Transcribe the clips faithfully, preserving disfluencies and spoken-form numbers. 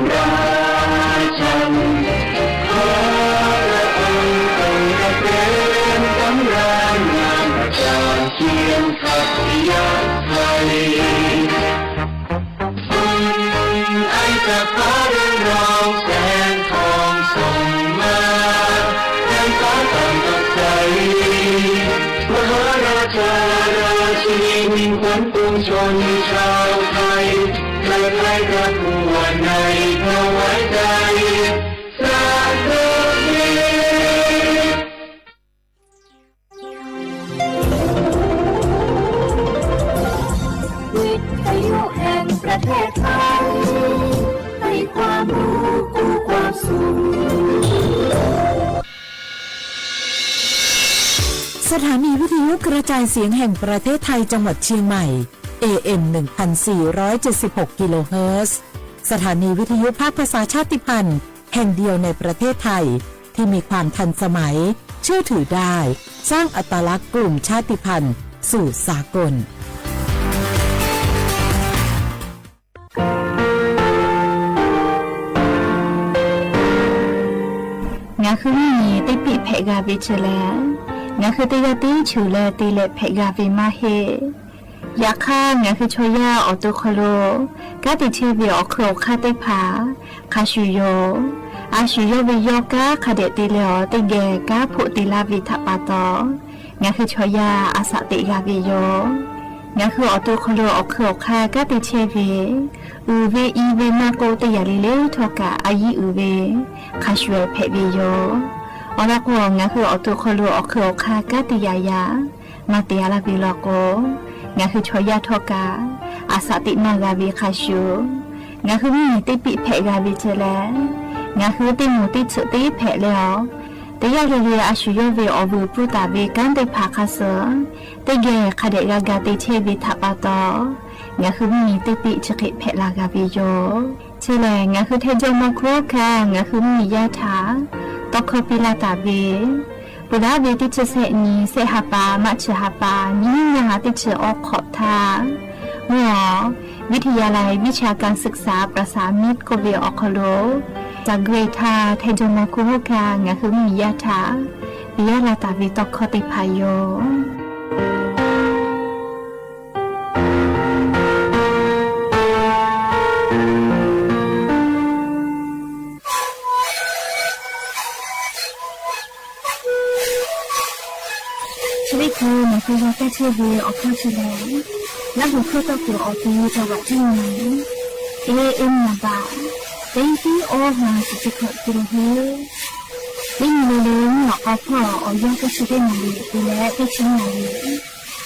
ราชัน ขอพระองค์ทรงประเสริฐสำราญงามประจานเคียงขัตติยะไทย ไอจะขอเรืองรองแสงทองส่องมา ในฟ้าต่ำสดใส มหาราชาราชินีมิ่งขวัญปวงชนชาวไทย ใครๆก็ทั่วในถวายใจ สาธุเดช วิทยุแห่งประเทศไทย ให้ความรู้คู่ความสุข สถานีวิทยุกระจายเสียงแห่งประเทศไทยจังหวัดเชียงใหม่ เอ เอ็ม หนึ่งพันสี่ร้อยเจ็ดสิบหก กิโลเฮิรตซ์ สถานีวิทยุภาคภาษาชาติพันธุ์ แห่งเดียวในประเทศไทย ที่มีความทันสมัย เชื่อถือได้ สร้างอัตลักษณ์กลุ่มชาติพันธุ์สู่สากล ငါခုမီး တံပ့ၣ် ဖဲးဂၤဝဲတလဲၣ်, ငါခုတယၢ်တံဆူၣ်လၢတံလဲး ဖဲးဂၤဝဲမးဟ့ၣ် ယခါ ငါခုဆီယၢ်အီၤတိခိၣ်လိၤ ကါတံၢ်ဆဲဝဲ အီၣ်ခုၣ်အီၣ်ခါသ့ၣ်တဖၣ် ခါဆူၣ်ယီၤ, အဆူၣ်ယီၤဝဲယီၤကါ ခါဒဲးတ့လဲအီၤ သ့ၣ်ဂဲၤကါ ဖိးတ့လါဝဲထးပာ်တီၤ, ငါခုဆီယၢ် အသးသ့ၣ်ဂၤဝဲယီၤ, ငါခုအီၣ်တိခိၣ်လိၤ အီၣ်ခုၣ်အီၣ်ခါ ကါတံၢ်ဆဲဝဲ အုၣ်ဝဲအံၤဝဲမးကိး တယၢ်လံလၢထီၣ်ကး အယံၤအုၣ်ဝဲ ခါဆူၣ်ဖဲးဝဲယီၤ, အီၤလီၤကိး ငါခုအီၣ်တိခိၣ်လိၤ အီၣ်ခုၣ်အီၣ်ခါ ကါတံၢ်ယၢ်ယၢ် မၤတ့ၢ်အါလၢဝဲလီၤကိး, ငါခုဆီယၢ်ထီၣ်ကး အသးသ့ၣ်မၤဂၤဝဲခါဆူၣ်, ငါခုမီး တံပ့ၣ် ဖဲးဂၤဝဲတလဲၣ်, ငါခုတ့မူးတ့ဆူၣ်တ့ဖဲးလဲအီၤ, တယၢ်လံလံ အဆူၣ်ယီၤဝဲ အီၣ်ဝဲပူၤသးဝဲ ကါသ့ၣ်တဖၣ်ခါဆူၣ်, သ့ၣ်ဂဲၤ ခါဒဲးဂၤဂၤ တ့ဆဲဝဲထးပာ်တီၤ, ငါခုမီး တံပ့ၣ် ဆံဃ့ဖဲးလၢဂၤဝဲယီၤ တလဲၣ်, ငါခုထဲယီၤမီၤခိၣ်ခါ ငါခုမီးယါထး တီခီပ့လးတၢ်ဝဲ, ပူၤလၢဝဲတံဆံဆဲးနံၤ ဆဲးဟးပာ် မးဆံဟးပာ် နံၣ်နံၣ်ညါဟး တံဆံအီခီၣ်ထး, မ့ၢ်အီၤ วิทยาลัยวิชาการศึกษาประสานมิตร ကိးဝဲအီၣ်ခီၣ်လိၤ, တၢ်ဂ့ၢ်ထး ထဲယီၤမီၤခိၣ်ခါ ငါခုမီးယါထး ပယါလၢတၢ်ဝဲတီခီသ့ၣ်တဖၣ်ယီၤ ချ့ၣ်ခိၣ် မၤသံဂီၤကၢ်ဆ့ဝဲ အီၣ်ခီၣ်ဆံလဲၣ်, လၢဟူၣ်ခီၣ်တီၢ်ခိၣ်အီၣ်ကံ တၢ်ဝးတံၢ်နံၤ, เอเอ็ม နံပါတ် သိန်းသီး အီၣ် ဟါ စံးစ့ၢ်ကီး ကံၢ်ဟဲ သ့ၣ်ညါလၢလၢ မ့ၢ်အီၣ်ခီၣ်အီၣ်ယၢ် ကၢ်ဆ့သ့ၣ်နၤလံ ပူၤလဲၣ် သ့ၣ်ဆံနၤလံ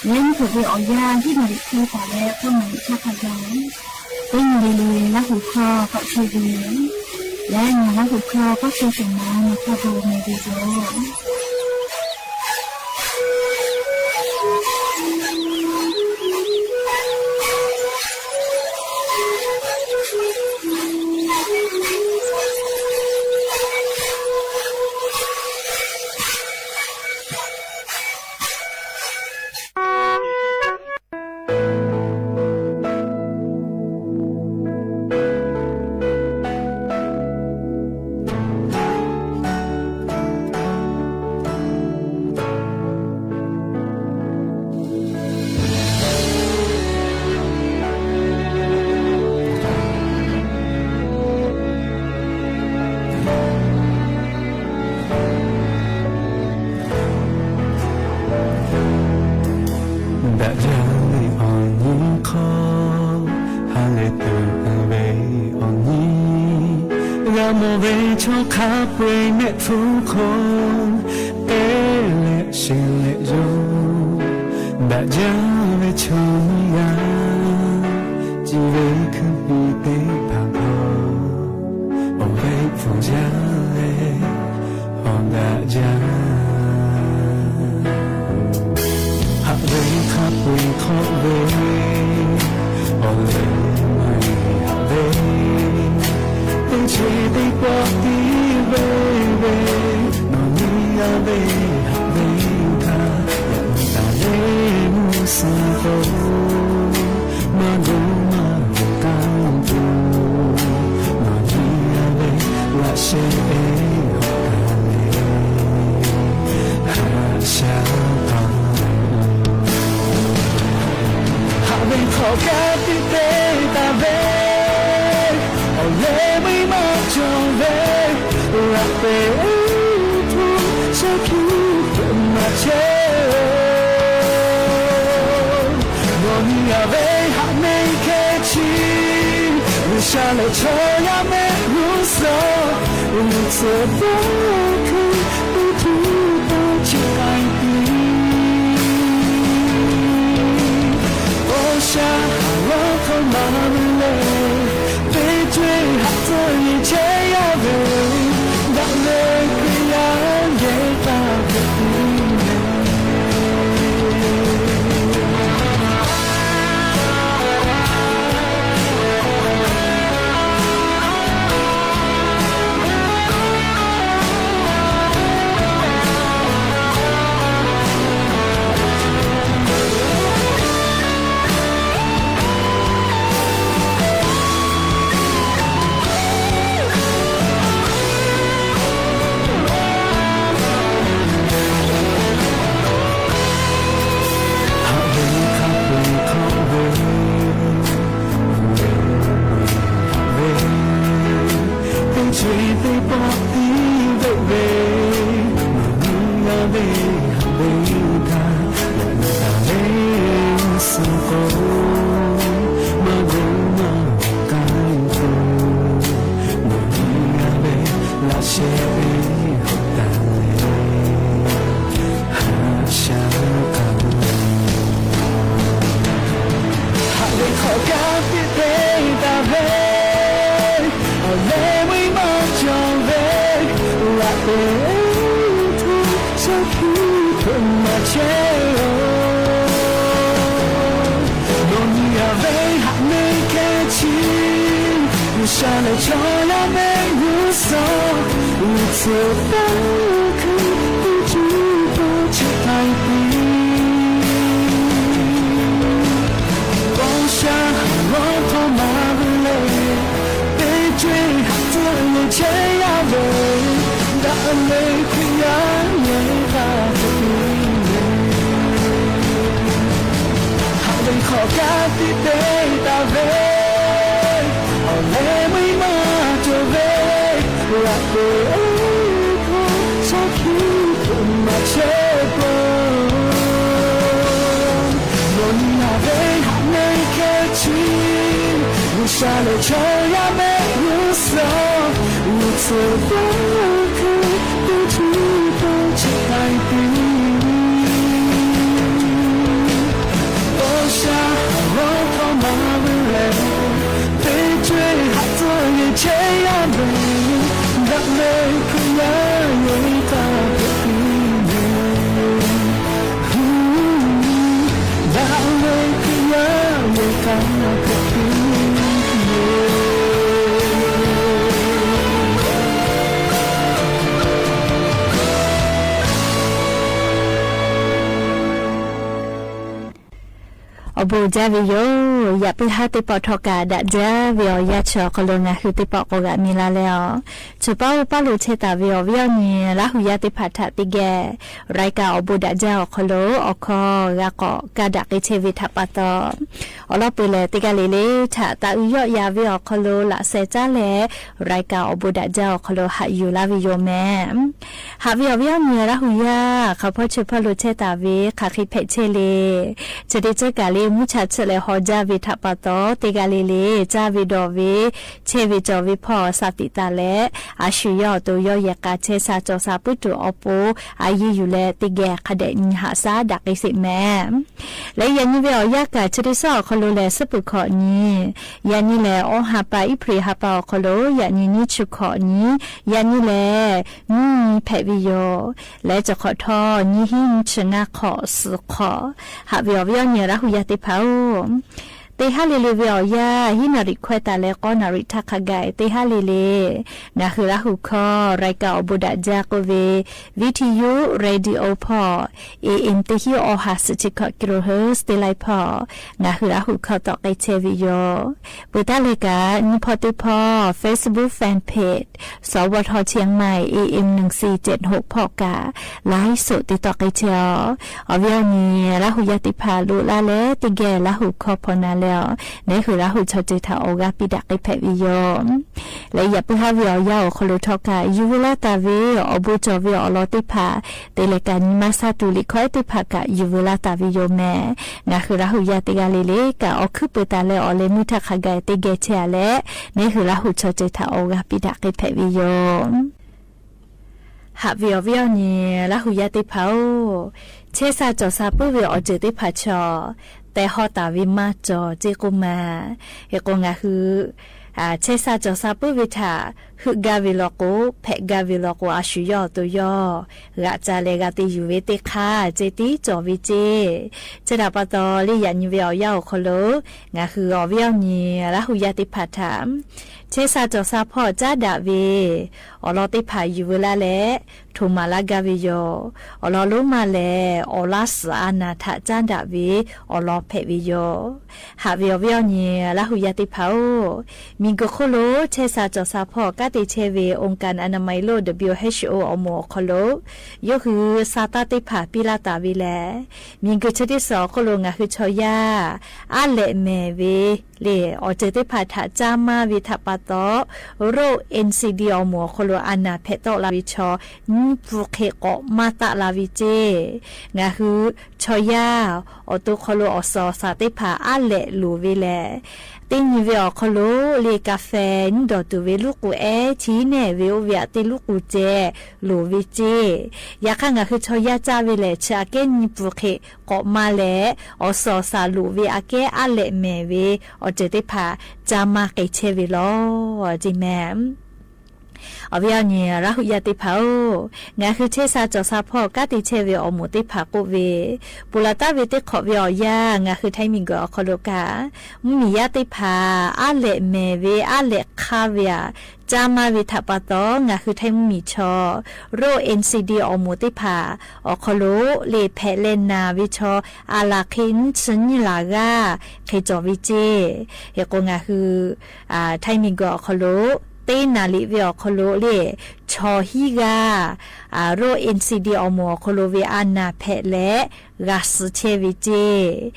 လၢမ့ၢ်ခိၣ်သ့ၣ်အီၣ်ယၢ် ဟံၣ်နၤလံ ချ့သးလၢ ဖီၣ်နၤလံ ဆၣ်ဖးယီၤ သ့ၣ်ညါလၢလၢ လၢဟူၣ်ခီၣ်ကီၣ်ဆ့ဝဲ လၢညါလၢဟူၣ်ခီၣ် ကီၣ်ဆ့ကမၤ နခီၣ်ဘိမ့ၢ်ဝဲယီၤ ဒၣ်ယၤလၢအီၤနံၤခီ ဟါလၢတုၤအဝဲအီၤနံၤ ဂၤမိၢ်ဝဲဆီခါပှ့ၤမဲာ်ထူခိၣ် တဲလဲၣ်ရှဲလဲၣ်ယိာ် ဒၣ်ယၤဝဲဆီမံယၤ စံးဝဲခုပံၤသ့ၣ်ဖးဖီ အီၣ်ဝဲဖိယၤလဲၣ် အီၣ်ဒၣ်ယၤ ဟးဝဲခါပှ့ၤခီၣ်ဝဲ အီၣ်လဲၣ်မၤဟးဝဲ သ့ၣ်ဆ့သ့ၣ်ကွီၢ်သံဝဲဝဲ နီၢ်နံၤအဝဲဟးဝဲခါ ယၤမၤတၢ်လၢမုၢ်စၢ်သိ မၤဂိၢ်မၤဂီၤတၢ်ပူၤ နီၢ်နံၤ ဟးဝ့ၢ်ခီၣ်ကါတံၢ်သ့တၢ်ဝဲ အီၤလဲၤမံမီၢ်ကၠီၣ်ဝဲ ရၣ်ပဲၣ်အ့ၣ်ထူ ဆၢခံဖျၢၣ်မၤဆဲး နီၢ်နံၣ်အဝဲဟးမ့ၢ်ခဲဆံ ရူၤၡါလဲၣ်ဆီယါမဲာ်ရူၤစီ ရူၤသၢဘီခု ပူၤထူပူၤဆံးတၢ်ပံၤ ဘီၡါဟးလီၤထီၣ်မၤဝဲလဲၣ် ပ့တွ့ဟးသၢယံၤဆဲးယါဝဲ ဒၣ်လဲာ်ခရံာ်ယါယဲတၢ်ကပံၤ ဟးဝ့ၢ်ခီၣ်ကါတံၢ်သ့တၢ်ဝဲ အီၤလဲၤမံမီၢ်ကၠီၣ်ဝဲ ရၣ်ပဲၣ်အ့ၣ်ထူ ဆၢခံဖျၢၣ်မၤဆဲးအီၤ နီၢ်နံၣ်အဝဲဟးမ့ၢ်ခဲဆံ ရူၤၡါလဲၣ်ဆီယါမဲာ်ရူၤစီ ရူၤသၢဘီခု ပူၤထူပူၤဆံးတၢ်ပံၤ ဘီၡါဟးလီၤထီၣ်မၤဝဲလဲၣ် ပ့တွ့ဟးသၢယံၤဆဲးယါဝဲ ဒၣ်လဲာ်ခရံာ်ယါယဲတၢ်ကပံၤ ဟးဝ့ၢ်ခီၣ်ကါတံၢ်သ့တၢ်ဝဲ အီၤလဲၤမံမီၢ်ကၠီၣ်ဝဲ ရၣ်ပဲၣ်အ့ၣ်ထူ ဆၢခံဖျၢၣ်မၤဆဲးပျီ နီၢ်နံၣ်အဝဲဟးမ့ၢ်ခဲဆံ ရူၤၡါလဲၣ်ဆီယါမဲာ်ရူၤစီ ရူၤသၢဘီခု ပူၤထူပူၤဆံးတၢ်ပံၤ ဘီၡါဟးလီၤထီၣ်မၤဝဲလဲၣ် ပ့တွ့ဟးသၢယံၤဆဲးယါဝဲ ဒၣ်လဲာ်ခရံာ်ယါယဲတၢ်ကပံၤ ဒၣ်လဲာ်ခရံာ်ယါယဲတၢ်ကပံၤ အဘူးဒၣ်ဝဲယိာ် ယပၢ်ဟါသ့ၣ်ပီၣ်ထီၣ်ကဒါဒၣ်ဝဲအီၤ ယါဆၢအကလီၤ နၢ်ဟူသ့ၣ်ပီၣ်ကိးဂၤမံၤလၢ်လၢ်အီၤ ဆိပာ်အိၣ်ပာ်လိာ်ထဲတၢ်ဝဲအီၤ ဝဲအီၤန့ၣ် လါဟူယါသ့ၣ်တဖၣ်ထးသ့ဂဲၤ ရၢၢ်ကၢ်အီၣ်ဘူးဒၣ်ဒၢအီၤခီလိာ် အခီဂၤကီၣ်ကဒါက့ၤထဲဝဲထးပာ်သီ အလီၢ်ပှဲၤလဲၣ် သ့ၣ်ဂၤလံၤလံၤ ထးသးအုးယီၣ်ယၤဝဲအီၤခီလိာ် လၢ်စဲးတၢ်လဲၣ် ရၢၢ်ကၢ်အီၣ်ဘူးဒၣ်ဒၢအီၤခီလိာ် ဟးယူၤလၢ်ဝဲယိာ်မဲာ် ဟးဝဲအီၤဝဲအီၤန့ၣ် လါဟူယါ ခီဖီဆိပာ်လိာ်ထဲတၢ်ဝဲ ခးဃံဖဲးဆဲးလံ ဆၢဒ့ဆၢကၤလံ မုၢ်ဆါဆၢလဲၣ် ဟီဒၣ်ဝဲထးပာ်သီ သ့ၣ်ဂၤလံၤလံၤ ကၢ်ဝဲဒီးဝဲ ဆဲးဝဲကၠီဝဲဖီၣ် စးသံးသးလဲၣ် အဆူၣ်ယီၣ်အသိးယီၣ်ယဲၢ်ကး ဆဲးစးကၠီၤစးပုၢ်တုၤအီပူၤ အယံာ်ယူၤလၢသ့ၣ်ဂဲၤ ခးဒဲးနံၤဟးစးဒၣ်က့ၤစ့ၢ်မဲာ် လၢယၤနံၤဝဲအီၤယါကၢ် ဆၢဒ့ဆၢအီၤခီလိာ်လဲၣ် စပူၤခီၣ်နံၤ ယၤနံၤလဲၣ် အီဟးပာ်အ့ဖြ့ၣ်ဟးပာ်အီၤခီလိာ် ယၤနံၤနံၣ်ဆူၣ်ခီၣ်နံၤ ယၤနံၤလဲၣ် နွံနံၤဖဲးဝဲယိာ် လၢကၠီၤခီၣ်ထီၣ် နံၣ်ဟံၣ်နွံဆၢနၢ်ခီၣ်သၢခီၣ် ဟးဝဲအီၤဝဲအီၤန့ၣ် လါဟူယါသ့ၣ်တဖၣ်ဧိၤ တဟါလီၤလီၤဝဲအီၤယၤ, ဟံးနၣ်ရံၣ်ခွဲးတၢ်လၢဃိးနၣ်ရံၣ်ထးခါဂၤ တဟါလီၤလီၤ. ငါဟုရၣ်ဟူၣ်ခီ ရายการ အဘူးဒးကၠိကိးဝဲ วิทยุ เรดิโอ ဖီ เอเอ็ม တဆံ ออฮา ဆယ်ခြောက် กิโลเฮิรตซ์ တ့ၢ်လၢ်ဖီ ငါဟုရၣ်ဟူၣ်ခီ တီၣ်ကဲဆဲဝဲယိာ်. ပၢတၢ်လၢက နံၣ်ဖီတ့ၢ်ဖီ Facebook Fan Page สวท เชียงใหม่ เอเอ็ม หนึ่งสี่เจ็ดหก ဖီက ไลฟ์สด တ့တီၣ်ကဲဆဲအီၤ. အဝဲအံၤန့ၣ် ရၣ်ဟူၣ်ယၤသ့ၣ်တဖၣ် လိၣ်လၢ်လၢ တ့ၢ်ဂဲၤရၣ်ဟူၣ်ခီ ဖီနၤလဲၣ်အီၤ နဲဟုရၣ်ဟူၣ်ဆီၣ်တ့ၢ်ထီၣ်အီၤ ဂၤပံဒၣ်ကဲဖဲဝဲယိာ်. လၢယပၢဟါဝဲအီၤယၤအီၤခီလိာ်ထီၣ်က ယူၤဝဲလၢတၢ်ဝဲ အဘူးကၠီၣ်ဝဲအီၤလီၤသ့ၣ်တဖၣ် တ့ၢ်လၢ်က နံၣ်မၤဆါတူၢ်လံၣ်ခီသ့ၣ်တဖၣ်က ယူၤဝဲလၢတၢ်ဝဲယိာ်မ့ၢ် ငါဟုရၣ်ဟူၣ်ယၤတ့ၢ်ဂၤလီၤလီၤ က အီၣ်ခုပၢတၢ်လၢအီၤလၢမုၢ်ထးခါဂၤ တ့ၢ်ဂဲၤဆဲအလဲၣ် နဲဟုရၣ်ဟူၣ်ဆီၣ်တ့ၢ်ထီၣ်အီၤ ဂၤပံဒၣ်ကဲဖဲဝဲယိာ်. ဟးဝဲအီၤဝဲအံၤန့ၣ် ရၣ်ဟူၣ်ယၤသ့ၣ်တဖၣ်ဧၢ, ဆဲးစၢ်ကၠီၣ်စၢ်ပုၢ်ဝဲအီၤစၢၤသ့ၣ်တဖၣ်ဆီၣ် တဲဟီၣ်တၢ်ဝဲမၤကၠီၣ်စ့ၢ်ကီးမး, ဟ့ၣ်ကိးငါဟု ဆဲးစၢ်ကၠီၣ်စၢ်ပုၢ်ဝဲတၢ် ဟုးဂၤဝဲလီၤကိး ဖဲးဂၤဝဲလီၤကိး အဆူၣ်ယီၣ်အသိးယီၣ် ဂၤစၢ်လဲၣ်ဂၤသ့ယူၢ်ဝဲသ့ၣ်ခါ စ့တံကၠီၣ်ဝဲစ့ ဆဲးဒၣ်ပာ်တီၢ်လၢယၤနံၣ်ဝဲအီၤယၤအီၤခီလိာ် ငါဟုအီၤဝဲအံၤန့ၣ် ရၣ်ဟူၣ်ယၤသ့ၣ်တဖၣ်ထၢၣ် ဆဲးစၢ်ကၠီၣ်စၢ်ဖီၣ် ကၠါဒၣ်ဝဲ အီၤလီၤသ့ၣ်တဖၣ်ယူၢ်ဝဲလၢ်လဲၣ် ထိၣ်မၤလၢ်ဂၤဝဲယိာ်, အီၤလီၤလိမးလဲၣ် အီၣ်လါစၢ်အနၢ်ထၣ်ကၠါဒၣ်ဝဲ အီၤလီၤဖဲးဝဲယိာ်. ဟးဝဲအီၤဝဲအံၤန့ၣ် ရၣ်ဟူၣ်ယၤသ့ၣ်တဖၣ်ဧၢ, မံၤဂိၢ်ခိၣ်လိာ် ဆဲးစၢ်ကၠီၣ်စၢ်ဖီၣ် ကးတ့ၢ်ဆဲးဝဲ องค์การอนามัยโลก WHO အီၣ်မူးအီၤခီလိာ် ယိၤဟုးစၢ်သးသ့ၣ်တဖၣ်ပံလၢ်တၢ်ဝဲလဲၣ်. မံၤဂိၢ်ဆၢတ့ၢ်စီၤအီၤခီလိာ် ငါဟုဆီၣ်ယၤ အါလဲၣ်မဲာ်ဝဲ လၢ အီၣ်စၢၤသ့ၣ်တဖၣ်ထၢၣ်ကၠါမါဝဲထၢၣ်ပာ်တီၢ် ရိ NCD အီၣ်မူးအီၤခီလိာ် အနၢ်ဖဲးတီၣ်လၢ်ဝဲဆီၣ် နံပူၤဃ့ၢ်ကိးမၤသးလၢ်ဝဲစ့ ငါဟုဆီၣ်ယၤ အီၤတိၢ်ခီလိာ် အီၣ်စီၣ်အီၣ်စၢ်သ့ၣ်တဖၣ် အါလဲၣ်လိၣ်ဝဲလဲၣ်. သ့ၣ်ညံၤဝဲအီၤခီလိာ် လၢကၣ်ဖဲ နုာ်ဒီၣ်တုၤဝဲလူကူၣ်အဲ ထံၣ်နဲၣ်ဝဲအိၣ်ဝဲအသ့လူကူၣ်စဲး လိၣ်ဝဲစ့ ယခါ ငါဟုဆီၣ်ယၤကၠါဝဲလဲၣ် ဆၢအကဲနံပူၤဃ့ၢ်ကိးမၤလဲၣ် အီၣ်စီၣ်အီၣ်စၢ်လိၣ်ဝဲအကဲအါလဲၣ်မဲာ်ဝဲ အီၣ်စၢၤသ့ၣ်တဖၣ် ကၠါမါကဲဆဲးဝဲလီၤ စ့မ့ၢ် အဝဲအံၤန့ၣ် ရၣ်ဟူၣ်ယၤသ့ၣ်တဖၣ်ဧၢ, ငါဟုဆဲးစၢ်ကၠီၣ်စၢ်ဖီၣ် ကးတ့ၢ်ဆဲးဝဲအီၣ်မူးသ့ၣ်တဖၣ်ကိးဝဲ ပူၤလၢ်တၢ်ဝဲသ့ၣ်ခိးဝဲအီၤယၤ ငါဟုထဲမံၤဂီၤအီၤခီလိာ်ကါ မုၢ်မံၤယါသ့ၣ်တဖၣ် အါလဲၣ်မဲာ်ဝဲ အါလဲၣ်ခါဝဲဧါ ကၠါမါဝဲထၢၣ်ပာ်တီၢ် ငါဟုထဲမုၢ်မံၤဆီၣ် ရိ NCD အီၣ်မူးသ့ၣ်တဖၣ် အီၤခီလိာ် လၢဖဲးလဲၢ်နၢ်ဝဲဆီၣ် အလၢ်ဃ့နံၣ်ဆံနံၣ်လၢ်ဂၤ ဃ့ကၠီၣ်ဝဲစ့ ဟ့ၣ်ကိးငါဟု ထဲမံၤဂီၤအီၤခီလိာ် သ့ၣ်နၢ်လံဝဲအီၤခီလိာ်လၢ ဆီၣ်ဟံးဂၤ ရိ NCD အီၣ်မူးအီၤခီလိာ်ဝဲအနၢ်ဖဲးလဲၢ် ဂၤစၢ်ဆဲးဝဲစ့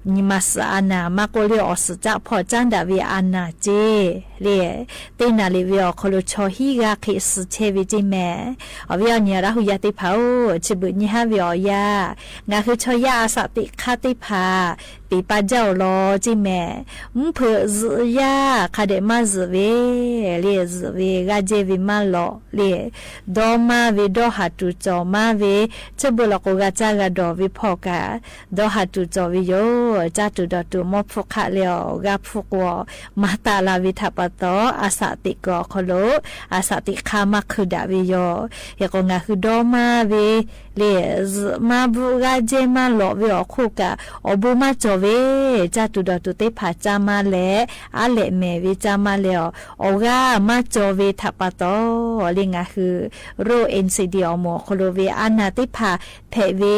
နံၣ်မၤစၢ်အနၢ် မၤကိးလၢအီၣ်စၢ်ကၠါဖီၣ်ကၠါဒၣ်ဝဲအနၢ်စ့ လၢ သ့ၣ်နၢ်လံဝဲအီၤခီလိာ် ဆီၣ်ဟံးဂၤဃ့စၢ်ဆဲးဝဲစ့မ့ၢ် အဝဲအံၤန့ၣ် ရၣ်ဟူၣ်ယၤသ့ၣ်တဖၣ်ဧၢ, ဆၢဘၣ်ညါဟါဝဲအီၤယၤ ငါဟုဆီၣ်ယၤအစၢ်သ့ၣ်ခါသ့ၣ်တဖၣ် သ့ၣ်ပာ်ကၠီၣ်အီၤလီၤစ့မ့ၢ် မုၢ်ဖၢးယုၢ်ယၤ ခါဒဲးမါယုၢ်ဝဲ လၢယုၢ်ဝဲ ဂၤကဲဝဲမါလီၤလၢ ဒီမါဝဲ ဒီဟၣ်တူၢ်ကၠီၣ်မါဝဲ ဆၢဘၣ်လီၤကိးဂၤကၠါဂၤဒီးဝဲဖီၣ်ကါ ဒီဟၣ်တူၢ်ကၠီၣ်ဝဲယိာ် ကၠါတူၢ်ဒီးတူၢ် မီၢ်ဖူးခးလၢအီၤ ဂၤဖူးကွီၢ် မၤသးလၢ်ဝဲထၢၣ်ပာ်တီၢ် အစၢ်သ့ၣ်ကီၢ်ခီလိာ် အစၢ်သ့ၣ်ခါမၤခုၣ်ဒၣ်ဝဲယိာ် ဟ့ၣ်ကိးငါဟုဒီမါဝဲ လၢယုၢ်မါဘူးဂၤကဲမါလီၤဝဲအီၤခိၣ်ကါ အီၣ်ဘူးမၤကၠီၣ်ဝဲ ကၠါတူၢ်ဒီးတူၢ်သ့ၣ်တဖၣ်ကၠါမါလဲၣ် အါလဲၣ်မဲာ်ဝဲကၠါမါလဲၣ်အီၤ အီၣ်ဂၤမၤကၠီၣ်ဝဲထၢၣ်ပာ်တီၢ် လၢငါဟု ရိ NCD အီၣ်မူးအီၤခီလိာ်ဝဲအနၢ်သ့ၣ်တဖၣ် ဖဲးဝဲ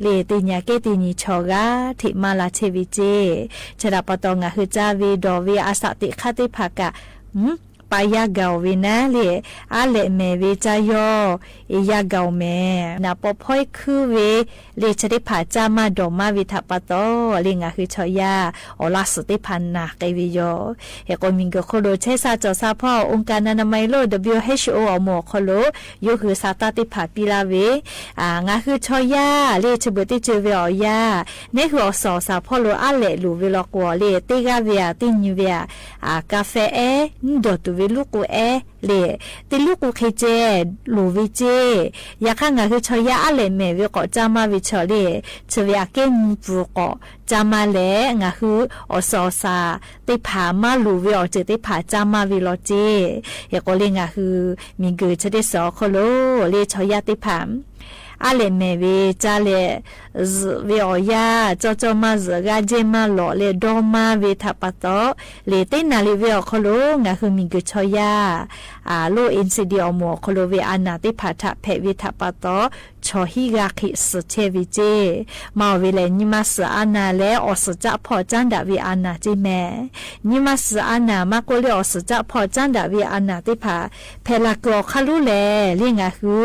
လၢတ့ၢ်ညါကဲတ့ၢ်ညါဆီၣ်ဂၤ ထဲမၤလၢ်ဆဲးဝဲစ့ ဆၢဒၣ်ပာ်တီၢ် ငါဟုကၠါဝဲဒီးဝဲအစၢ်သ့ၣ်ခါသ့ၣ်တဖၣ်က ပာ်ယၤဂၤအီၤဝဲနၤလၢ အါလဲၣ်မဲာ်ဝဲကၠါယီၤ အ့ၣ်ယၤဂၤအီၤမ့ၢ် နၢ်ပီၢ်ဖီခုဝဲ လၢဆၢသ့ၣ်တဖၣ်ကၠါမါဒီးမါဝဲထၢၣ်ပာ်တီၢ် လၢငါဟုဆီၣ်ယၤ အီၣ်လါစၢ်သ့ၣ်တဖၣ်နၢ်ကဲဝဲယိာ် ဟ့ၣ်ကိးမံၤဂီၤခီလိာ် ဆဲးစၢ်ကၠီၣ်စၢ်ဖီၣ် องค์การอนามัยโลก WHO အီၣ်မူးအီၤခီလိာ် ယိၤဟုးစၢ်သးသ့ၣ်တဖၣ်ပံလၢ်ဝဲ ငါဟုဆီၣ်ယၤ လၢဆၢဘၣ်သ့ၣ်စၢၤဝဲအီၤယၤ နဲဟုးအီၣ်စီၣ်အီၣ်စၢ်ဖီၣ်လိာ် အါလဲၣ်လိၣ်ဝဲလီၤကိးအီၤလၢ သ့ၣ်ဂၤဝဲဧါ သ့ၣ်ညံၤဝဲဧါ ကၣ်ဖဲအဲ နုာ်ဒီၣ်တုၤဝဲလူကူၣ်အဲ လၢ သ့ၣ်လူကူၣ်ဃ့ကဲ လိၣ်ဝဲစ့ ယခါ ငါဟုဆီၣ်ယၤ အါလဲၣ်မဲာ်ဝဲကိးကၠါမါဝဲဆီၣ်လၢ ဆၢဝဲအကဲနံၣ်ပူၤကိးကၠါမါလဲၣ် ငါဟု အီၣ်စီၣ်အီၣ်စၢ်သ့ၣ်တဖၣ် မၤလိၣ်ဝဲအီၤစၢၤသ့ၣ်တဖၣ် ကၠါမါဝဲလီၤစ့ ဟ့ၣ်ကိးလၢငါဟု မံၤဂ့ၢ်ဆၢသ့ၣ်စီၤခီလိာ် လၢဆီၣ်ယၤသ့ၣ်တဖၣ် အါလဲၣ်မဲာ်ဝဲ ကၢ်လဲၣ် ဇုးဝဲအီၣ်ယၢ် ကၠီကၠီမါဇုး ဂာ်ကၠဲမါလီၤလၢ ဒီမါဝဲထးပာ်တီၤ လၢတ့ၢ်နၤလံဝဲအီၤခီလိာ် ငါဟုမံၤဂုာ်ဆီယၢ် လိၣ် NCD အီၣ်မူးအီၣ်ခီလိာ်ဝဲ အနၢ်သ့ၣ်တဖၣ်ထးဖဲးဝဲထးပာ်တီၤ ဆီဟံးဂၤခံစုးဆဲဝဲကၠ့ မၤအီၣ်ဝဲလဲၣ် နံၣ်မါစုးအါနၢ်လဲၣ် အီၣ်စုးကၠၣ်ဖီၣ်ကၠၣ်ဒၣ်ဝဲအနၢ်ကၠ့မ့ၢ် နံၣ်မါစုးအါနၢ် မၤကိးလၢအီၣ်စုးကၠၣ်ဖီၣ်ကၠၣ်ဒၣ်ဝဲအနၢ်သ့ၣ်တဖၣ် ဖဲးလၢ်ကွံာ်အီၤခီလိာ်လဲၣ် လၢငါဟု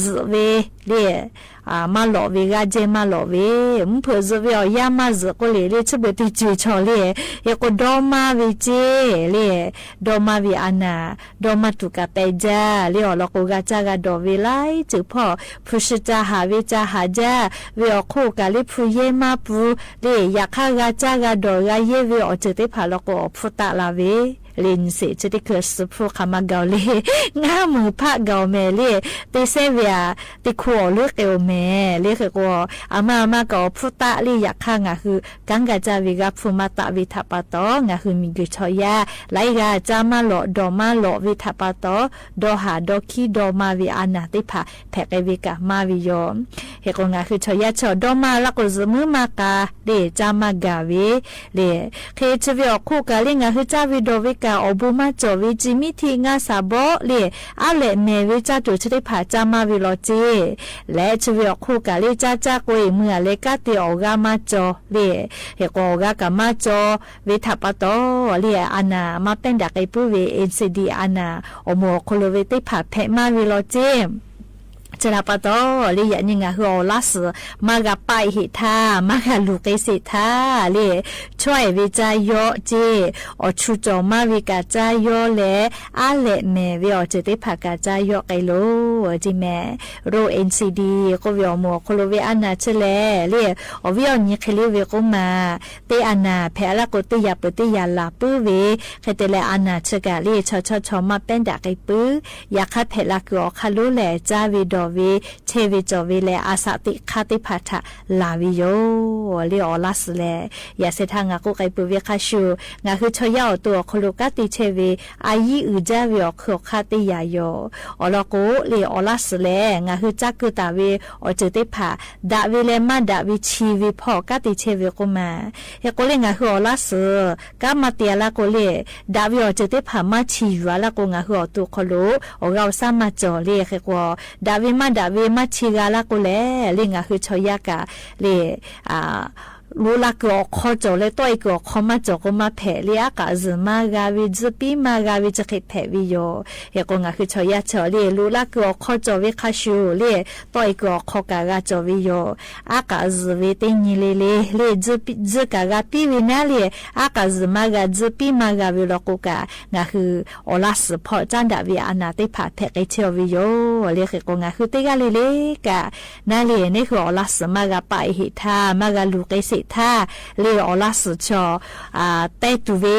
ဇုးဝဲလၢ မါလီၤဝဲ ဂာ်ကၠဲမါလီၤဝဲ မုၢ်ဖုးဇုးဝဲအီၣ်ယၢ်မါဇုးကိးလၢ လၢဆၢဘၢၣ်တံၢ်စၢၤဆီလၢ ဟဲကိးဒီမါဝဲကၠ့လၢ ဒီမါဝဲအနၢ် ဒီမါတူၣ်ကးပဲကၠၢ် လၢအီၤလီၤကိးဂၤကၠၢ်ဂၤဒီးဝဲလၢ်စၢၤဖီၣ် ဖုးရှုၢ်ကၠၢ်ဟးဝဲကၠၢ်ဟးကၠၢ် ဝဲအီၤခိၣ်ကးလၢဖုးယဲၢ်မါပူၤ လၢယၣ်ခါဂၤကၠၢ်ဂၤဒီးဂၤယဲၢ်ဝဲအီၤစၢၤသ့ၣ်တဖၣ်လီၤကိးအီၤဖုးတၢ်လၢ်ဝဲ လၢနံၣ်စ့းဆၢတံၢ်ခုးစုဖုးခးမၤဂၤအီၤလၢ ငါမုၢ်ဖးဂၤအီၤမ့ၢ်လၢ တ့စဲဝဲဧါ တ့ခိၣ်အီၤလၢကဲအီၤမ့ၢ် လၢဃဲးကိး အမါအမါကးအီၤဖုးတၢ်လၢယၣ်ခါ ငါဟု ကၣ်ဂၤကၠၢ်ဝဲဂၤဖုးမၤတၢ်ဝဲထးပာ်တီၤ ငါဟုမံၤဂ့ၤဆီယၢ် လၢအံၤဂၤကၠၢ်မါလီၤ ဒီးမါလီၤဝဲထးပာ်တီၤ ဒီးဟးဒီးခံဒီးမါဝဲအနၢ်သ့ၣ်တဖၣ် ဖဲးကဲဝဲကးမါဝဲယီၤ ဟဲးကိး ငါဟုဆီယၢ်ဆီဒီးမါလၢကိး ယမုၢ်မၤကၤလၢကၠၢ်မၤဂၤဝဲ လၢ ဃ့ဆၢဝဲအီၤခိၣ်ကးလၢ ငါဟုကၠၢ်ဝဲဒီးဝဲကး အီၣ်ဘိမါကၠီၣ်ဝဲ ကၠံမံထံ ငါစၢ်ဘီ လၢ အါလဲၣ်မဲာ်ဝဲကၠၢ်တိၢ်ဆၢသ့ၣ်တဖၣ်ကၠၢ်မါဝဲလီၤကၠ့ လဲၤဆၢဝဲအီၤခိၣ်ကးလၢ ကၠၢ်ကၠၢ်ကိးအံၤ မုၢ်အလဲၤကၢ်တ့ၢ်အီၣ်ဂၤမါကၠီၣ်လၢ ဟဲးကိးအီၣ်ဂၤကးမါကၠီၣ်ဝဲထးပာ်တီၤ လၢအနၢ်မၤပဲၣ်ဒၣ်ကဲပုၢ်ဝဲ NCD အနၢ် အီၣ်မူးအီၣ်ခီလိာ်ဝဲသ့ၣ်တဖၣ်ဖဲးမါဝဲလီၤကၠ့ ဆၢတၢ်ပာ်တီၤ လၢယၤန့ၣ် ငါဟုအီၣ်လါစုး မၤဂၤပာ်အဟ့ၣ်ထါ မၤဂၤလူၤက့ၤစ့းထါ လၢ ဆွဲဝဲကၠၢ်ယီၣ်ကၠ့ အီၣ်ဆူၣ်ကၠီၣ်မါဝဲကးကၠၢ်ယီၣ်လဲၣ် အါလဲၣ်မဲာ်ဝဲအီၤစၢၤသ့ၣ်တဖၣ်ကးကၠၢ်ယီၣ်ကဲလိာ် ကၠ့မ့ၢ် ရိ NCD ကိးဝဲအီၣ်မူးအီၣ်ခီလိာ်ဝဲအနၢ်ဆၢလဲၣ် လၢ အီၣ်ဝံအီၣ်နံၤချ့လၢဝဲကိးမး သ့အနၢ်ဖဲးအလၢကိးသ့ယၤပၢၢ်သ့ယၤလၢ်ပုၢ်ဝဲ ဃဲးတဲလၢအနၢ်ဆၢကးလၢ ဆီဆီဆီမၤပဲၣ်ဒၣ်ကဲပုၢ် ယၣ်ခါဖဲးလၢ်ကွံာ်အီၤခီလိာ်လဲၣ် ကၠၢ်ဝဲဒီးဝဲ ဆဲးဝဲကၠီၣ်ဝဲလဲၣ် အစးသ့ၣ်ခါသ့ၣ်တဖၣ်ထးလၢ်ဝဲယီၤ လၢအီၣ်လါစုးလဲၣ် ယၤဆဲးထါ ငါကိးကဲပုၢ်ဝဲခါဆူၣ် ငါဟုဆီယၢ်အီၣ်တိၢ်အီၣ်ခီလိာ်ကၢ်တ့ၢ်ဆဲးဝဲ အယံအုၣ်ကၠၢ်ဝဲအီၤခီၣ်ခါသ့ယၤယီၤ အီၣ်လီၤကိးလၢအီၣ်လါစုးလဲၣ် ငါဟုကၠၢ်ကၢၢ်တၢ်ဝဲ အီၤစၢၤသ့ၣ်တဖၣ် ဒၣ်ဝဲလဲၣ်မၤဒၣ်ဝဲဆံးဝဲဖီၣ်ကၢ်တ့ၢ်ဆဲးဝဲကိးမး ဟဲးကိးလၢငါဟုအီၣ်လါစုး ကၢ်မၤတ့ၢ်အလၢကိးလၢ ဒၣ်ဝဲအီၤစၢၤသ့ၣ်တဖၣ်မၤဆံးယွၤလၢကိး ငါဟုအီၣ်တိၢ်ခီလိာ် အီၣ်ဂၤအီၣ်ဆၣ်မၤကၠီၣ်လၢဃဲးကိး ဒၣ်ဝဲမၤဒၣ်ဝဲမၤဆံးဂၤလၢကိးလဲၣ် လၢငါဟုဆီယၢ်ကးလၢ လိၣ်လၢကွံာ်အီၣ်ခီကၠီၣ်လၢ တီၢ်အံၤကွံာ်အီၣ်ခီမၤကၠီၣ်ကိးမးဖဲးလၢ အါကးအစုမၤဂၤဝဲ ဒုးပံမၤဂၤဝဲ ကၠၢ်ဃ့ဖဲးဝဲယီၤ ဟဲးကိး ငါဟုဆီယၢ်ဆီလၢ လိၣ်လၢကွံာ်အီၣ်ခီကၠီၣ်ဝဲခါဆူၣ်လၢ တီၢ်အံၤကွံာ်အီၣ်ခီကးဂၤကၠီၣ်ဝဲယီၤ အါကးအစုဝဲတ့ၢ်ညံလ့လ့ လၢ ဒုးကးဂၤပံဝဲနၤလၢ အါကးအစုမၤဂၤ ဒုးပံမၤဂၤဝဲလီၤကိးကး ငါဟုအီၣ်လါစုးဖီၣ်ကၠၢ်ဒၣ်ဝဲအနၢ်သ့ၣ်တဖၣ်ဖဲးကဲဆဲးအီၤဝဲယီၤ လၢဃဲးကိး ငါဟုတ့ၢ်ဂၤလၢလၢကး နၤလၢ နဟုအီၣ်လါစုးမၤဂၤပာ်အဟ့ၣ်ထါ မၤဂၤလူၤက့ၤစ့းထါ လၢအီၣ်လါစုးဆီ တဲတူၢ်ဝဲ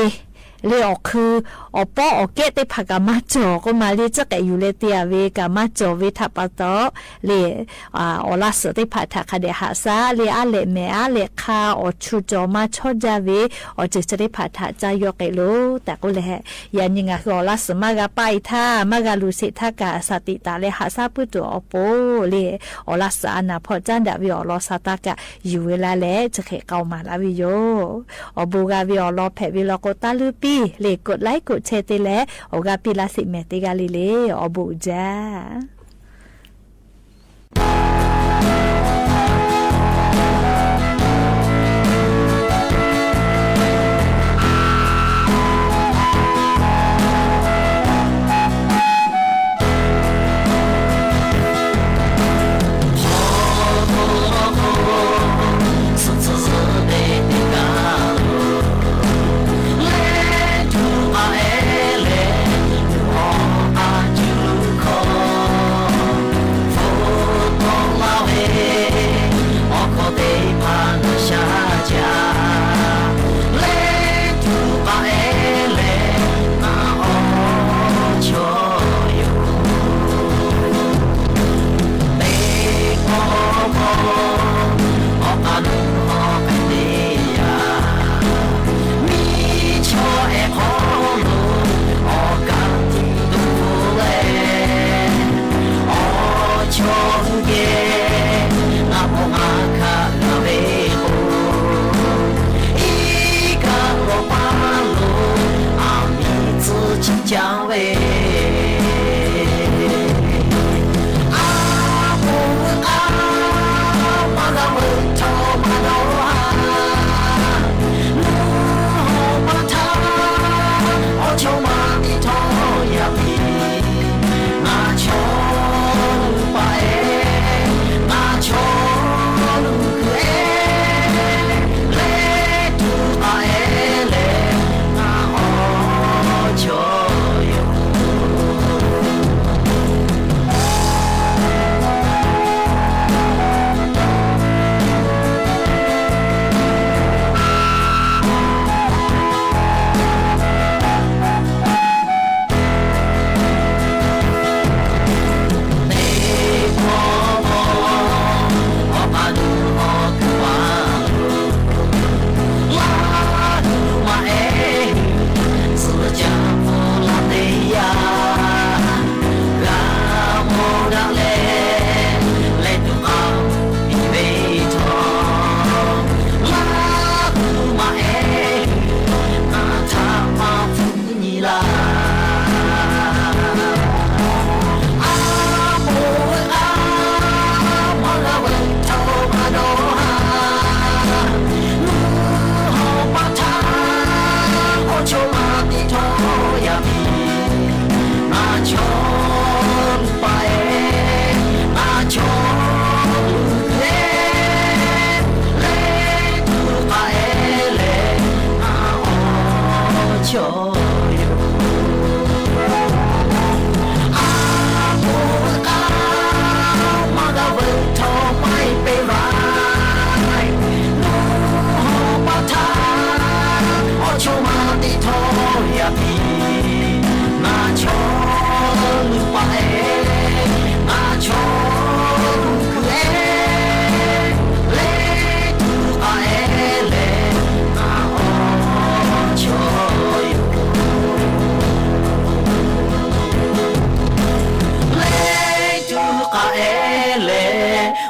လၢအီၣ်ခု အီၣ်ပီအီၣ်ကဲသ့ၣ်တဖၣ်ကးမၤကၠီၣ်ကိးမး လၢကၠၢ်ဃ့ယူၤလၢတ့ၢ်အဝဲကးမၤကၠီၣ်ဝဲထးပာ်တီၤ လၢ အီၣ်လါစုးသ့ၣ်တဖၣ်ထးခးဒဲးဟးဆါ လၢအါလဲၣ်မဲာ်အါလဲၣ်ခါ အီၣ်ဆူၣ်ကၠီၣ်မၤဆီၣ်ဒၣ်ဝဲ အီၣ်စၢၤသ့ၣ်တဖၣ်ထးကၠၢ်ယီၣ်ကဲလိာ် တၢ်ကိးလဲၣ် ယၤန့ၣ် ငါဟုအီၣ်လါစုးမၤဂၤပာ်အဟ့ၣ်ထါ မၤဂၤလူၤစ့းထါကး အစးသ့ၣ်တၢ်လၢဟးဆါပုၢ်တိၢ်အီၤပိာ်လၢ အီၣ်လါစုးအနၢ်ဖီၣ်ကၠၢ်ဒၣ်ဝဲအီၤလီၤစၢ်တၢ်ကး ယူၤဝဲလၢ်လၢ ကၠၢ်ဃ့ကီမးလၢ်ဝဲယီၤ အီၣ်ဘိးဂၤဝဲအီၤလီၤဖဲးဝဲလီၤကိးတၢ်လုၢ်ပံၢ် လၢ กดไลค์ กดแชร์ တ့ၢ်လဲၣ် အီၣ်ဂၤပံလၢ်သ့ၣ်မဲာ်တ့ၢ်ဂၤလံလၢ အီၣ်ဘိးကၠၢ်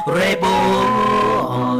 ရဲၣ်ဘိၣ် ဢေႃႈ ၶျေႃးယိူဝ်း ၵေႃႈၸႃႉလႄႈ လႄႈ ၶျေႃးမီႃး ၶျေႃးၵႄးတႄၽႃႇ မီၢ်လႃႈၵူႈၸိူဝ်ႉၵႃႈၶႄႈဝႆႉ လႄႈ ၶျေႃးတႃႇပႃႇတေႃႇ ၸၢၵ်ႈၶေႃးပႃႇဢေႃႈ တီႈၶျႃႉသႄႉၼီႈ ဢေႃးႁႃႈပႃး ဢိတ်းၽိူဝ်ႇႁႃႈပႃး ငၢႆးႁိုဝ်ထႆးမီႈၵေႃႈ ၶေႃးလူဝ်ႇ ၶျေႃးမီႃး ဢွၼ်တႄႇဝႆႉ ထႃႇပႃႇတေႃႇ ဢႃႇ ၶျေႃးသႃႇၸေႃႇသႃႇၽေႃႉ ၵြသူင်းသႃႇထႃႇရၼသုၵ်ႉၽေႃႉၵႃႈ ၶူင်းၵၢၼ်လႄႈ ရွႆးယိမ်းမႂ်ႇ ၽူႈသုင်ဢႃႇယု ၵေႃႈလႄႈ လႄႈ ၶူင်းၵၢၼ်ၸိူဝ်းတႄႉမႃး ထႃႇၽေႃႇလႄႈ တေၵႆႉတူၺ်းယူႇၸေႈ ၶူင်းၵၢၼ်ၸိူဝ်းဝႆႉဢေႃႈ ၶေႃးလူဝ်ႇလႄႈ ၶျေႃးမီႃးတႄႉၽႃႇ ထႃႇၸိုဝ်ႈဢေႃးပေႃးလႄႈ ဢေႃးႁီး ဢႃႇ ဢေႃးႁီးမႂ်ႇလေႃႇ ဢေႃးႁူဝ်မိူဝ်ႈငႃးႁီးၵႃႈ လႄႈ ၸိုဝ်ႈပေႃး ဢေႃးပေႃးတႄႉၽႃႇ ၵိုဝ်းပီႈၵႆႉတူၺ်းယူႇၸေႈ လႄႈ ၶႄႈၵေႃႈ ဢေႃႈ ဝႆႉဢေႃႈၼႆႉ လႃးႁူႇယႃႉတႄႉၽႃႇ ထေႃးၵႃႇ သႃႇတႃႇၸိူဝ်ႉၵႃႈၵႃႈဝႆႉလေႃႇၵေႃႈ လႄႈ ၶျေႃးမီႃး ၶျေႃးၵႄးတႄႉၽႃႇ ၸိုဝ်ႈၶႄႈပိူဝ်ႈဝႆႉ လႄႈ ၸိုဝ်ႈဢေႃးပေႃး ၵိုဝ်းလႄႈ ၵႃႈၵေႃႈ ပႃးၸေႃးဝႆႉ မႂ်းၵႃႈ လႄႈ ၸိုဝ်ႈဢေႃးပေႃး ၵိုဝ်းၵႃႈဝႆႉလေႃႇၵေႃႈ ၶႃႈၶႂ်ႈၵႃႈတေၸေႃးဝႆႉ ဢေႃႈ ၶႃႈဢေႃႈ လေႃႇတႄႉၽႃႇ ယူႇဝႆႉလႃႈလႄႈ လႄႈ ဢေႃႈ ဝႆႉဢေႃႈၼႆႉ လႃးႁူႇယႃႉတႄႉၽႃႇ ထႃႇ ထူဝ်းမႃးလၢတ်ႈၵႆႉတူၺ်းယူႇမႄႈ ၶူင်းၵၢၼ်ၸိူဝ်းဝႆႉဢေႃႈ ၶေႃးလူဝ်ႇလႄႈ ၶျေႃးမီႃးတႄႉၽႃႇ လႄႈ ဢႃႇ ႁႃလႄႈ ႁႃၵႃႈဝႆႉ မႄႈၽူႈၵႄးသေဝႆႉ ၶျေႃးမီႃးတႄႉၽႃႇ ထႃႇပီႈတူၺ်းယူႇၸေႈ လႄႈ ၶျေႃးမီႃး ၸိုဝ်ႈၶႄႈဢေႃးဝႆႉတႄႉၽႃႇ ဢေႃးမိူဝ်ႈငႃးႁီးၵႃႈ ထႆးမီႈၵေႃႈ ၶေႃးလူဝ်ႇတႄႉၵႃႈလႄႈ လႄႈ လႄႈ ၸိုဝ်ႈဢေႃးပေႃးတႄႉၽႃႇ ၵိုဝ်းပီႈၵႆႉတူၺ်းယူႇၸေႈ လႄႈၵေႃႈ ၼေႃႈ ႁိုဝ် ၶျေႃးတႃႇဝႆႉ လႄႈ သိပ်းဝၢတ်ႇထွင်း လႄႈ โรงพยาบาลส่งเสริมสุขภาพประจำตำบล မႂ်းၵႃႈ လႄႈ ဢႃႇ ဢုတ်ႉထႃႇလေႃႇၵေႃႈ သထႃႇၼီႇဢၼႃႇမႆႇၵေႃႈဝႆႉၼႃႇ မႂ်းၵႃႈ ဢႃႇ ၽိူဝ်ႇဢေႃႈ ၶေႃးလူဝ်ႇဝႆႉ ၼႃႈၸိူဝ်ႉယႄႈ လႄႈ သိပ်းဝၢတ်ႇထွင်း ယႄႈၵႃႈဝႆႉ ၼႃႈၸိူဝ်ႉယႄႈ ဢေႃႈ တႄႉတႄႉၽႃႇဢေႃႈ ၶေႃးလူဝ်ႇ ၼေႃႈ ႁိုဝ် လႄႈ ၸိုဝ်ႈတႄႉၽႃႇ ဢေႃးပေႃးၵိုဝ်းတူၺ်းဝႆႉ ၸႃႉၸႃႉတႃႉလႄႈ ဢႃႇ ၸႃႉတႄႉၽႄႈဝႆႉယူႇ လႄႈ ၸႃႉတႄႉၶိုဝ်းဝႆႉ ဢေႃးယႃႉတႃႇၽေႃႈၵႆႉထဵဝ်ၸေႈ လႄႈ ၶျေႃးမီႃး ၶျေႃးၵႄးတႄႉၽႃႇ ထႃႇ ၸိုဝ်ႈဢေႃးပေႃးၵိုဝ်းပီႈဝႆႉ လႄႈ ၶႄႈၵေႃႈ ၸိုဝ်ႈမႃးၸေႃႇၵေႃႈ ၸႃႉတူႇ ၶႃႈမႃးတႃႉ ၶႃႈမႃးမႄးၵႃႈ လႄႈ ႁႄႉတေႃႇမႃးၵႃႈ လႄႈ ၶႄႈၵေႃႈ ၸိုဝ်ႈလႄႈ ဢႃႇယုၸႃႉဝႆႉယူႇ လႄႈ ၶျေႃးသႃႇၸေႃႇသႃႇတူႇဢေႃးပေႃး တႄႉလႄႈၵႃႈ ၼီႈမႃးသႃႇတူႇဢေႃးပေႃး လႄႈ ဢႃႇ ဢႃႇယုၸႃႉ လႄႈ ၸိုဝ်ႈလႄႈ ၶႄႈၵေႃႈ ၸိုဝ်ႈဢေႃးပေႃးၵိုဝ်းဝႆႉ ၶျေႃးတႄႉၽႃႇလေႃႇၵေႃႈၵႃႈ ၶႃႈတႄႉၵႃႈ တႃႉၵႄႈပီႈဝႆႉ လႄႈ ၶႃႈတႄႉၵႃႈ ၵႄႈသိုဝ်ႈဝႆႉ ၸိုဝ်ႈဢေႃးပေႃးၵိုဝ်းလႄႈ ၶႃႈတႄႉမႃးႁႃသႃႇဝႆႉၼႃႇ တႃႉၵႄႈတူႇမႃးတႄႉဝႆႉလေႃႇၵေႃႈ ၸိုဝ်ႈတႄႉၵႃႈၵေႃႈ လေႃႇၼႃႇပိူဝ်ႈဝႆႉမႄး လႄႈ ၸိုဝ်ႈတႄႉလေႃႇၼႃႇ ပႄႇလႃႇၵေႃႈၵႃႈ လႄႈ ပႄႇၵိုဝ်းၵႃႈ ၶႃႈပီႈၵေႃႈ ၵႄႈလႃႇဝႆႉမႄး မွၵ်ႇၵေႃႈၶေႃႈၵႃႈ ႁႄႉၵေႃႈ ဢႃႇယုၸႃႉ လႄႈ ၶျေႃးမီႃး ၶျေႃးၵႄးတႄႉၽႃႇ ၸိုဝ်ႈၸေႃႇႁႄႉဝႆႉလေႃႇၵေႃႈ ၸိုဝ်ႈ ၶႃႈတႄႉၵႃႈ သိုဝ်ႉၵႃႈႁႃသႃႇဝႆႉ လႄႈ ၶႄႈၵေႃႈ ၸိုဝ်ႈဢေႃးပေႃးၵိုဝ်းဝႆႉလေႃႇၵေႃႈၵႃႈ ၶႃႈတႄႉၵႃႈ ၵႄႈသိုဝ်ႈ တႃႉၵႄႈတူႇ လႄႈ တႄႉပေႃႈလႄႈ လႄႈ ဢေႃးၸႃႉပိူဝ်ႈၶေႃႈၼေႃႈ ၶႃႈတႄႉၵႃႈတႄႉဝႆႉယူႇ မႃးတႄႉဝႆႉလေႃႇၵေႃႈ ၸိုဝ်ႈတႄႉလေႃႇၼႃႇ ၽူႈလႄႈ ပႄႇလႃႇၵေႃႈ ပႄႇၵိုဝ်းၵႃႈ ၶႃႈပီႈၵႄႈလႃႇဝႆႉၸေႈမႄး လႄႈ ၸိုဝ်ႈတႄႉၶေႃႈၼႃႇ လႄႈ မွၵ်ႇၵေႃႈၵႃႈ ငႃးမႃးၵႃႈၵႆႉၵႄႈလႃႇဝႆႉၸေႈ ပႄႇၵိုဝ်းၵႃႈ ၵေႃႈၶျေႃႉပႃႇလႃႇဝႆႉၸေႈ ဢိူဝ်ႈ ၵိုဝ်းယူႇၸႃႉလႄႈ ႁႄႉၵေႃႈ ၶျေႃးမီႃးတႄႉၵႃႈလႄႈလႄႈ ၵႃႈလႄႈ သတိတႃႉလႄႈ တႃႉၵႄႈတူႇ ၼႃႇလီႇ ဢႃႇ သူႇယေႃး မွၵ်ႇၵေႃႈၶေႃႈ ၸိုဝ်ႈတႄႉၽႃႇ ၶႃႈတႄႉသိုဝ်ႉ ၶႃႈတႄႉႁႃသႃႇ တႄႉၵေႃႈလႄႈ လႄႈ ၶျေႃးမီႃး ၶျေႃးၵႄးတႄႉၽႃႇ ထႃႇ ၸိုဝ်ႈဢေႃးပေႃးၵိုဝ်းပီႈဝႆႉ ၶူင်းၵၢၼ်ဢေႃးလေႃးတႄႉၽႃႇ ယူႇဝႆႉလႃႈလႄႈ လႄႈ ဢႃႇ ႁိုဝ် ဢေႃႈ ဝႃႈဢၼ်ၼႆႉ လႃႈ ႁူႉယႃႈတႄႉၽႃႇ ထႃႇ ၸိုဝ်ႈၶႄႈၵေႃႈ မႃးလႃႈဝႆႉယူႇ လႄႈ ယႃႇပေႁႂ်ႈ တႄႉပေႃး သိုဝ်ႉလႃႈ ၵႃႈလႃႈ တူၺ်းဝႆႉ သႃႇတႃႇဢေႃးလေႃးတႄႉၽႃႇၵႃႈ ၸိုဝ်ႈၶႄႈမႆႈၸႂ်တႄႉယူႇ လူဝ်ႇလႃႈလႄႈ ဢေႃႈ ဝႃႈပီႈလႃႈ ၶျႄႊဝေႇတႄႉ ၵႃႈလီလီၵႃႈ ၸိုဝ်ႈမႄႈၵႃႈမႄႈ ၶျႄႊသႃႇၸေႃႇသႃႇ ႁႃလႄႈ တေႃႇသႃႇပီႈဢေႃႈ ပူႇၸႃႇမႄ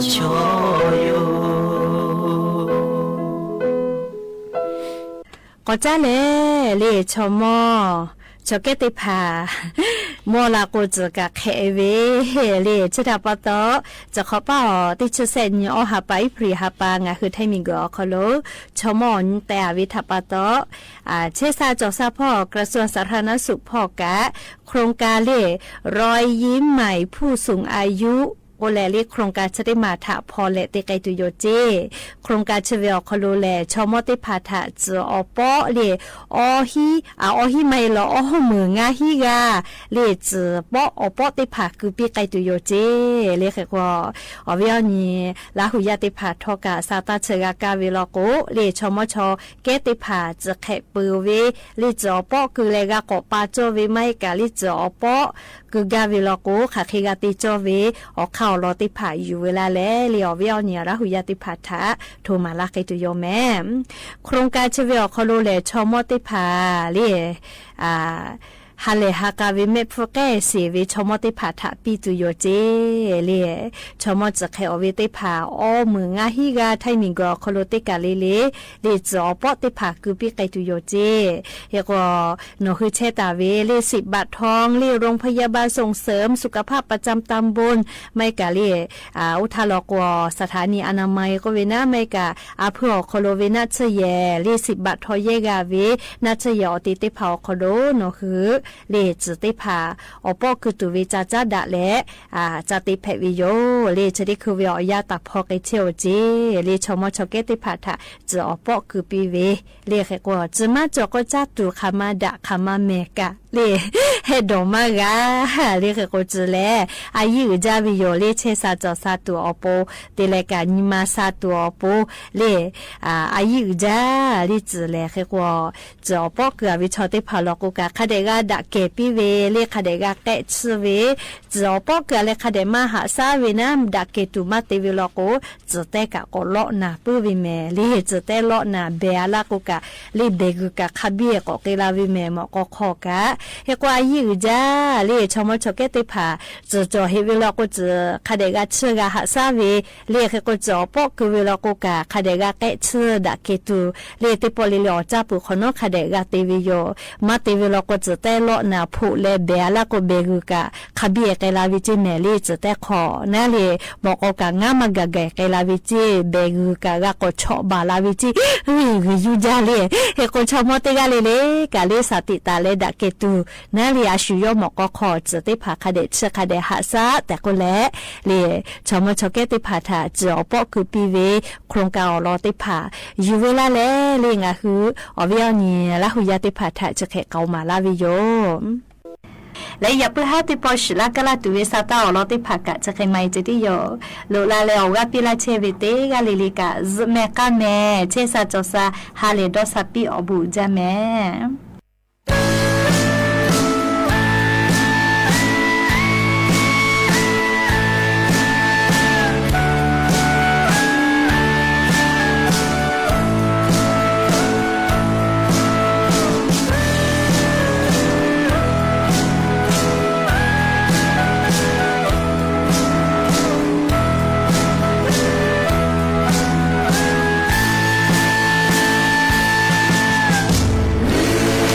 ႈ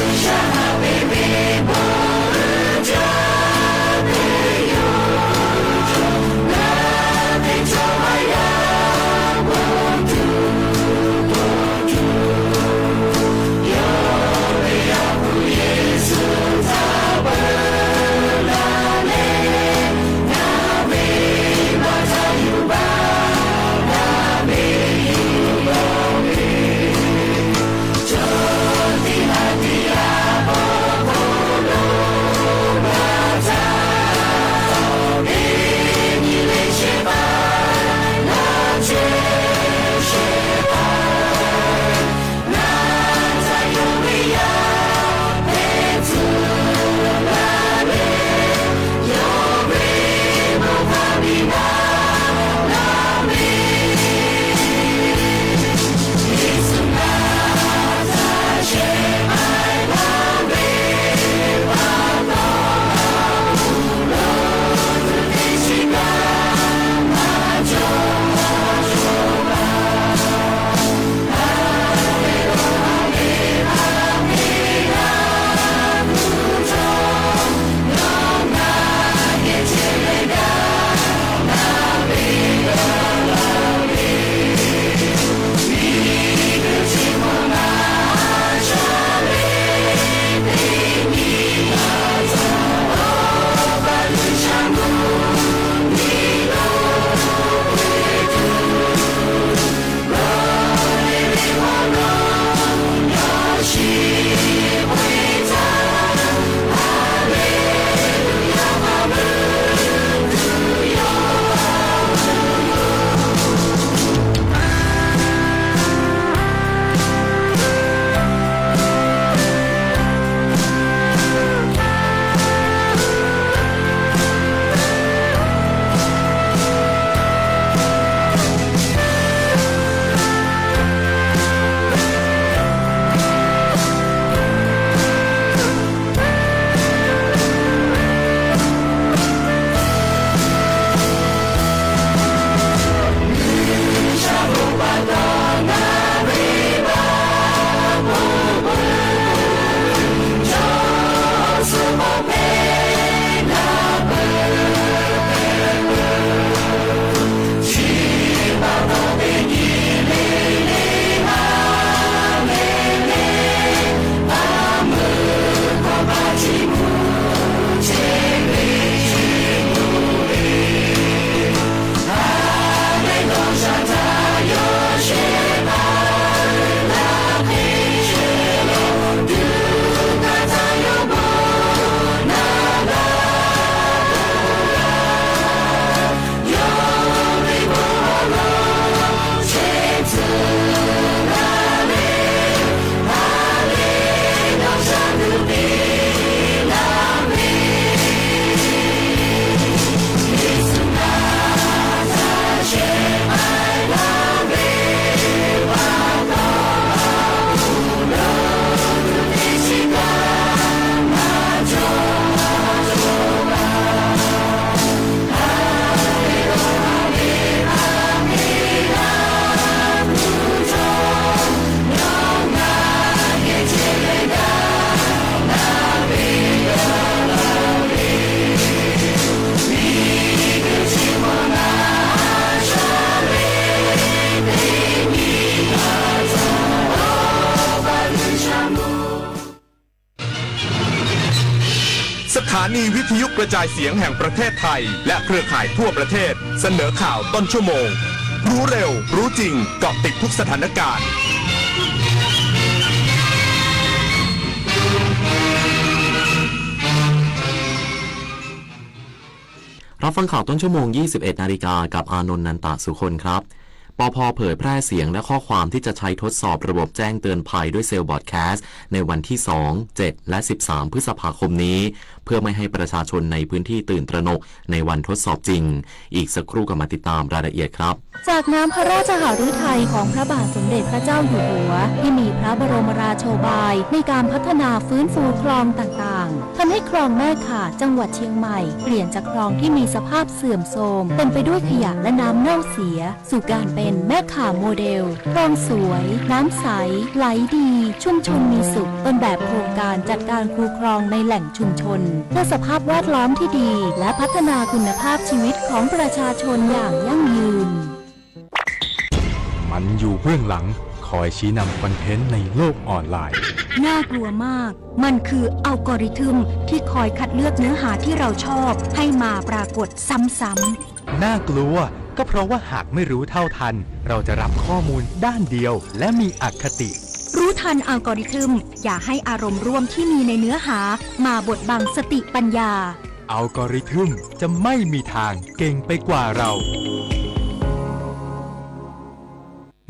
สถานีวิทยุกระจายเสียงแห่งประเทศไทย และเครือข่ายทั่วประเทศ เสนอข่าวต้นชั่วโมง รู้เร็ว รู้จริง เกาะติดทุกสถานการณ์ รับฟังข่าวต้นชั่วโมง ยี่สิบเอ็ดนาฬิกา กับอานนท์ นันตะสุคนครับ ปภ เผยแพร่เสียงและข้อความที่จะใช้ทดสอบระบบแจ้งเตือนภัยด้วยเซลล์บรอดแคสต์ในวันที่ สอง เจ็ด และ สิบสาม พฤษภาคมนี้ เพื่อไม่ให้ประชาชนในพื้นที่ตื่นตระหนกในวันทดสอบจริง อีกสักครู่กลับมาติดตามรายละเอียดครับ จากน้ำพระราชหฤทัยของพระบาทสมเด็จพระเจ้าอยู่หัว ที่มีพระบรมราโชบายในการพัฒนาฟื้นฟูคลองต่างๆ ทำให้คลองแม่ข่าจังหวัดเชียงใหม่ เปลี่ยนจากคลองที่มีสภาพเสื่อมโทรม เต็มไปด้วยขยะและน้ำเน่าเสีย สู่การเป็นแม่ข่าโมเดล คลองสวย น้ำใส ไหลดี ชุมชนมีสุข ต้นแบบโครงการจัดการคูคลองในแหล่งชุมชน เพื่อสภาพแวดล้อมที่ดี และพัฒนาคุณภาพชีวิตของประชาชนอย่างยั่งยืน มันอยู่เบื้องหลัง คอยชี้นำคอนเทนต์ในโลกออนไลน์ น่ากลัวมาก มันคืออัลกอริทึมที่คอยคัดเลือกเนื้อหาที่เราชอบให้มาปรากฏซ้ำๆ น่ากลัว ก็เพราะว่าหากไม่รู้เท่าทัน เราจะรับข้อมูลด้านเดียว และมีอคติ รู้ทันอัลกอริทึม อย่าให้อารมณ์ร่วมที่มีในเนื้อหามาบดบังสติปัญญา อัลกอริทึมจะไม่มีทางเก่งไปกว่าเรา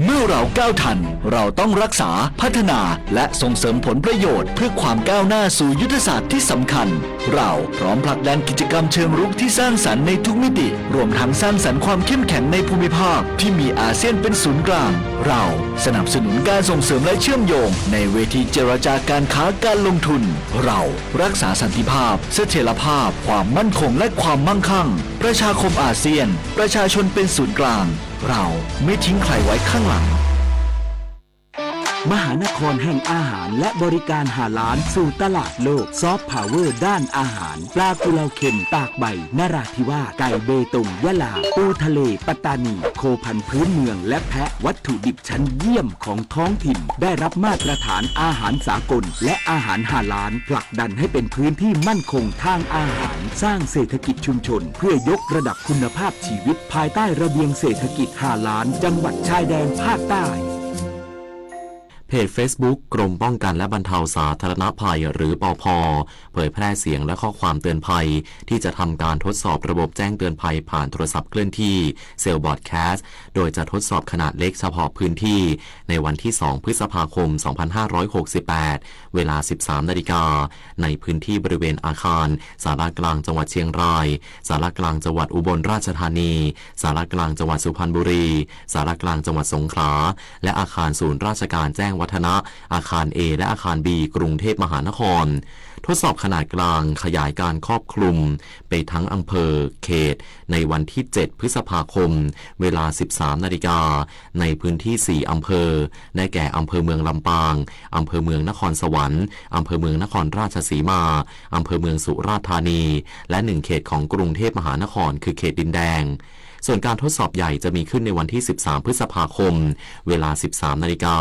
เมื่อเราก้าวทัน เราต้องรักษา พัฒนา และส่งเสริมผลประโยชน์เพื่อความก้าวหน้าสู่ยุทธศาสตร์ที่สำคัญ เราพร้อมผลักดันกิจกรรมเชิงรุกที่สร้างสรรค์ในทุกมิติ รวมทั้งสร้างสรรค์ความเข้มแข็งในภูมิภาคที่มีอาเซียนเป็นศูนย์กลาง เราสนับสนุนการส่งเสริมและเชื่อมโยงในเวทีเจรจาการค้าการลงทุน เรารักษาสันติภาพ เสถียรภาพ ความมั่นคง และความมั่งคั่ง ประชาคมอาเซียน ประชาชนเป็นศูนย์กลาง เราไม่ทิ้งใครไว้ข้างหลัง มหานครแห่งอาหารและบริการฮาลาลสู่ตลาดโลก ซอฟต์พาวเวอร์ด้านอาหาร ปลากุเลาเค็มตากใบนราธิวาส ไก่เบตงยะลา ปูทะเลปัตตานี โคพันธุ์พื้นเมือง และแพะ วัตถุดิบชั้นเยี่ยมของท้องถิ่น ได้รับมาตรฐานอาหารสากล และอาหารฮาลาล ผลักดันให้เป็นพื้นที่มั่นคงทางอาหาร สร้างเศรษฐกิจชุมชน เพื่อยกระดับคุณภาพชีวิตภายใต้ระเบียงเศรษฐกิจฮาลาล จังหวัดชายแดนภาคใต้ เพจเฟซบุ๊ก กรมป้องกันและบรรเทาสาธารณภัย หรือ ปภ เผยแพร่เสียงและข้อความเตือนภัย ที่จะทำการทดสอบระบบแจ้งเตือนภัยผ่านโทรศัพท์เคลื่อนที่ เซลล์บรอดแคสต์ โดยจะทดสอบขนาดเล็กเฉพาะพื้นที่ ในวันที่ สอง พฤษภาคม สองพันห้าร้อยหกสิบแปด เวลา สิบสามนาฬิกา ในพื้นที่บริเวณอาคารศาลากลางจังหวัดเชียงราย ศาลากลางจังหวัดอุบลราชธานี ศาลากลางจังหวัดสุพรรณบุรี ศาลากลางจังหวัดสงขลา และอาคารศูนย์ราชการแจ้งวัฒนะ อาคาร A และอาคาร B กรุงเทพมหานคร ทดสอบขนาดกลางขยายการครอบคลุมไปทั้งอำเภอ เขต ในวันที่ เจ็ด พฤษภาคม เวลา สิบสามนาฬิกา ในพื้นที่ สี่ อำเภอ ได้แก่ อำเภอเมืองลำปาง อำเภอเมืองนครสวรรค์ อำเภอเมืองนครราชสีมา อำเภอเมืองสุราษฎร์ธานี และ หนึ่ง เขตของกรุงเทพมหานคร คือเขตดินแดง ส่วนการทดสอบใหญ่จะมีขึ้นในวันที่ สิบสาม พฤษภาคม เวลา สิบสามนาฬิกา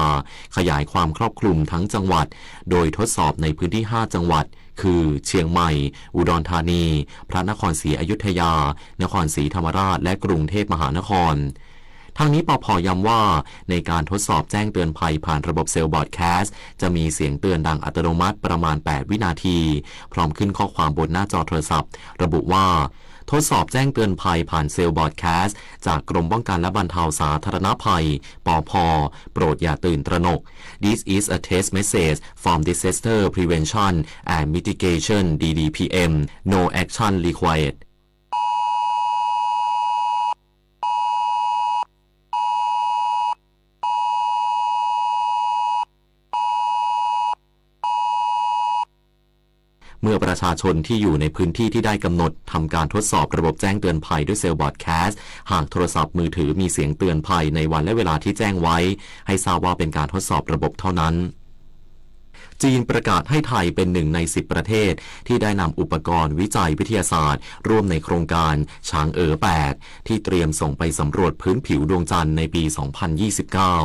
ขยายความครอบคลุมทั้งจังหวัด โดยทดสอบในพื้นที่ ห้า จังหวัด คือ เชียงใหม่ อุดรธานี พระนครศรีอยุธยา นครศรีธรรมราช และกรุงเทพมหานคร ทั้งนี้ ปภ ย้ำว่า ในการทดสอบแจ้งเตือนภัยผ่านระบบเซลล์บรอดแคสต์ จะมีเสียงเตือนดังอัตโนมัติประมาณ แปด วินาที พร้อมขึ้นข้อความบนหน้าจอโทรศัพท์ ระบุว่า ทดสอบแจ้งเตือนภัยผ่านเซลล์บรอดแคสต์ จากกรมป้องกันและบรรเทาสาธารณภัย ปภ โปรดอย่าตื่นตระหนก This is a test message from Disaster Prevention and Mitigation, D D P M. No action required. เมื่อประชาชนที่อยู่ในพื้นที่ที่ได้กำหนดทำการทดสอบระบบแจ้งเตือนภัยด้วยเซลล์บรอดแคสต์ หากโทรศัพท์มือถือมีเสียงเตือนภัยในวันและเวลาที่แจ้งไว้ ให้ทราบว่าเป็นการทดสอบระบบเท่านั้น จีนประกาศให้ไทยเป็นหนึ่งใน สิบ ประเทศที่ได้นำอุปกรณ์วิจัยวิทยาศาสตร์ ร่วมในโครงการช้างเอ๋อ แปด ที่เตรียมส่งไปสำรวจพื้นผิวดวงจันทร์ในปี สองพันยี่สิบเก้า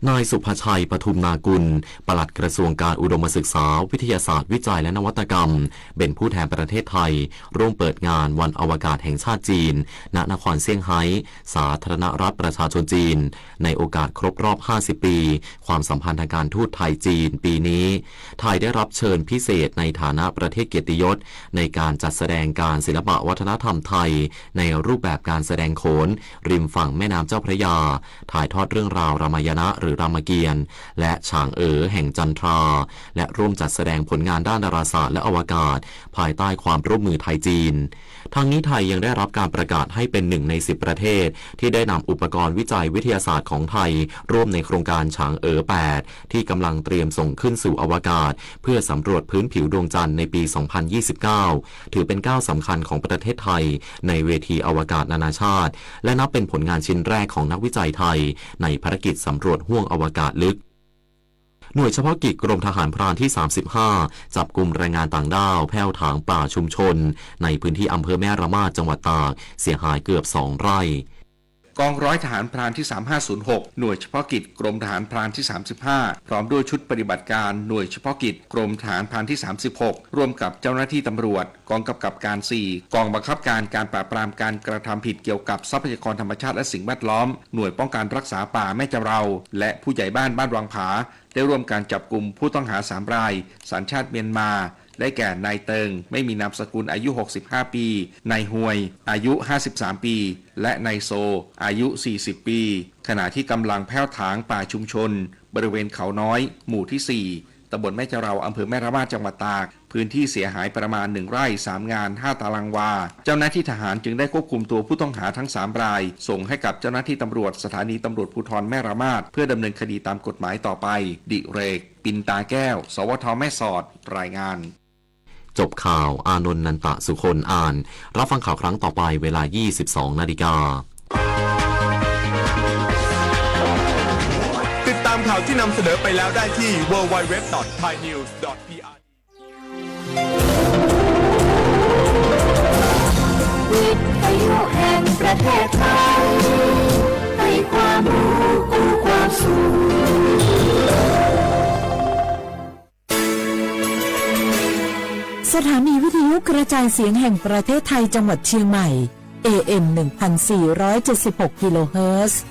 นายสุภชัย ปทุมนากุล ปลัดกระทรวงการอุดมศึกษา วิทยาศาสตร์ วิจัย และนวัตกรรม เป๋นผู้แทนประเทศไทย ร่วมเปิดงานวันอวกาศแห่งชาติจีน ณ นครเซี่ยงไฮ้ สาธารณรัฐประชาชนจีน ในโอกาสครบรอบ ห้าสิบ ปี ความสัมพันธ์ทางการทูตไทย-จีน ปีนี้ ไทยได้รับเชิญพิเศษในฐานะประเทศเกียรติยศ ในการจัดแสดงการศิลปะวัฒนธรรมไทย ในรูปแบบการแสดงโขน ริมฝั่งแม่น้ำเจ้าพระยา ถ่ายทอดเรื่องราวรามายณะหรือรามเกียรติ์ และฉางเอ๋อแห่งจันทรา และร่วมจัดแสดงผลงานด้านดาราศาสตร์และอวกาศ ภายใต้ความร่วมมือไทย-จีน ทั้งนี้ไทยยังได้รับการประกาศให้เป็นหนึ่งในสิบประเทศ ที่ได้นำอุปกรณ์วิจัยวิทยาศาสตร์ของไทย ร่วมในโครงการฉางเอ๋อแปด ที่กำลังเตรียมส่งขึ้นสู่อวกาศ เพื่อสำรวจพื้นผิวดวงจันทร์ในปี สองพันยี่สิบเก้า ถือเป็นก้าวสำคัญของประเทศไทย ในเวทีอวกาศนานาชาติ และนับเป็นผลงานชิ้นแรกของนักวิจัยไทย ในภารกิจสำรวจห้วงอวกาศลึก หน่วยเฉพาะกิจกรมทหารพรานที่ สามสิบห้า จับกุมแรงงานต่างด้าวแผ้วถางป่าชุมชน ในพื้นที่อำเภอแม่ระมาด จังหวัดตาก เสียหายเกือบสองไร่ กองร้อยทหารพรานที่ สามห้าศูนย์หก หน่วยเฉพาะกิจกรมทหารพรานที่ สามสิบห้า พร้อมด้วยชุดปฏิบัติการหน่วยเฉพาะกิจกรมทหารพรานที่ สามสิบหก ร่วมกับเจ้าหน้าที่ตำรวจ กองกำกับการ สี่ กองบังคับการการปราบปรามการกระทำผิดเกี่ยวกับทรัพยากรธรรมชาติและสิ่งแวดล้อม หน่วยป้องกันรักษาป่าแม่จำเรา และผู้ใหญ่บ้านบ้านวังผา ได้ร่วมกันจับกุมผู้ต้องหา สาม ราย สัญชาติเมียนมา ได้แก่ นายเติง ไม่มีนามสกุล อายุ หกสิบห้า ปี นายฮวย อายุ ห้าสิบสาม ปี และนายโซ อายุ สี่สิบ ปี ขณะที่กำลังแผ้วถางป่าชุมชน บริเวณเขาน้อย หมู่ที่ สี่ ตำบลแม่จำเรา อำเภอแม่ระมาด จังหวัดตาก พื้นที่เสียหายประมาณ หนึ่ง ไร่ สาม งาน ห้า ตารางวา เจ้าหน้าที่ทหารจึงได้ควบคุมตัวผู้ต้องหาทั้ง สาม ราย ส่งให้กับเจ้าหน้าที่ตำรวจสถานีตำรวจภูธรแม่ระมาด เพื่อดำเนินคดีตามกฎหมายต่อไป ดิเรก ปินตาแก้ว สวท แม่สอด รายงาน จบข่าว อานนท์ นันตะสุคน อ่าน รับฟังข่าวครั้งต่อไปเวลา ยี่สิบสองนาฬิกา ติดตามข่าวที่นำเสนอไปแล้วได้ที่ ดับเบิลยู ดับเบิลยู ดับเบิลยู ดอท ไทยนิวส์ ดอท พีอาร์ วิทยุแห่งประเทศไทย ให้ความรู้กู้ความสุข สถานีวิทยุกระจายเสียงแห่งประเทศไทยจังหวัดเชียงใหม่ เอเอ็ม หนึ่งพันสี่ร้อยเจ็ดสิบหก กิโลเฮิรตซ์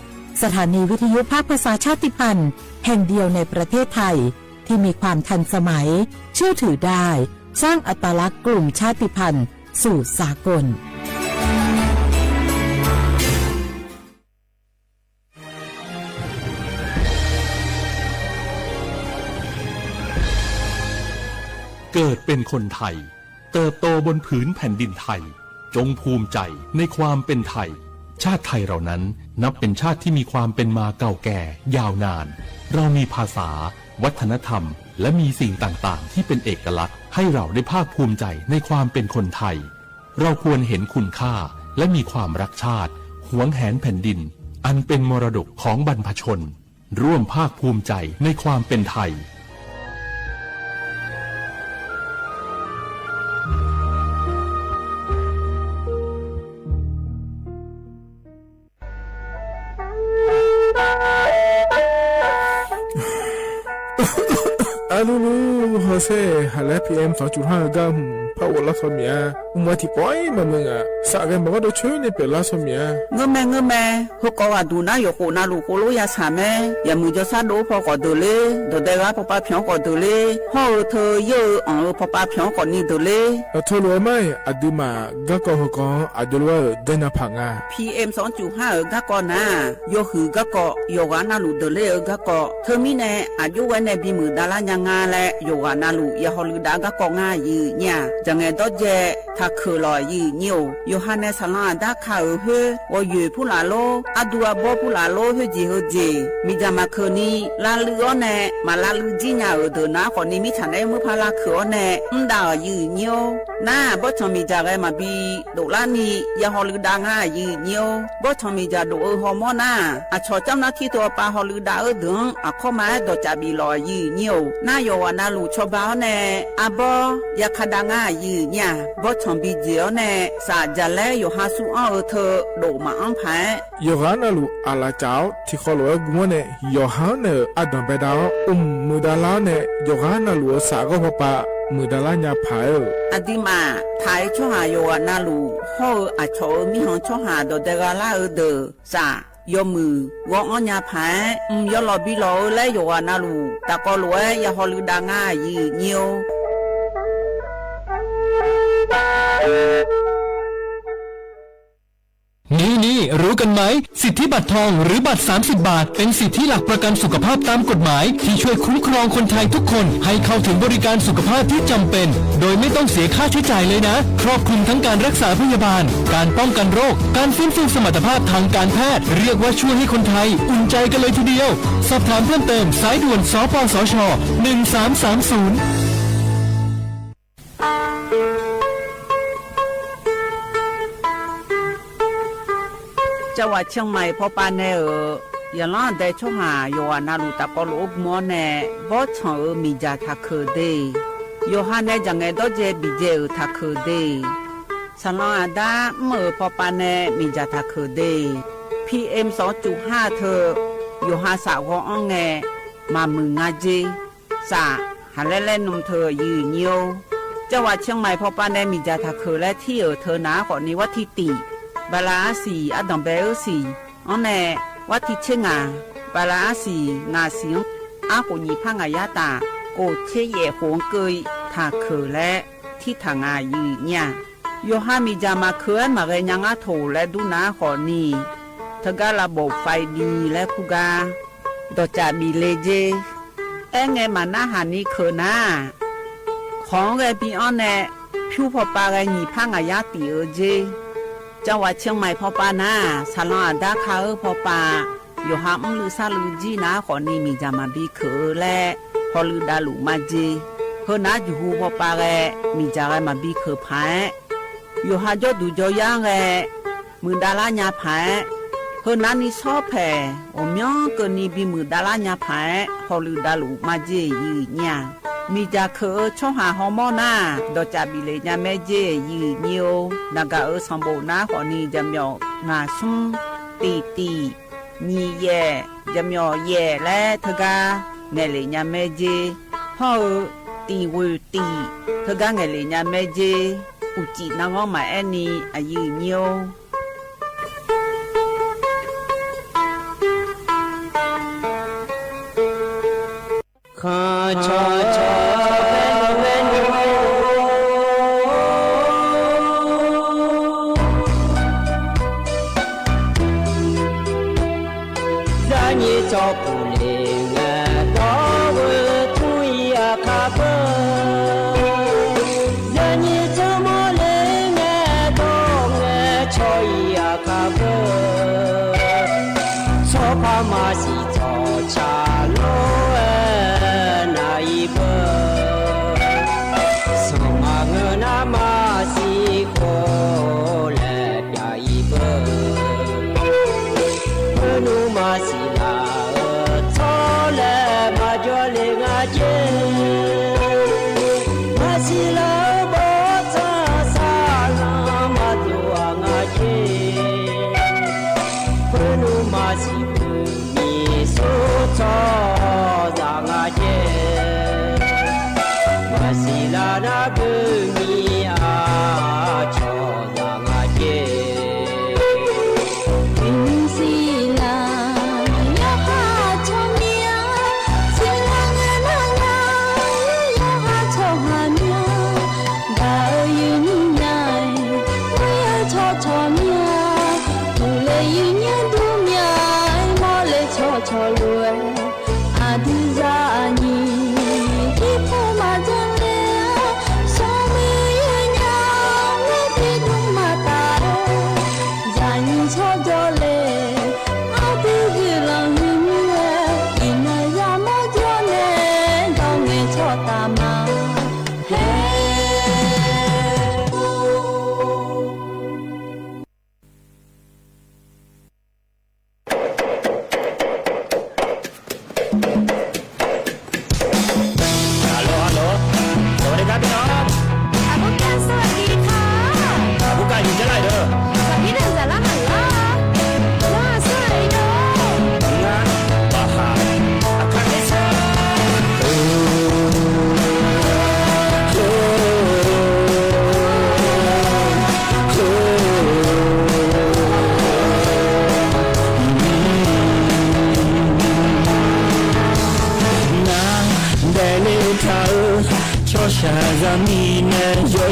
สถานีวิทยุภาคภาษาชาติพันธุ์แห่งเดียวในประเทศไทย ที่มีความทันสมัย เชื่อถือได้ สร้างอัตลักษณ์กลุ่มชาติพันธุ์สู่สากล เกิดเป็นคนไทย เติบโตบนผืนแผ่นดินไทย จงภูมิใจในความเป็นไทย ชาติไทยเรานั้นนับเป็นชาติที่มีความเป็นมาเก่าแก่ยาวนาน เรามีภาษา วัฒนธรรม และมีสิ่งต่างๆ ที่เป็นเอกลักษณ์ ให้เราได้ภาคภูมิใจในความเป็นคนไทย เราควรเห็นคุณค่า และมีความรักชาติ หวงแหนแผ่นดิน อันเป็นมรดกของบรรพชน ร่วมภาคภูมิใจในความเป็นไทย อะลูลู เฮอเซ่ หันแล พีเอ็ม สองจุดห้า เอ๋อก้า อืม ผ้าโอดล้าซอเมีย อุมวาติปอยมาเมืองอะ สะแกนบอกว่าโดยช่วยในเป๋นล้าซอเมีย เงื้อแม่ เงื้อแม่ เฮอกออาดูนะ หยกโขนาลูกโคโลยาสาแม่ อย่ามือจอซาโดพอก่อเดินเลย เดี๋ยวได้รับพอปาเพียงก่อเดินเลย พ่อเออเธอเยอะเอออ่องเออพอปาเพียงก่อนนี่เดินเลย เออโทษเลยไม่ อะดื้อมา ก้าก็เฮอกอ อะเดี๋ยวว่าเออ ได้นาผางา พีเอ็ม สองจุดห้า เออ ก้าก็นา โยหือก้าก็ โยกานาลูเดินเลยเออ ก้าก็ เธอมีแน่ อายุไว้ในบีมือดารายังงาและ โยกานาลู อย่าฮอลือดาก้าก็ง่ายยือเนี่ย จะไงดอดแย ถ้าเขอหล่อยือเนี่ย โยฮันในสาราดาคาเออเฮอ วอเยอผู้หลาโล อะดูอะบอผู้หลาโล เฮอจีเฮอเจ มีจามาเขอนี้ ลาลืออ้อแน่ มาลาลือจี้ญาเออเดินนะ ขอนี้มิฉันได้มือพาลาเขออ้อแน่ อืมดาเออยือเนี่ย น้า บ่ชองมีจาแกมาบี โดละนี่ อย่าฮอลือดาง่ายยือเนี่ย บ่ชองมีจาโดเออฮอมอน้า อะชอเจ้าหน้าที่ตั๋วปาฮอลือดาเออเดิง อะข้อมาดอจ่าบีหล่อยือเนี่ย น้าโยกานาลูชอบาอ้อแน่ อะบอ อย่าคาดาง่ายยือเนี่ย บ่ ဆံၣ်ဘီၣ်ၸေၣ်အီၤန့ၣ် စၢ်ယၢ်လဲယီၢ်ဟၣ်စူၣ်အီၣ်အီၤ ထိးဒိၣ်မးအီၤဖဲ ယီၢ်ဟၣ်နၢ်လူၢ် အလၢ်စၢ်အီၤ ထံၣ်ဃီလိာ်ဝဲဂုၢ်မီၢ်န့ၣ် ယီၢ်ဟၣ်န့ၣ် အဒိၣ်ဘဲဒၣ်အီၤ အိၣ်မုာ်ဒါလါန့ၣ် ယီၢ်ဟၣ်နၢ်လူၢ်အစၢ်အဂီၢ် ဖီၣ်ပၢ် မုာ်ဒါလါညါဖးဧၢ. အဒံးမး ထးအံၤ ဆီဟၣ်ယီၢ်ဟၣ်နၢ်လူၢ် ဟီၣ်ဧၢ အဆီၣ်ဧၢ မံဟီၣ်ဆီဟၣ် ဒီးဒဲဂၤလၢ်ဧၢဒီး စၢ် ယီၢ်မုၢ် ဂီၤအီၣ်ညါဖး အုမ် ယီၢ်လီၤဘံလီၤဧၢ လၢယီၢ်ဟၣ်နၢ်လူၢ် တၢ်ကီလိာ်ဝဲ ယဟီၣ်လုၢ်ဒါ ငါယုၢ်ညိ นี่ๆ รู้กันไหม สิทธิบัตรทองหรือบัตร สามสิบบาท เป็นสิทธิหลักประกันสุขภาพตามกฎหมายที่ช่วยคุ้มครองคนไทยทุกคนให้เข้าถึงบริการสุขภาพที่จำเป็น โดยไม่ต้องเสียค่าใช้จ่ายเลยนะ ครอบคลุมทั้งการรักษาพยาบาล การป้องกันโรค การฟื้นฟูสมรรถภาพทางการแพทย์ เรียกว่าช่วยให้คนไทยอุ่นใจกันเลยทีเดียว สอบถามเพิ่มเติม สายด่วน สปสช. หนึ่งสามสามศูนย์ ကၠီဝး ဆဵင်ႇမၢႆႇ ဖီၣ်ပၢ်နဲဧၢ, ယလီၤဒဲး ဆီဟၣ်ယီၢ်ဟၣ်နၢ်လူၢ် တၢ်ကီလိာ်အိၣ်မီၢ်န့ၣ် ဘီဆၣ်ဧၢ မံၣ်ယၢ်ထးခုၣ်ဒ့ ယီၢ်ဟၣ်နဲၣ် ယၢ်ငဲၤဒီး ယဲၢ်ဘံၣ်ယဲၢ်ဧၢ ထးခုၣ်ဒ့ ဆၣ်လီၤအဒါ အုမ် ဧၢ ဖီၣ်ပၢ်နဲၣ် မံၣ်ယၢ်ထးခုၣ်ဒ့ ဖံဢဵမ် စီၤကၠူႇဟၣ် ထိး ယီၢ်ဟၣ်စၢ်ဂီၤအီၣ်ငဲၤ မၤမုၢ်ငါစ့ စၢ် ဟးလဲလဲနုၢ်ထိး ယုၢ်ညိ ကၠီဝး ဆဵင်ႇမၢႆႇ ဖီၣ်ပၢ်နဲၣ် မံၣ်ယၢ်ထးခုၣ်လၢထံဧၢ ထိးနၤအဃိးနံၤ ဝါထံတံၣ် ဘၣ်လါအါဆံ အဒိၣ်ဘဲဧၢဆံ အီၤနဲၣ် ဝါထံဆ့ငါ ဘၣ်လါအါဆံ ငါဆံ အါဃိးနံၣ် ဖးငါးရာတၢ် ကိၣ်ဆ့ယဲၢ်ဃိးကၢၢ် ထးခုၣ်လၢ ထံထးငါ ယုၢ်ညိ ယီၢ်ဟၣ်မံၣ်ယၢ်မၤခုၣ် မၤဂဲၤညါငါထိၣ်လၢဒူနၤအဃိးနံၤ ထိးဂၤလၢဘိး five G လၢဖုဂၤ ဒီးစၢ်ဘံၣ်လ့စ့ အဲၣ်ငဲၤမၤနၢ်ဟၣ်နံၤခုၣ်နၤ ခီဂဲၤဘံၣ်အီၤနဲၣ် ဖႅဖီၣ်ပၢ်ဂဲၤညံၣ် ဖးငါးရာတံၣ်ဧၢစ့ ကၠီဝး ဆၢၣ်မဲၣ် ဖီၣ်ပၢ်နၤ ဆၢၣ်လီၤအဒါခါဧၢ ဖီၣ်ပၢ် ယီၢ်ဟၣ်အုၣ်လုးသးလုးကၠံနၤဃိးနံၤ မံၤကၢ်မၤဘံခၢၣ်လၢ ဟီၣ်လုၢ်ဒါလုၣ်မၤစ့ ဟၢနၤယူႇဟူ ဖီၣ်ပၢ်ဂဲၤ မံၤကၢ်ဂဲၤမၤဘံခၢၣ်ဖး ယီၢ်ဟၣ်ကၠီဒူၣ်ကၠီယါဂဲၤ မုၢ်ဒါလါညါဖး ဟၢနၤနံၤဆီဖဲ အိၣ်မံကၢၢ်နံၤဘံမုၢ်ဒါလါညါဖး ဟီၣ်လုၢ်ဒါလုၣ်မၤစ့ ယုၢ်ညိ မံၤကၢ်ခုၣ်ဧၢ ဆီဟၣ်ဟီၣ်မီၢ်နၤ ဒီးစၢ်ဘံၣ်လ့ညါမဲစ့ ယုၢ်ညိ နဂၤဧၢ ဆီၣ်ဘိၣ်နၤဃိးနံၤ ယမီၣ် ငါးဆူ တံၣ်တံၣ် နံၣ်ယဲၢ် ယမီၣ်ယဲၢ်လၢ ထိးဂၤ နဲၣ်လ့ညါမဲစ့ ဖီၣ်ဧၢ တံၣ်ဝ့ၢ်တံၣ် ထိးဂၤနဲၣ်လ့ညါမဲစ့ အိၣ်ကံၣ်နၢ်ဂီၢ်မးအဲၣ်နံၤ အယုၢ်ညိ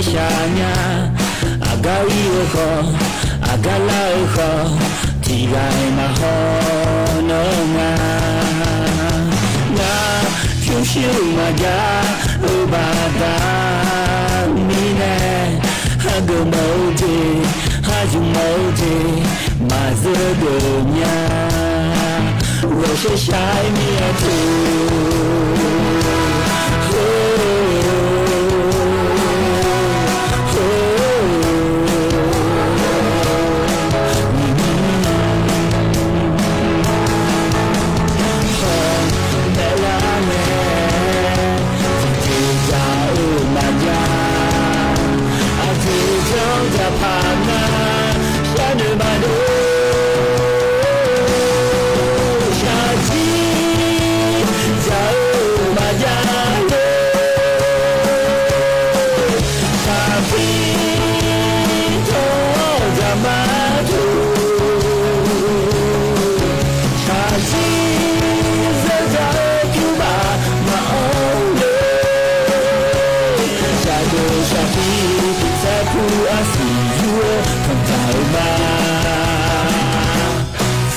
ရှၢၼ်ယါ အကါအီၣ်အဃီ အကါလၢအဃီ တံၢ်ဂၤမၤဟီၣ်နီၢ်ငါ ငါ ဖြူရှုမၤယါ အိၣ်ဘၣ်သးမံၤနဲ ဟးကမီၣ်တ့ၢ် ဟးကမီၣ်တ့ၢ် မၤစၢၤဒိၣ်ညါ ဂီၤရှဲရှဲမံၤအထူ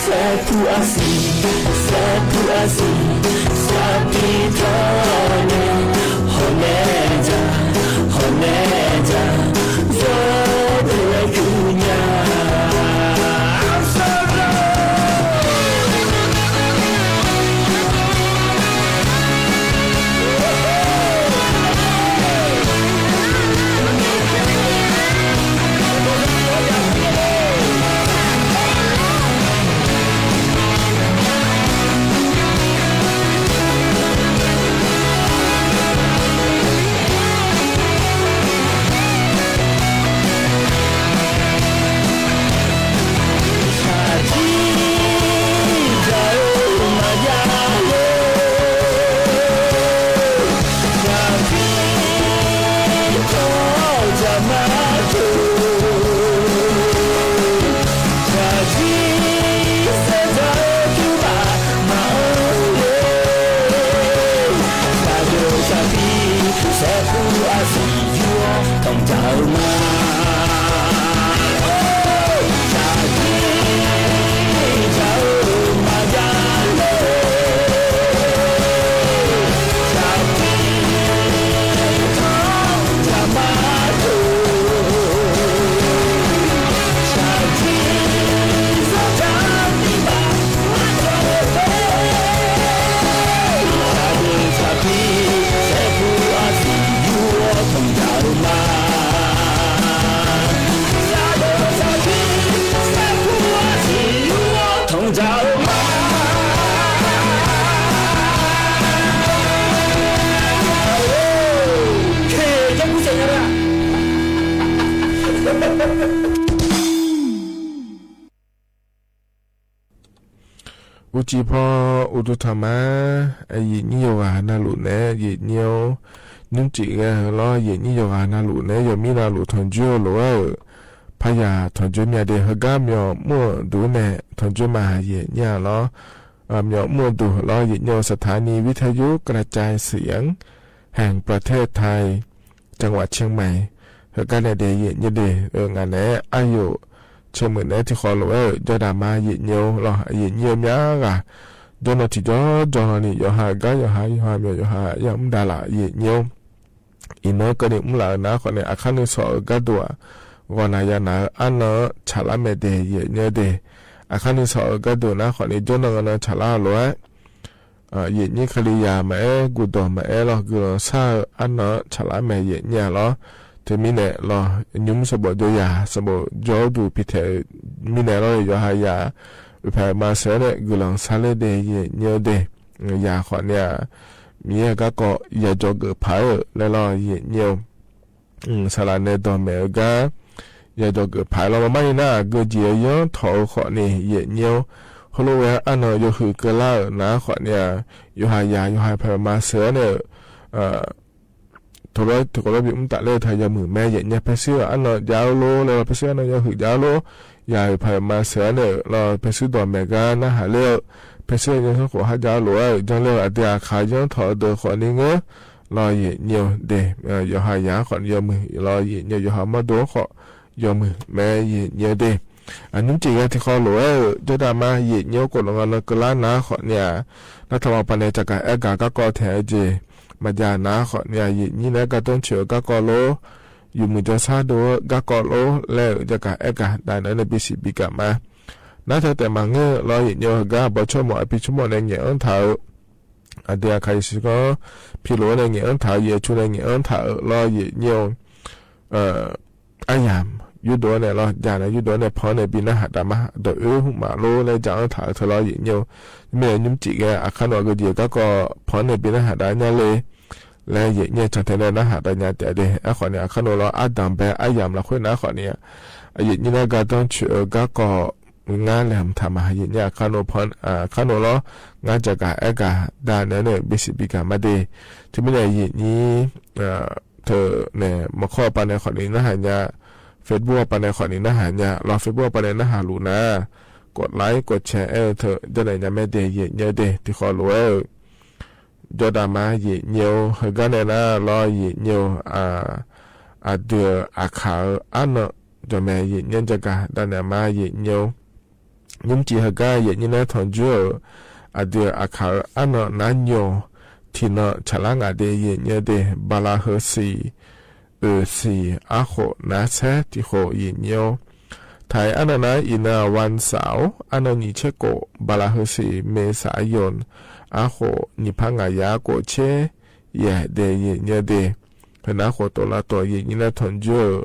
စဲဖူအစံ, စဲဖူအစံ, စးပံထီၣ်နဲ, ဟီၣ်နဲဒၣ်, ဟီၣ်နဲဒၣ်, ယီၢ်ဒိၣ်ဝဲကုညါ. အိၣ်ကံၢ်ဖီ အိၣ်ဒိၣ်ထီၣ်မး, ယံာ်နံၣ်ယီၤဂၤနၤလိာ်နဲ ယံာ်နံၣ် နုၢ်တံၢ်ဂဲၤလီၤ, ယံာ်နံၣ်ယီၤဂၤနၤလိာ်နဲ ယမံနၤလိာ်ထီၣ်ကၠိလိာ်ဝဲဧၢ, ဖးယၤထီၣ်ကၠိမံၤဒဲး ဟါဂၤ မၠီၣ်မူၣ်ဒိၣ်နဲ ထီၣ်ကၠိမး ယံာ်နံၣ်လီၤ. မၠီၣ်မူၣ်ဒိၣ်လီၤ ယံာ်နံၣ် สถานีวิทยุกระจายเสียงแห่งประเทศไทย จังหวัดเชียงใหม่ ဟါဂၤနဲဒဲး ယံာ်နံၣ်ဒဲး အၢ ငါနဲ အါယိာ် ဆၢမုၢ်နဲ ထံၣ်ဃီလိာ်ဝဲဧၢ, ယီၢ်ဒၣ်မး ယံာ်နံၣ်လီၤ, ယံာ်နံၣ်မးဂၤ, ယီၢ်နီၢ်ထံၣ်ကၠီကၠီလီၤန့ၣ် ယီၤဟးဂၤ ယီၤဟး ယီၤဟးမၠီၣ် ယီၤဟး ယီၤမူဒါလၢ် ယံာ်နံၣ် အံၤနီၢ်ကီၢ်န့ၣ် မုၢ်လၢ်အၢ နၤဃီန့ၣ် အခါနုၢ်စီၤအၢ ကါဒိၣ်ဧါ, ဂီၤနၤယၤနၤ အါနီၢ်ဆၣ်လါမဲာ်ဒဲး ယံာ်နံၣ်ဒဲး, အခါနုၢ်စီၤအၢ ကါဒိၣ် နၤဃီန့ၣ် ကၠိနီၢ်ဂီၤနီၢ်ဆၣ်လါလိာ်ဧါ ယံာ်နံၣ် ကလံၤယၤမးအဲ ဂုာ်ဒီးမးအဲလီၤ ဂုာ်လီၤဆၣ်ဧၢ အါနီၢ်ဆၣ်လါမဲာ် ယံာ်နံၣ်လီၤ. တမံၤနဲၣ်လီၤ ညူမုၣ်စီၤဘီၣ်ကၠိယၤ စီၤဘီၣ်ကၠိဒူၣ်ဖံးထဲး မံၤနဲၣ်လီၤ ယီၤဟးယၤ ဖဲမၤစၢၤန့ၣ် ဂုာ်လီၤဆၣ်လၢဒဲး ယံာ်နံၣ်ဒဲး, ယၤဃီန့ၣ် မ့ၢ်ဟါဂၤကီး ယၤကၠီၤကၢၣ်ဖးဧၢ လဲၤလီၤ ယံာ်နံၣ် စးလၢနဲဒီးမဲာ်အဂၤ ယၤကၠီၤကၢၣ်ဖးလီၤ မၤမၤအံၤနၤ ဂၢၢ်ကံၢ်ယီၢ်ထီၣ်အဃီန့ၣ် ယံာ်နံၣ်ဧၢ, ဟိလိဝဲအါနီၢ် ယိၤဟုၣ်ကလါဧၢ နၤဃီန့ၣ် ယီၤဟးယၤ ယီၤဟးဖဲမၤစၢၤန့ၣ် ထိၣ်လီၤ ထိၣ်ကလီဘံးမုၢ်တၢ်လၢထါ ယၤမုၢ်မဲ ယံာ်နံၣ် ဖဲဆူအါနီၢ် ယၤလိၤ လဲၤလီၤ ဖဲဆူအါနီၢ် ယိၤဟုၣ်ယၤလိၤ ယၤဖဲမၤစၢၤန့ၣ်လီၤ ဖဲဆူဒီးမဲာ်ဂၤ နၤဟးလၢ ဖဲဆူယၤဆၢခိၣ်ဟးယၤလိၤ ယၤလၢအဒဲအခါ ယီၢ်ထီၣ်အဒၢးဃီန့ၣ် ငၢၢ် လီၤယီၣ်ညိဒၣ်, ယီၣ်ဟၣ်ယၣ်ဃိးယီၣ်မုၢ်, လီၤယီၣ်ညိယီၣ်ဟၣ်မီၣ်ဒိၣ်ဃိးယီၣ်မုၢ် မ့ၢ်ယီၣ်ညိဒၣ်. အညုၣ်ကၠံၣ်ဂဲၤထံၣ်ဃီလိာ်ဝဲဧၢ, ဒိၣ်ဒၣ်မးယီၣ်ညိကိးလီၤနၢ်ကလါနၤဃိးန့ၣ်ဧါ, နထီၣ်မၤပာ်န့ၣ် ကၠၢ်ကၣ်အဲၣ်ကၣ် ကၣ်ကီထဲအက့ၢ်, မၤယၤနၤဃိးန့ၣ်ဧါ, ယီၣ်ညိနၢ်ကၠၢ်တိၣ်ဆၢၣ် ကၣ်ကီလိၤ, ယီၣ်မုၢ်ကၠီဆါဒိၣ် ကၣ်ကီလိၤ, လၢကၠၢ်ကၣ်အဲၣ်ကၣ် ဒၣ်နၢ်န့ၣ် ဘံၣ်စံၣ်ဘံၣ်ကၣ်မး, နထီၣ်တဲမၤငၢၢ် လီၤယီၣ်ညိဟၢဂၤ ဘီဆိကမိၣ်အဖံဆိကမိၣ်န့ၣ် ငဲၤအၢထးဧၢ အဒုးအခးယစံဃီ ဖံလိာ်န့ၣ် ငဲၤအၢထးဧၢ, ယဲၢ်ဆူန့ၣ် ငဲၤအၢထးဧၢ, လီၤယီၣ်ညိ အယၣ် ယူၢ်ဒိၣ်န့ၣ်လီၤ, ယၣ်န့ၣ် ယူၢ်ဒိၣ်န့ၣ် ဖီန့ၣ် ဘံၣ်နၢ်ဟးတၢ်မး, ဒီးအၢဟုၣ်မးလိလၢ ယၣ်အၢထးဧၢထၢလီၤယီၣ်ညိ, မ့ၢ်ညုၣ်ကၠံၣ်ဂဲၤ အခါနီၣ်အကဒံၣ်ကၣ်ကီ ဖီန့ၣ် ဘံၣ်နၢ်ဟးတၢ်ညါလၢ လၢယီၣ်ညိ ဆၣ်ထဲန့ၣ် နၢ်ဟးတၢ်ညါတဲဒၣ်, အဃိန့ၣ် အခါနီၣ်လီၤ အဒၣ်ဘဲအယၣ်လီၤဃိန့ၣ် အဃိန့ၣ် အယီၣ်ညိနၢ်ကၠၢ်တိၣ်ဆၢၣ် ကၣ်ကီ ငါလဲၤမထါမး ယီၣ်ညိအခါနီၣ်ဖီ အခါနီၣ်လီၤ, ငါကၠၢ်ကၣ်အဲၣ်ကၣ် ဒၣ်နၢ်န့ၣ် ဘံၣ်စံၣ်ဘံၣ်ကၣ်မးဒၣ်, တုၤမ့ၢ်န့ၣ် ယီၣ်ညိ ထၢၣ်န့ၣ် မၤခီပာ်န့ၣ်ဃိးနံၣ်နၢ်ဟးညါ, Facebook ပာ်န့ၣ်ဃိးနံၣ်နၢ်ဟးညါ, လီၤ Facebook ပာ်န့ၣ် နၢ်ဟးလူၤနၤ, ကွတ် like ကွတ် share အဲၣ်ထၢၣ် ဒ်န့ၣ်ညါမ့ၢ်ဒၣ် ယီၣ်ညိဒၣ် ထံၣ်ဃီလိာ်ဝဲဧၢ ဒိၣ်ဒၣ်မး ယီၣ်ညိဟၢဂၤန့ၣ်နၤ လီၤယီၣ်ညိ အဒုးအခးဧၢ အါနီၣ် ဒီးမ့ၢ်ယီၣ်ညိကၠၢ်ကၣ် ဒၣ်နၢ်မး ယီၣ်ညိ ညုၣ်ကၠံၣ်ဟၢဂၤ ယီၣ်ညိနၢ်ထိၣ်ကၠိဧၢ, အဒုးအခးဧၢ အါနီၣ် နါညိၣ် ထံၣ်နီၣ်ဆၣ်လါငါဒၣ် ယီၣ်ညိဒၣ်, ဘၣ်လါဟၢစံၣ် အၢစံၣ် အါဃိး နါဆဲ ထံၣ်ဃိး ယီၣ်ညိ ထဲအါနီၣ်နၤ အံၤနၤ ဝၣ်စၣ် အါနီၣ်နံၣ်ဆၢကိၣ် ဘၣ်လါဟၢစံၣ် မ့ၤစၣ်ယိၣ် အါဃိး နံၣ်ဖးငါယၤကိးဆ့ ယဲၢ်ဒၣ် ယီၣ်ညိဒၣ်, ဟဲနါဃိးတိၢ်လါတိၢ် ယီၣ်ညိနၢ်ထိၣ်ကၠိဧၢ,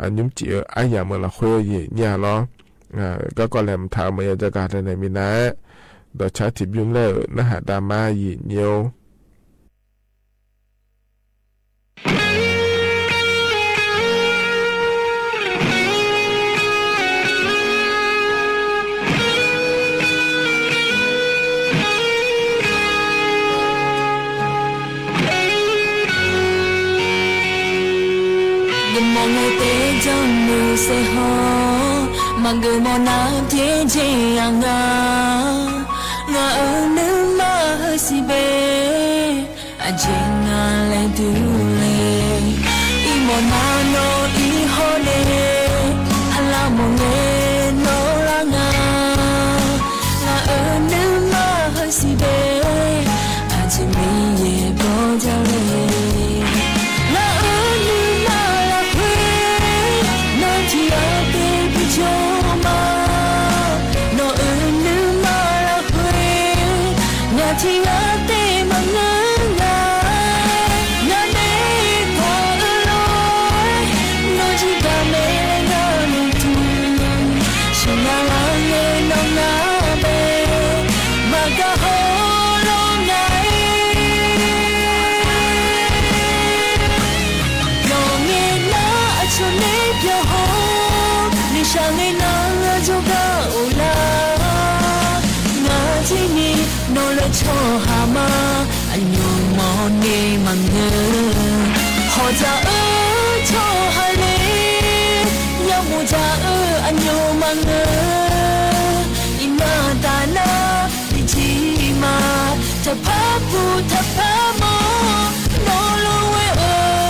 အညုၣ်ကၠံၣ်အၢ အယၣ်မုၢ်လီၤဃိ ယီၣ်ညိလီၤ, ကၣ်ကီလဲၤမထါ မၤယီၣ်ကၠၢ်ကၣ်ဒၣ်န့ၣ်မံၤနၤ, ဒီးဆါထံၣ်ဘျုးလၢ နၢ်ဟးတၢ်မး ယီၣ်ညိ ယမီၢ်ငဲၤတဲ ကၠီမုၢ်စဲဟီ, မၤဂ့ၤမီၢ်နၤ ကၠ့ကၠ့အငါ, နၤအၢ နမၤဟၢစံၣ်ဘဲ အက့ၢ်နၤလဲၤတုၤလဲၣ်, အံၤမီၢ်နၤနီၢ်အံၤဟီန့ၣ်, ဟါလၢမီၢ်ငဲၤနီၢ်လၢငါ, နၤအၢ နမၤဟၢစံၣ်ဘဲ အက့ၢ်မ့ၢ်ယဲၢ်ကီၢ်ဒၣ်လဲၣ်, နၤအၢ နမၤလၢခွ့ နီၢ်ထံၣ်အါတဲပူၤကၠိမး, နီၢ်အၢ နမၤလၢခွ့ နီၢ်ထံၣ်အါတဲမၤငၢၢ်ငါ, နၤမ့ၢ်ပှၤအၢလီၤ, နီၢ်ကၠံၣ်ကၣ်မ့ၢ်လဲၤနၤလီၤတုၤ ဆူညါလၢအဂ့ၤနီၢ်ငါဘဲ မၤကဟီလီၤနၤအံၤ, ပျီၢ်ငဲၤနၤအဆိန့ၣ်ပျီၢ်ဟီ, မ့ၢ်စှၤဂ့ၤနၤလၢယိၤကအိၣ်လၢ နၤထံၣ်န့ၣ် နီၢ်လၢဆီဟါမး အညိၣ်မီၢ်န့ၣ်မၤငၢၢ်, ဟီၣ်တၢ်အၢ ဆီဟါလ့, ယမိၢ်တၢ်အၢ အညိၣ်မၤငၢၢ်, အံၤမၤတၢ်နၤ ယထံၣ်မး တၢ်ဖးပူၤတၢ်ဖးမီၢ် နီၢ်လီၤဝဲဧၢ.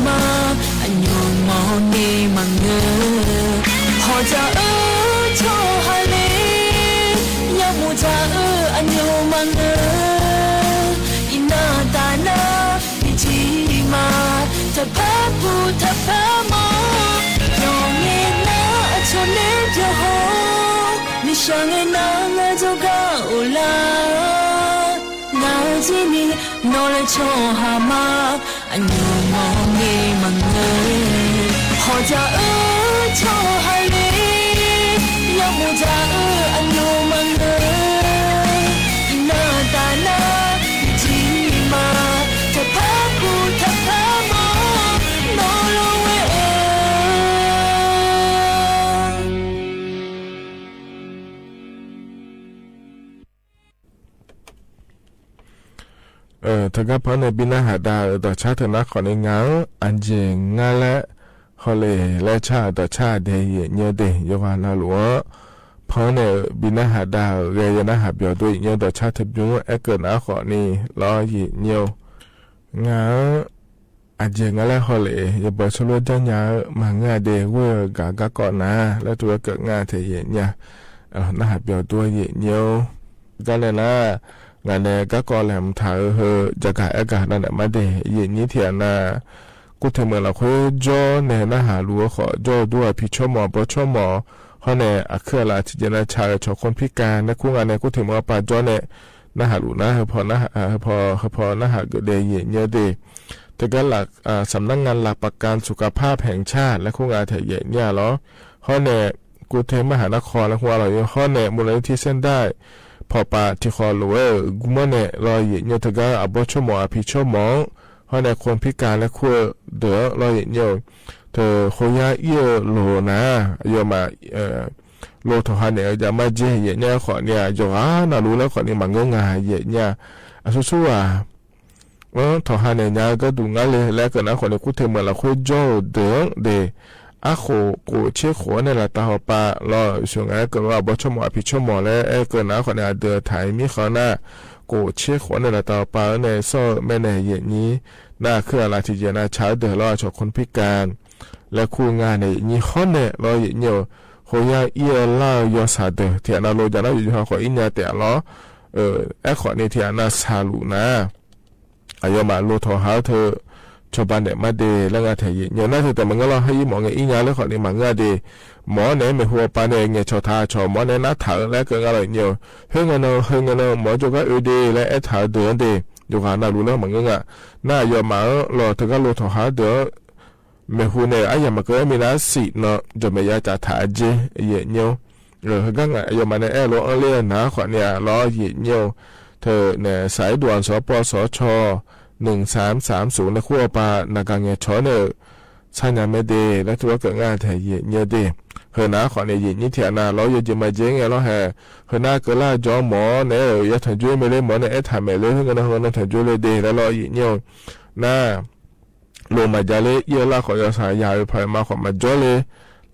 မ အညိုမီၢ်န့ၣ်မၤငၢၢ်, ဟီၣ်တၢ်အၢ ထီၣ်ဟးလၢ ယမူတၢ်အၢ အညိုမၤငၢၢ်, အံၤနၢ်တၢ်နၢ် မ့ၢ်ထံမး တၢ်ဖးပူၤတၢ်ဖးမီၢ်, ယီၤန့ၢ်နၢ်အထိၣ်န့ၣ်ပျီၢ်ဟီၣ်, မ့ၢ်စှၤန့ၢ်နၢ်လၢဒိဂၤအိၣ်လၢ နၢ်တ့ၢ်န့ၣ် နီၢ်လၢထီၣ်ဟးမး အညိုမီၢ်န့ၣ်မၤငၢၢ်, ဟီၣ်တၢ်အၢ ထီၣ်ဟးလၢ ယမူတၢ်အၢ အညိုမၤငၢၢ်, အံၤနၢ်တၢ်နၢ် မ့ၢ်ထံမး တၢ်ဖးပူၤတၢ်ဖးမီၢ် နီၢ်လီၤဝဲဧၢ တဂၤပၢၢ်န့ၣ် ဘံနၢ်ဟးဒါ ဒီးဆါတနၢ်ဃီန့ၣ် ငါဧၢ အယဲၢ်ငါလဲၣ် ဟီၣ်လ့ၣ်လၢဆါ ဒီးဆါဒဲး ယဲၢ်ညိဒဲး ယွၤနၢ်လူၤဧၢ, ပၢၢ်န့ၣ် ဘံနၢ်ဟးဒါ ဂဲၤယနၢ်ဟးပျီၤဒိၣ် ယဲၢ်ညိ ဒီးဆါတဘျုး အဲၣ်ကနၢ်ဃီန့ၣ်လီၤ ယဲၢ်ညိ ငါဧၢ အယဲၢ်ငါလဲၣ် ဟီၣ်လ့ၣ် ယဘၢၣ်ဆိလိဒၣ်ညါဧၢ မၤငၢၢ်ဒဲး ဂိၢ်ဂၤကီးနၤ လၢတဝဲကနၣ်ထဲယဲၢ်ညိ နၢ်ဟးပျီၤဒိၣ် ယဲၢ်ညိ တၢ်လဲၣ်နၤ ငါန့ၣ် ကီးလဲၣ်မထါဧၢ ဟၢ ယကအဲၣ်ကနၣ်န့ၣ်မးဒဲး ယဲၢ်ညိ ထံၣ်အနၢ် ကူၣ်ထံမုၣ်လၢခွ့ကၠီန့ၣ် နၢ်ဟးလူၤဃီ ကၠီဒိၣ်အဖံးဆိကမိၣ် အဘီဆိကမိၣ် ဟီၣ်န့ၣ် အခုအလၢ်ထံၣ်ယဲၢ်နၢ်ဆါ ဆီၣ်ခိၣ်ဖံးကၢ် လၢခိၣ်ငါန့ၣ် ကူၣ်ထံမုၣ်အပၢ်ကၠီန့ၣ် နၢ်ဟးလူၤနၤ ဟၢဖီ ဟၢဖီ ဟၢဖီနၢ်ဟးဂ့ၤဒဲး ယဲၢ်ညိဒဲး တဂၤလၢ် สำนักงานหลักประกันสุขภาพแห่งชาติ လၢခိၣ်ငါထဲယဲၢ်ညိလီၤ ဟီၣ်န့ၣ် กรุงเทพมหานคร လၢခိၣ်ငါလီၤ ဟီၣ်န့ၣ် มูลนิธิเส้นด้าย ဖီၣ်ပာ်ထံၣ်ဃီၤလိာ်ဝဲ ဂုၢ်မီၢ်န့ၣ်လီၤ ယဲၢ်ညိ တဂၤအဘီဆိကမိၣ်အဖံးဆိကမိၣ် ဟီၣ်န့ၣ် คนพิการและครอบครัว ဒီးလီၤ ယဲၢ်ညိ တဃိယါအံၣ်အၢလိာ်နၤ အယိာ်မး လိၣ်ထီၣ်ဟးန့ၣ် ယမၤကဲ ယဲၢ်ညိ ဃီန့ၣ် ယွၤနၢ်လူၤလၢဃီန့ၣ် မၤငၢၢ်ငါ ယဲၢ်ညိ အဆိဆိဧါ ထီၣ်ဟးန့ၣ် ညါကဒုးငါလဲၣ် လၢကနၣ်ဃီန့ၣ် ကူၣ်ထံမုၣ်လၢခွ့ကၠီဒဲး အဃိ ကိးဆ့ဃိးန့ၣ် လၢတၢ်ဟီၣ်ပာ်လီၤ စူၢ်ငါကရၢအဘီဆိကမိၣ်အဖံးဆိကမိၣ်လၢ အဲၣ်ကနၣ်ဃီန့ၣ် အဒၢးထါမံဃီနၤ ကိးဆ့ဃိးန့ၣ် လၢတၢ်ဟီၣ်ပာ်န့ၣ် စီၤမဲာ်န့ၣ် ယဲၢ်ညိ နၢ်ခုအလၢ်ထံၣ်ယဲၢ်နၢ်ဆါဒၢးလီၤ ဆီၣ်ခိၣ်ဖံးကၢ် လၢခိၣ်ငါန့ၣ် ယဲၢ်ညိ ဟီၣ်န့ၣ်လီၤ ယဲၢ်ညိ ဃိယါအံၣ်အၢလၢယီၤစၢ်ဒၢး ထံၣ်အနၢ်လိာ် ယနၢ်ယိယိဟီၣ်ဃီအံၣ်ညါတဲလီၤ အဲၣ်ဃီန့ၣ် ထံၣ်အနၢ်ဆါလူၤနၤ အယိာ်မးလိၣ်ထီၣ်ဟးထၢၣ် ဆီၣ်ဘၣ်နဲၣ်မးဒဲး လၢငါထဲယဲၢ်ညိ နၢ်ထဲတဲမၤငၢၢ်လီၤ ဟဲအံၤမီၣ် ငါအံၣ်ညါလၢဃီန့ၣ် မၤငၢၢ်ဒဲး မီၣ်န့ၣ် မ့ၢ်ဟူအပၢ်န့ၣ် ငဲၤဆီၣ်ထါဆီၣ် မီၣ်န့ၣ် နၢ်ထးလၢကနၣ်လီၤ ယဲၢ်ညိ ဟ့ၣ်ငၢၢ်နၢ် ဟ့ၣ်ငၢၢ်နၢ် မီၣ်ကၠိကါအၢဒဲး လၢအဲၣ်ထးဒၢးဒဲး ယွၤနၢ်လူၤလၢမၤငၢၢ်ငါ နၢ်အယိာ်မးလီၤ တဂၤလိၣ်ထီၣ်ဟးဒၢး မ့ၢ်ဟူန့ၣ် အယၤမၤကဲမံၤနၤစံးနီၤ ယီၢ်မဲာ်ယါကၢ်ထးအက့ ယဲၢ်ညိ ဟဲဂၤငါ အယိာ်မးန့ၣ် အဲၣ်လိာ်အီၤလၢနၤဃီန့ၣ်လီၤ ယဲၢ်ညိ ထဲန့ၣ် สายด่วน สปสช หนึ่งสามสามศูนย์ န့ၣ် ခိၣ်အပၢ် နဂၤငဲၤဆီၣ်န့ၣ် ဆါညါမဲာ်ဒဲး လၢထံဝဲကငါထဲယဲၢ်ညိဒဲး ဟဲနၤဃီန့ၣ် ယဲၢ်ညိထံၣ်အနၢ်လီၤ ယဲၢ်ညိမၤကဲငဲၤလီၤဟဲ ဟဲနၤကလၢအကၠီမီၢ်န့ၣ် ယဲၢ်ထီၣ်ကၠိမ့ၢ်လၢမီၢ်န့ၣ် အဲၣ်ထးမဲာ်လၢ ဟဲငၢၢ်နၢ် ဟဲငၢၢ်နၢ်ထီၣ်ကၠိလၢဒဲး လၢလီၤယဲၢ်ညိ နၤ လိၣ်မၤယါလၢ ယဲၢ်လၢဃီယီၤစၢ်ယၤ ဖဲမၤဃီမၤကၠီလၢ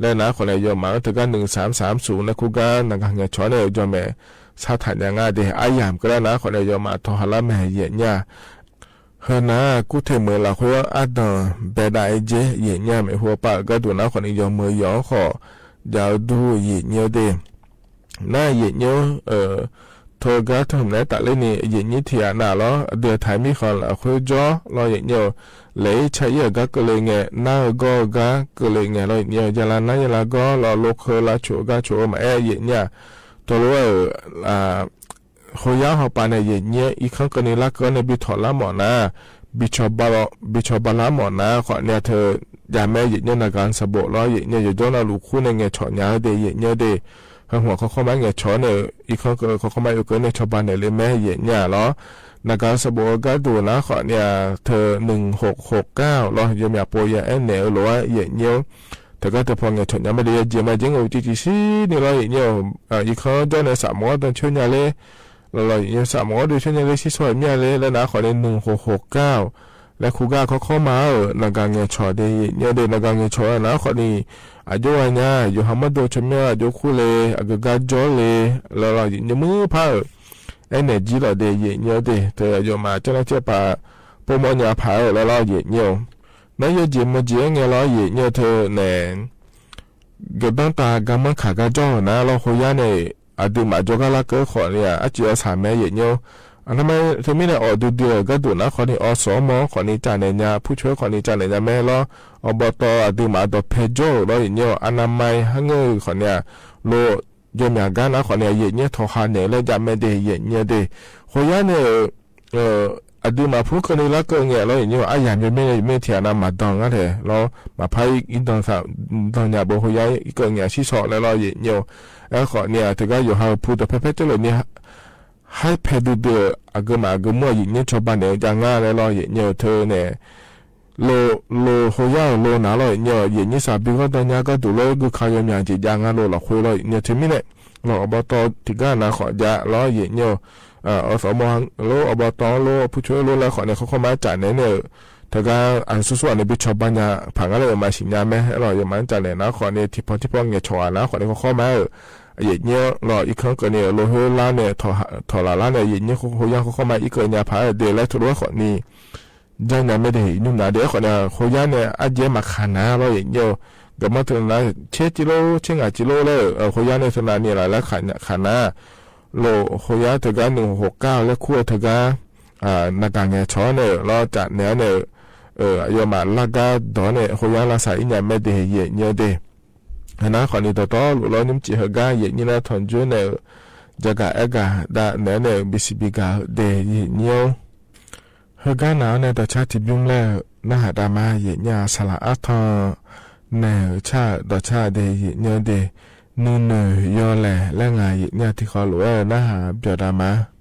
လၢနၤဃီန့ၣ် ယီၢ်မး တဂၤ หนึ่งสามสามศูนย์ န့ၣ် ခိၣ်ဂၤ နဂၤငဲၤဆီၣ်န့ၣ် ယီၢ်မဲာ် ဆါထးညါငါဒဲး အယၤမ့ၢ်ကလၢနၤဃီန့ၣ် ယီၢ်မး ထီၣ်ဟါလၢမဲာ်ယဲၢ်ညိ ဟဲနၤ ကူၣ်ထဲမုၣ်လၢဃိအတၢ် ဘဲဒၣ်အ့ၣ်က့ ယဲၢ်ညိ မ့ၢ်ဟူအပၢ်အကါဒိၣ်နၤဃီန့ၣ် ယီၢ်မုၢ်ယီၢ်ဃီ ယၤဒူယဲၢ်ညိဒဲး နၤယဲၢ်ညိ ထိၣ်ဂၤထီၣ်မနုၤတၢ်လၢန့ၣ် ယဲၢ်ညိထံၣ်အနၢ်လီၤ အဒုးထါမံဃီလၢအဃိကၠီလီၤယဲၢ်ညိ လဲၤအံၣ်ဆၢအံၣ်အဂၤကလဲာ်ငဲၤ နၤအဂီၢ်အဂၤကလဲာ်ငဲၤလီၤယဲၢ်ညိ ယၤလၢနၤယၤလၢဂီၢ်လီၤ လိာ်ခၢလၢဆိၣ်အဂၤဆိၣ်မၤအဲၣ်ယဲၢ်ညိ တိၢ်လိာ်ဝဲ ဃိယါဟီၣ်ပၢ်န့ၣ် ယဲၢ်ညိ အံၤခီကနံၤလါကၢန့ၣ် ဘံထီၣ်လါမီၢ်နၤ ဘံဆီၣ်ဘၣ်လါမီၢ်နၤ ဃီန့ၣ်အထၢၣ် ယၤမ့ၢ်ယဲၢ်ညိ နဂၤစဘိးလီၤ ယဲၢ်ညိ ယဒိၣ်နၢ်လူၤခူန့ၣ် ငဲၤဆီၣ်ညါဒဲးယဲၢ်ညိဒဲး ဟဲမီၣ်ခီခီမးငဲၤဆီၣ်န့ၣ် အံၤခီကၢ ခီခီမးယိၤကၢန့ၣ် ဆီၣ်ဘၣ်နဲၣ်လၢမဲာ်ယဲၢ်ညိလီၤ နဂၤစဘိးအဂၤဒိၣ်နၤဃီန့ၣ်အထၢၣ် หนึ่งหกหกเก้า လီၤ ယမ့ၢ်အပိာ်ယအဲၣ်နဲၣ်အလိၤ ယဲၢ်ညိ တဂၤတဖီငဲၤဆီၣ်ညါမ့ၢ်ဒဲး ယဲၢ်ညိမ့ၢ်ယဲၢ်အိၣ်တံၢ်တံၢ်ဆံးန့ၣ်လီၤ ယဲၢ်ညိ အံၤခီကၠီန့ၣ် စးမီၣ်ဒိၣ်ဆူညါလၢ လီၤလီၤ ယဲၢ်ညိ စးမီၣ်ဒိၣ်ဆူညါလၢ ဆံးဆီၣ်မ့ၢ်လၢ လၢနၤဃီန့ၣ် หนึ่งหกหกเก้า လၢခူၣ်ဂၤခီခီမးဧၢ နဂၤငဲၤဆီၣ်ဒဲးယဲၢ်ညိဒဲး နဂၤငဲၤဆီၣ်နၤဃီန့ၣ် အယိဝဲညါ ယိၤဟၣ်မီၣ်ဒိၣ်ဆူမ့ၢ် အယိခူၣ်လၢ အကဂၤကၠီလၢ လီၤလီၤ ယဲၢ်ညိမုၣ်ဖးဧၢ အဲၣ်နဲၣ်ကံလီၤဒဲးယဲၢ်ညိဒဲး တယိၤမး ကၠီနၢ်ကၠီပာ် ပိာ်မီၣ်ညါဖးဧၢ လီၤလီၤ ယဲၢ်ညိ မ့ၢ်ယိၼ်းယိၼ်းမုာ်ယိၼ်းငယ်လီၤ ယိၼ်းယိၼ်း တၢ်န့ၣ် ကဘၣ်တၢ်ဂီၤမူခါဂီၤကၠိၣ်နၤလီၤ ဃိယါန့ၣ် အဒုးမးကၠိၣ်ကၢလၢကၢဃိးန့ၣ် အစံးအစၢ်မ့ၢ် ယိၼ်းယိၼ်း အနမ့ၢ် တမ့ၢ်န့ၣ် အိၣ်ဒုးဒုးကဲဒိၣ်နၤဃိးန့ၣ် အီၣ်စီမီၤဃိးန့ၣ် ကၠၢ်နဲၣ်ညါ ဖူဆိဃိးန့ၣ် ကၠၢ်နဲၣ်ညါမ့ၢ်လီၤ အိၣ်ဘီတီၣ်အဒုးမးဒီးဖဲကၠိၣ်လီၤ ယိၼ်းယိၼ်း အနမ့ၢ်ဟဲငိုၢ်ဃိးန့ၣ် လိၣ် ယိၼ်းမးကၠၢ်နၤဃိးန့ၣ် ယိၼ်းယိၼ်း ထိးဟးနဲၣ်လၢကၠၢ်မဲဒၣ် ယိၼ်းယိၼ်းဒၣ် ဃိယါန့ၣ် အဒုးမးဖူကၢန့ၣ်လၢကၢငဲၤလီၤ ယိၼ်းယိၼ်း အယၤမ့ၢ်မ့ၢ်န့ၣ် မ့ၢ်ထံၣ်အနမၤဒီးငါထဲလီၤ မၤဖးအံၤဒီး ဒီးညါဘိဃိယါ အံၤကၢငဲၤဆံဆီလဲၣ်လီၤ ယိၼ်းယိၼ်း အဃိန့ၣ် တဂၤယိၤဟးဖူဒီးဖဲဖဲကၠိၣ်လၢန့ၣ် ဟဲဖဲဒုးဒုး အကမၤအကမူၣ် ယိၼ်းယိၼ်း ထိးဘၣ်နဲၣ်ကၠၢ်နၤလဲၣ်လီၤ ယိၼ်းယိၼ်း ထဲန့ၣ် လိၣ် လိၣ်ဃိယါလိၣ်နၤလီၤ ယိၼ်းယိၼ်း ယစံးဘျုးကဒီးညါကဒီးလၢ ဂုၢ်ခါယိၼ်းမး ကၠၢ်နၤလိၣ်လီၤဃိလီၤ ယိၼ်းယိၼ်း ထဲမ့ၢ်န့ၣ် လီၤအိၣ်ဘီတီၣ်တဂၤနၤဃိယါလီၤ ယိၼ်းယိၼ်း အီၣ်စီမီၤလိၣ် အိၣ်ဘီတီၣ်လိၣ် ဖူဆိလိၣ်လၢဃိးန့ၣ် ခီခီမ့ၢ်ကၠၢ်နဲၣ်န့ၣ် တဂၤ အစူၣ်စူၣ်န့ၣ် ဘၣ်ထိးဘၣ်ညါ ဖးငါလၢမၤစံးညါမ့ၢ်လီၤ ယမၤကၠၢ်နဲၣ်နၤဃိးန့ၣ် ထံဖီထံဖီငဲၤဆီးနၤဃိးန့ၣ် ခီခီမ့ၢ် ယိၼ်းယိၼ်းလီၤ အံၤခီကၢန့ၣ် လိၣ်ဃိလါန့ၣ် ထိးလၢ်လါန့ၣ် ယိၼ်းယိၼ်း ဃိယါ ခီခီမ့ၢ် အံၤကၢညါဖးဒၣ်လဲၣ် ထိးလိၣ်ဃိးန့ၣ် ကၠၢ်ညါမဲဒၣ် နုၢ်နၤဒၣ်ဃိးန့ၣ် ဃိယါန့ၣ် အယဲၢ်မးခးနၤလီၤ ယိၼ်းယိၼ်း ကမၤတနၤ ဆဲးကံလိ ဆဲးငါကံလိလၢ ဃိယါန့ၣ် တနၤန့ၣ်လၢ်လၢ်ခးနၤ လိၣ်ဃိယါတဂၤ နုၢ်ဟူးကၢ်လၢခူၣ်တဂၤ နကၣ်ငဲၤဆီးန့ၣ် လီၤကၠၢ်နဲၣ်န့ၣ် ယွၤမၤလၢ်ကၢ်ဒီးန့ၣ် ဃိယါလၢ်စၢ်အံၤညါမဲဒၣ် ယိၼ်းယိၼ်းဒၣ် နၤဃိးန့ၣ် တီတီလိၤလီၤ နံၣ်မ့ၢ်စံးဟ့ၣ်ဂီၤ ယိၼ်းယိၼ်းလၢထီၣ်ကၠိၣ်န့ၣ် ကၠၢ်ကၣ်အဲၣ်ကၣ်ဒၣ်နဲၣ်န့ၣ် ဘံၣ်စံးဘံၣ်ကၣ်ဒၣ် ယိၼ်းယိၼ်း ဟ့ၣ်ဂီၤနၤန့ၣ် ဒီးဆၣ်ထံဘျုးလဲၣ် နဟးတၢ်မၤ ယိၼ်းယိၼ်း စလၢအါထီၣ် နဲၣ်ဆၣ်ဒီးဆၣ်ဒၣ် ယိၼ်းယိၼ်းဒၣ် နုၢ်နုၢ်ယီၤလဲၣ် လၢငါ ယိၼ်းယိၼ်း ထံဃီလိၤဝဲ နဟးပျီၢ်တၢ်မၤ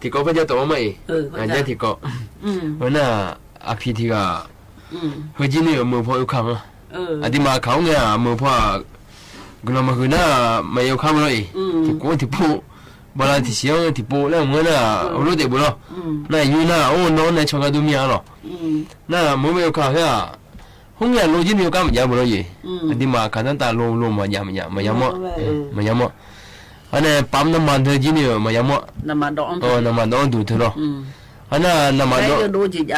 ထံၣ်ကိး ဖဲယတဲမးအံၤ အၢ ယဲထံၣ်ကိး အၢ အဝဲန့ၣ် အဖံထံၣ်ဂ့ၤ ဟဲက့ၤန့ၣ် မုၢ်ဖီအိၣ်ခါမး အတံၤမးခါအိၣ်န့ၣ် မုၢ်ဖီ ကနီၤမၤဃုာ်နၤ မၤယဲအိၣ်ခါမးလီၤအံၤ ထံၣ်ကိးထံၣ်ပိ ဘၣ်လၢထံၣ်ဆံးအီၤထံၣ်ပိလၢမုၢ်နၤ အိၣ်လီၤတဲာ်ပူၤလီၤ နၤယူၤနၤ အိၣ်နီၢ်နဲဆိးကါဒူမံၤအါလီၤ နၤမုၢ်ဖီအိၣ်ခါဟဲ ဟိုးမ့ၢ်အလိက့ၤန့ၣ် ကါမယါဘိလီၤယဲ အတံၤမးခါတၢ်တၢ်လိလိမၤယါမယါ မယါမး မယါမး အန့ၣ် ပာ်နမၤဒၢက့ၤန့ၣ် မယါမး နမၤဒီးအီၣ်ဒူၣ်ထဲလီၤ အန့ၣ် နမၤဒီး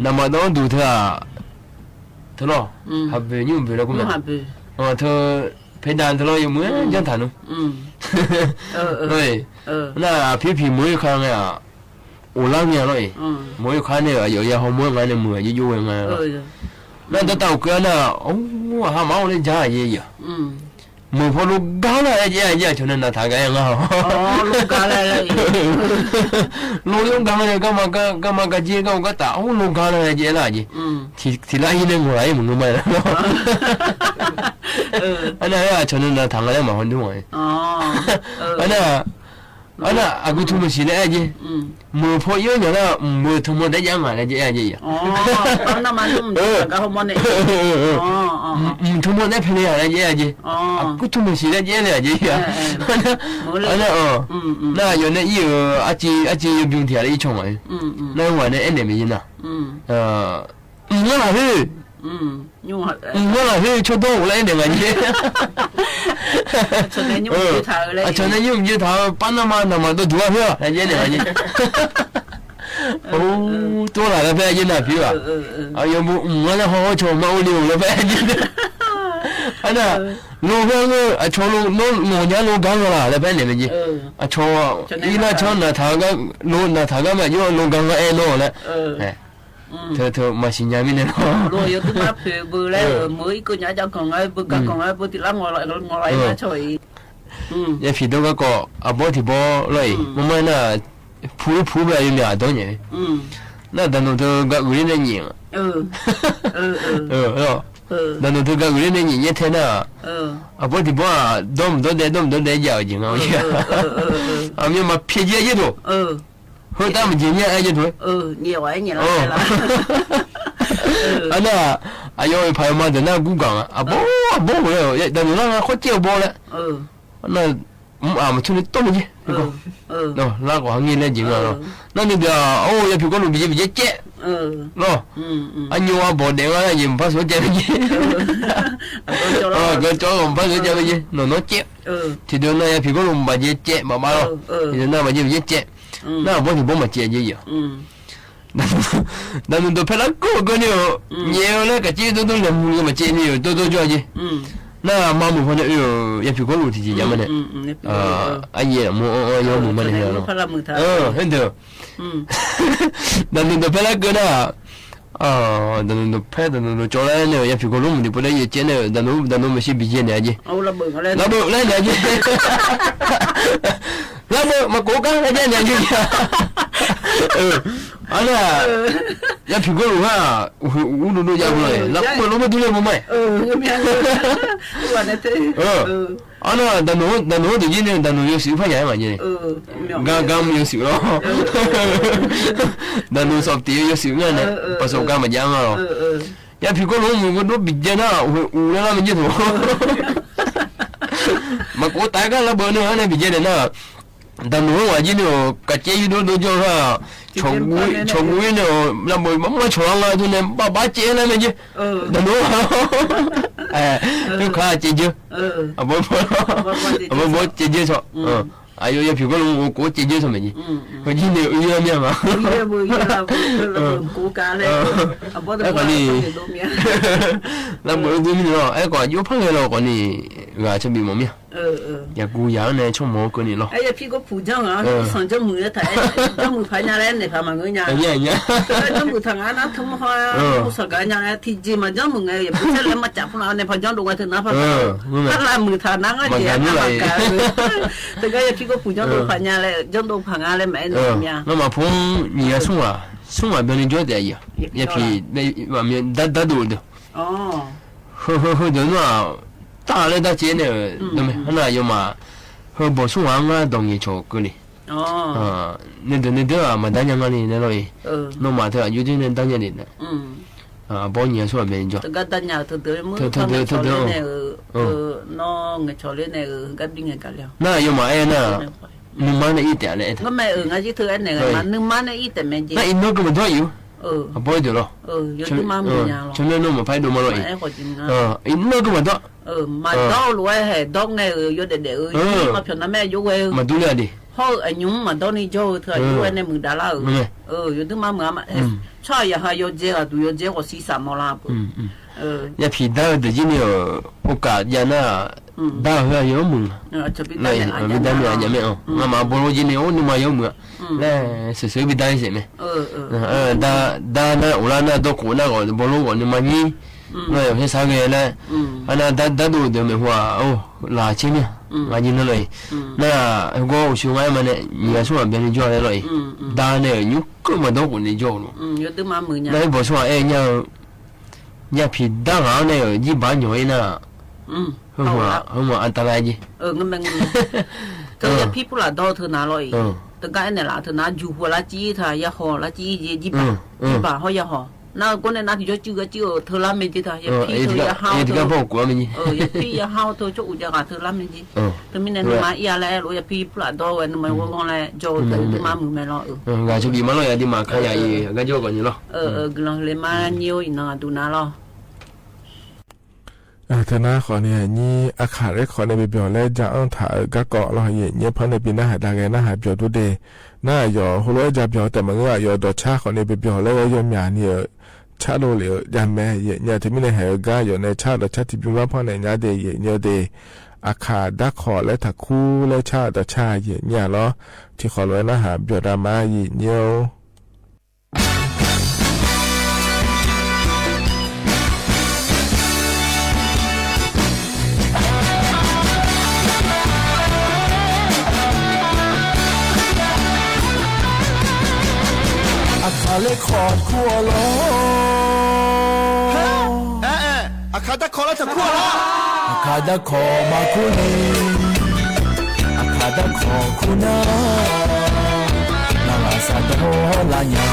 နမၤဒီးအီၣ်ဒူၣ်ထဲ ထဲလီၤ ဟးဘၢၣ်ညိၣ်ဘၢၣ်လီၤ ကမ့ၢ် ထဲ ဖဲဒၣ်ထဲလီၤ ယမုၢ်ယါထၣ်နူ နၤ ဖံဖံမုၢ်ခါန့ၣ် အိၣ်လၢမ့ၢ်လီၤအံၤ မုၢ်ခါန့ၣ် အယီၤယၤဟီမုၢ်ဂၤန့ၣ် မုၢ်ယိယိဝဲဂၤလီၤ လၢတၢ်တၢ်အိၣ်ကၢန့ၣ် အိၣ် ဟးမၤအိၣ်လၢယါယဲယၤ မုၢ်ဖီလိဂၤလၢယဲယဲ ဆိန့ၣ်နၤထၣ်ဂၤယဲငါ လိယိဂၤန့ၣ် ကမၤကက့ၤ ကအိၣ်ကတၢ် အိၣ်လိဂၤလၢယဲလၢယဲ ထံၣ်လၢအဟံးန့ၣ် ငိၢ်လၢအံၤ မုၢ်မုၢ်မးလီၤ အန့ၣ် ဆိန့ၣ်နၤထၣ်ဂၤလၢမၤဟီဒူမး အန့ၣ် အန့ၣ် အကူထူမၤဆံးလၢအဲၣ်က့ၤ မုၢ်ဖီယိညါလၢ မုၢ်ထူမီၤဒဲးယါမးလၢကအဲၣ်က့ၤယၤ မုၢ်ထူမီၤဒဲးဖဲလဲၣ်ယၤလၢကအဲၣ်က့ၤ အကူထူမၤဆံးလၢကအဲၣ်လၢကအဲၣ်က့ၤ အန့ၣ် အန့ၣ် အန့ၣ် နၤယိၤန့ၣ်အံၤ အက့ၤ အက့ၤယိၤဘျုးထံၣ်လၢယဆိမိၣ် နဝဲန့ၣ်အဲၣ်န့ၣ်မ့ၢ်ယဲနၤ အုၣ်လၢဟ့ၣ် အုၣ်လၢဟ့ၣ် ဆိဒိၣ်အိၣ်လၢအဲၣ်န့ၣ်မ့ၢ်ယဲ အဆိန့ၣ်ညိၣ်မ့ၢ်ယဲထါ ပာ်နမၤ နမၤဒိၣ်ဒိၣ်အါဖဲ လၢယဲန့ၣ်မ့ၢ်ယဲ အိၣ် တိၢ်လၢ်လၢဖဲယဲနၤဖံဘၣ် အယိၤဘူး အုၣ်လၢဟီၣ်ဟီၣ်ဆိမၤအိၣ်လံအိၣ်လၢဖဲယဲ အန့ၣ် လိဖဲလၢ အဆိလိ လိညါလိဂၤလီၤလၢဖဲန့ၣ်မ့ၢ်ယဲ အဆိ အံၤလၢဆိနၤထၣ်ဂၤ လိနၤထၣ်ဂၤမး ယိၤလိဂၤလီၤအဲၣ်လိာ်လၢ ထဲ ထဲ မၤဆံးညါမ့ၢ်န့ၣ်လီၤ လိယိၤသုမၤဖုးဘၣ်လၢ မုၢ်အံၤကိးညါကီၢ်ဂၤ ဘုကီၢ်ဂၤ ဘုတံၣ်လၢငီၤလီၤ ငီၤလီၤအံၤမးဆိအံၤ ယဖံဒိၣ်ကီး အဘီထံဘီလီၤအံၤ မ့မ့ၢ်နၤ ဖူဖူဘၣ်ယမ့ၢ်အဒိၣ်ညါ နၤတၢ်နုၤတဂၤအုၣ်န့ၣ်ညါ တၢ်နုၤတဂၤအုၣ်န့ၣ်ညါ ယဲထဲနၤ အဘီထံဘီ ဒိၣ်မုၢ်ဒိၣ်ဒဲး ဒိၣ်မုၢ်ဒိၣ်ဒဲးယၤအုၣ်က့ၤငါ အမ့ၢ်မၤဖံးက့ၤယဲဒိၣ် ဟိတၢ်မုၢ်က့ၤမ့ၢ်အဲၣ်က့ၤထွဲ အန့ၣ် အယီၤအံၤဖးမၤတၢ်နၢ်ကူကၤ အဘီ အဘီဝဲ တၢ်နုၤလၢငါခီၣ်က့ၤအဘီလဲၣ် အန့ၣ် အမထူန့ၣ်တိၢ်မ့ၢ်က့ၤ လၢကီးဟးငဲလၢက့ၤငါလီၤ နၤန့ၣ်ဒီး အိၣ် ယဖံးကီၢ်လူၤဘံယဲဘံယဲကဲး လီၤ အညိၣ်အဘီဒဲးဂၤလၢယဲ မဖးစိကဲးမ့ၢ်က့ၤ ကၠီမဖးစိကဲးမ့ၢ်က့ၤ နီၢ်နီၢ်ကဲး ထံၣ်ဒီးနၤယဖံးကီၢ်လူၤဘၣ်ယဲကဲး ဘၣ်ဘၣ်လီၤ ထံၣ်ဒီးနၤယဖံးကီၢ်လူၤဘၣ်ယဲကဲး နၤဘီထံဘီမၤကဲးယဲယီၤ တၢ်နုၤတဖဲလၢကိးကၢန့ၣ် ယဲလၢကစ့ဒိၣ်ဒိၣ်လဲၣ်မုၢ်ကမၤကဲးန့ၣ် ဒိၣ်ဒိၣ်ကၠီက့ၤ နၤမၤမုၢ်ဖီန့ၣ် ယဖံးကီၢ်လူၤထံၣ်က့ၤယၤမးန့ၣ် အယဲၢ်မ့ၢ်အီၣ်အီၣ်ယီမုၢ်မးန့ၣ် ဟဲဒီး တၢ်နုၤတဖဲလၢကိးနၤ တၢ်နုၤတဖဲ တၢ်နုၤတကၠီလၢန့ၣ် ယဖံးကီၢ်လူၤမုၢ်ဒံးပူၤလၢယကဲးန့ၣ် တၢ်နုၤ တၢ်နုၤမၤစံးဘံယဲန့ၣ်အက့ၤ လၢဘၢၣ်လၢန့ၣ်အက့ၤ လၢဘၢၣ်မၤကိးကါ လၢကဲးန့ၣ်အက့ၤ အန့ၣ် ယဖံးကီၢ်လူၤဧါ အူဒိၣ်ဒိၣ်ယါပူၤလီၤ လၢဘၢၣ်လီၤမ့ၢ်ဒူလဲၣ်မ့ၢ်မး အန့ၣ် တၢ်နုၤ တၢ်နုၤတယုၢ်န့ၣ် တၢ်နုၤယိၤစုဖးယၤမးက့ၤန့ၣ် ဂၤဂၤမ့ၢ်ယိၤစုလီၤ တၢ်နုၤစီၤပတံၤယိၤစုန့ၣ် ပှၤစီၤကါမၤယါမးလီၤ ယဖံးကီၢ်လူၤမုၢ်ကဒိၣ်ဘံယဲနၤ အူလၢလၢမ့ၢ်က့ၤသိး မၤကိးတၢ်ကါလၢဘၢၣ်န့ၣ် ဟဲန့ၣ်ဘံယဲန့ၣ်နၤ တၢ်နုၤဝဲက့ၤန့ၣ် ကစ့ယုၢ်ဒိၣ်ဒိၣ်ကၠီဧါ ဆိၣ်ဂူၤ ဆိၣ်ဂူၤန့ၣ် လၢဘၢၣ်မၤမၤဆိၣ်လီၤငါဒ်န့ၣ် ဘၣ်ဘၣ်ကဲးလၢမ့ၢ်က့ၤ တၢ်နုၤ တခါကဲးကၠီ အဘီဘီ အဘီဘီကဲးကၠီဆိ အယိၤယဖံးကီၢ်လူၤမုၢ်ကိးကဲးကၠီဆိမ့ၢ်က့ၤ ဟဲက့ၤန့ၣ် အူယါမ့ၢ်မး အဲၣ်ကီးန့ၣ် လၢဘၢၣ်အူဒိၣ်မ့ၢ်န့ၣ်လီၤ အဲၣ်ကီးယိၤဖးဂဲၤလီၤကီးန့ၣ် ဂၤဆိဘံးမးမ့ၢ် ယကူယၤန့ၣ် ဆိကမိၣ်ကၢန့ၣ်လီၤ အဲၣ်ယဖံးကီၢ်ပူၤကၠီၣ်ဧါ ကီၢ်မုၢ်လၢထး ကၠီမုၢ်ဖးညါလၢန့ၣ် ဖးမၤငါညါ ကၠီမုၢ်ထးငါနၤ ထမီၢ်ဟီ မုၢ်စီၤကါညါလၢ ထံကၠံမၤကၠီမုၢ်ငါ ယပူၤဆဲးလၢမၤစၢၤဖိလၢန့ၣ် ဖးကၠီဒိၣ်ဝဲတနၤဖး ဖးလၢမုၢ်ထးနၤငါကဲး နမၤကၤ တကးယဖံးကီၢ်ပူၤကၠီၣ်ဒိၣ်ဖးညါလၢ ကၠီဒိၣ်ဖးငါလၢ မၤအဲၣ်န့ၣ်မ့ၢ် နမၤဖိ နံၤယါဆူၣ်ဝဲ ဆူၣ်ဝဲဘၣ်န့ၣ် ကၠီတဲာ်ယၤ ယဖံး မ့ၢ်ဒၣ်ဒိၣ်ဒီး ဟၢဟၢဟၢဒီးနၤ တၢ်လၢတၢ်ကဲန့ၣ် ဒိၣ်မ့ၢ် ဟဲနၤယိၤမး ဟၢဘီၣ်ဆူၣ်ဝဲငါဒီးငဲၤဆိးကၢန့ၣ် အီၤ အၢ န့ၣ်ဒၣ် န့ၣ်ဒၣ် မၤဒါညါငါလံ နဲလီၤအံၤ အၢ နီၢ်မၤတၢ် ယိၤဒုးန့ၣ် ဒါညါဒံး အၢ အဘီညီဆူၣ်ဘဲန့ၣ်ကၠီ တဂၤဒါညါ တဒုးမုၣ် တဒုး တဒုး အၢ နီၢ်ငဲၤဆီၣ်လ့န့ၣ် အၢ ဂၤဘံၣ်ငဲၤကၤလံ နယီၤမးအဲၣ်နၤ နမါန့ၣ်အံၤတဲလဲၣ် နမါန့ၣ်အံၤတဲမဲာ်က့ နအံၤနီၢ်ကမၤဒီးအံၤ အၢ အဘီဒုးလီၤ အၢ ယိၤဒုးမၤမုာ်ညါလီၤ ဆၢမုၢ်နီၢ်မၤဖးဒိၣ်မးလီၤအံၤ အံၤနီၢ်ကမၤဒီး အၢ မၤဒီးလီၤဝဲဟဲ ဒီးနဲၣ် အၢ ယိၤဒဲးဒဲး အၢ ယိၤမၤဖျိးနမဲာ်ယိၤဝဲ မၤဒူလၢအဒံး ဟီၣ်အညိမၤဒီးန့ၣ်ယိၤ အၢ ထၢယိၤဝဲန့ၣ်မုာ်ဒါလၢ အၢ အၢ ယိၤဒုးမၤမုာ် ဆီၣ်ယဟးယိၤကဲဂၤဒုး ယိၤကဲဂီၤဆံးစၢ်မီၢ်လၢ အၢ ယဖံးဒါတယုၢ်န့ၣ် အိၣ်ကးယၤနၤ ဒါဟဲယိၤမုာ် မ့ၢ်ဒါမ့ၢ်အယၤမ့ၢ်အီၤ မၤမၤဘိလိယုၢ်န့ၣ် အိၣ်န့ၣ်မၤယိၤမုာ် လၢ စံးဆၢဘံၣ်ဒါစ့ၢ်မ့ၢ် ဒါနၤအိၣ်လၢနၤဒီကိးနၤဂီၢ် ဘိလိဂီၢ်န့ၣ်မၤညံ လၢဟဲဆါဂ့ၤလၢ အနၤဒါဒိၣ်ဒိၣ်မ့ၢ်ဟူဧါ အိၣ် လၢဆ့မ့ၢ် မၤညံနၤလီၤအံၤ နဟဲဂီၤအိၣ်ဆူငါမးန့ၣ် ယၤဆူၣ်ဘဲန့ၣ်ယိၤလဲၣ်လီၤအံၤ ဒါန့ၣ် ညိကွၢ်မၤဒီကိးန့ၣ်ယိၤလီၤ နဟဲဘီဆူၣ်အဲၣ်ညါ ယဖံးဒါဂၤန့ၣ် ယံၢ်ဘါညီၤအံၤနၤ ဟဲမၤအတၢ်လၢယ့ၢ် တယဖံဖုလၢဒီးထၢနၤလီၤအံၤ တဂၤအဲၣ်နဲၣ်လၢထၢနၤ ယူၤဟူးလၢကံအံၤထၢ ယဟီၣ်လၢကံအံၤ ယံၢ်ဘါ ယံၢ်ဘါဟီၣ်ယဟီၣ် နကိးန့ၣ်နၤ ယိၤစုဂၤစုထၢလၢမ့ၢ်က့ၤထၢ ယဖံထၢ ယဟါထၢ ယဖံယဟါထၢ ဆိၣ်အူကဂၤထၢလၢမ့ၢ်က့ၤ တမံၤန့ၣ် နမၤအံၤအါလဲၣ် အဲၣ်လိာ်ယဖံဖုလၢဒီးဝဲ နမၤဝဲဂီၢ်လဲၣ် ယိၤတမၤမုာ်မဲာ်လီၤ ဂၤဆိၣ်ဂ့ၤမးလီၤ ယၤဒ်မၤခါယၤအံၤ ဂၤယိၤကီးန့ၣ်လီၤ ဂ့ၤလီၤ လဲၤမၤညိအံၤနီၤ ဒုးနၤလီၤ ထၢနၤဃီန့ၣ် နံၤအခါရဲၣ်ဃီန့ၣ် ပဘျီၣ်လၢ ကၠၣ်အၣ်ထၣ်အဂၤကီးလီၤ ယံာ်ညါဖဲန့ၣ် ပနၢ်ဟးဒါဂ့ၤ နၢ်ဟးဘျီၣ်ဒိၣ်ဒဲး နၢ်ယီၤဟိလိာ်အကၠၢ်ဘျီၣ် တမုၢ်ဂၤယီၤဒီးဆၣ်ဃီန့ၣ် ပဘျီၣ်လၢယီၤမၠးန့ၣ် ဆၣ်လိလံ ယၤမဲာ် ယံာ်ညါ တမံၤန့ၣ် ဟဲဂၤယီၤန့ၣ် ဆၣ်ဒီးဆၣ်ထံဘျုးမးဖီန့ၣ် ညါဒဲး ယံာ်ညါဒဲး အခါဒါခီလၢထးခိၣ်လၢဆၣ်ဒီးဆၣ် ယံာ်ညါလီၤ ထံၣ်ဃီလၢနၢ်ဟးဘျီၣ်ဒၣ်မး ယံာ်ညါ အခါလၢခီၣ်တခူအီၤလီၤ အခါဒါခီလၢထးခိၣ်အီၤလီၤ အခါဒါခီမၤခူန့ၣ် အခါဒါခီခူနၤ နၤလၢစးဒီလါညါ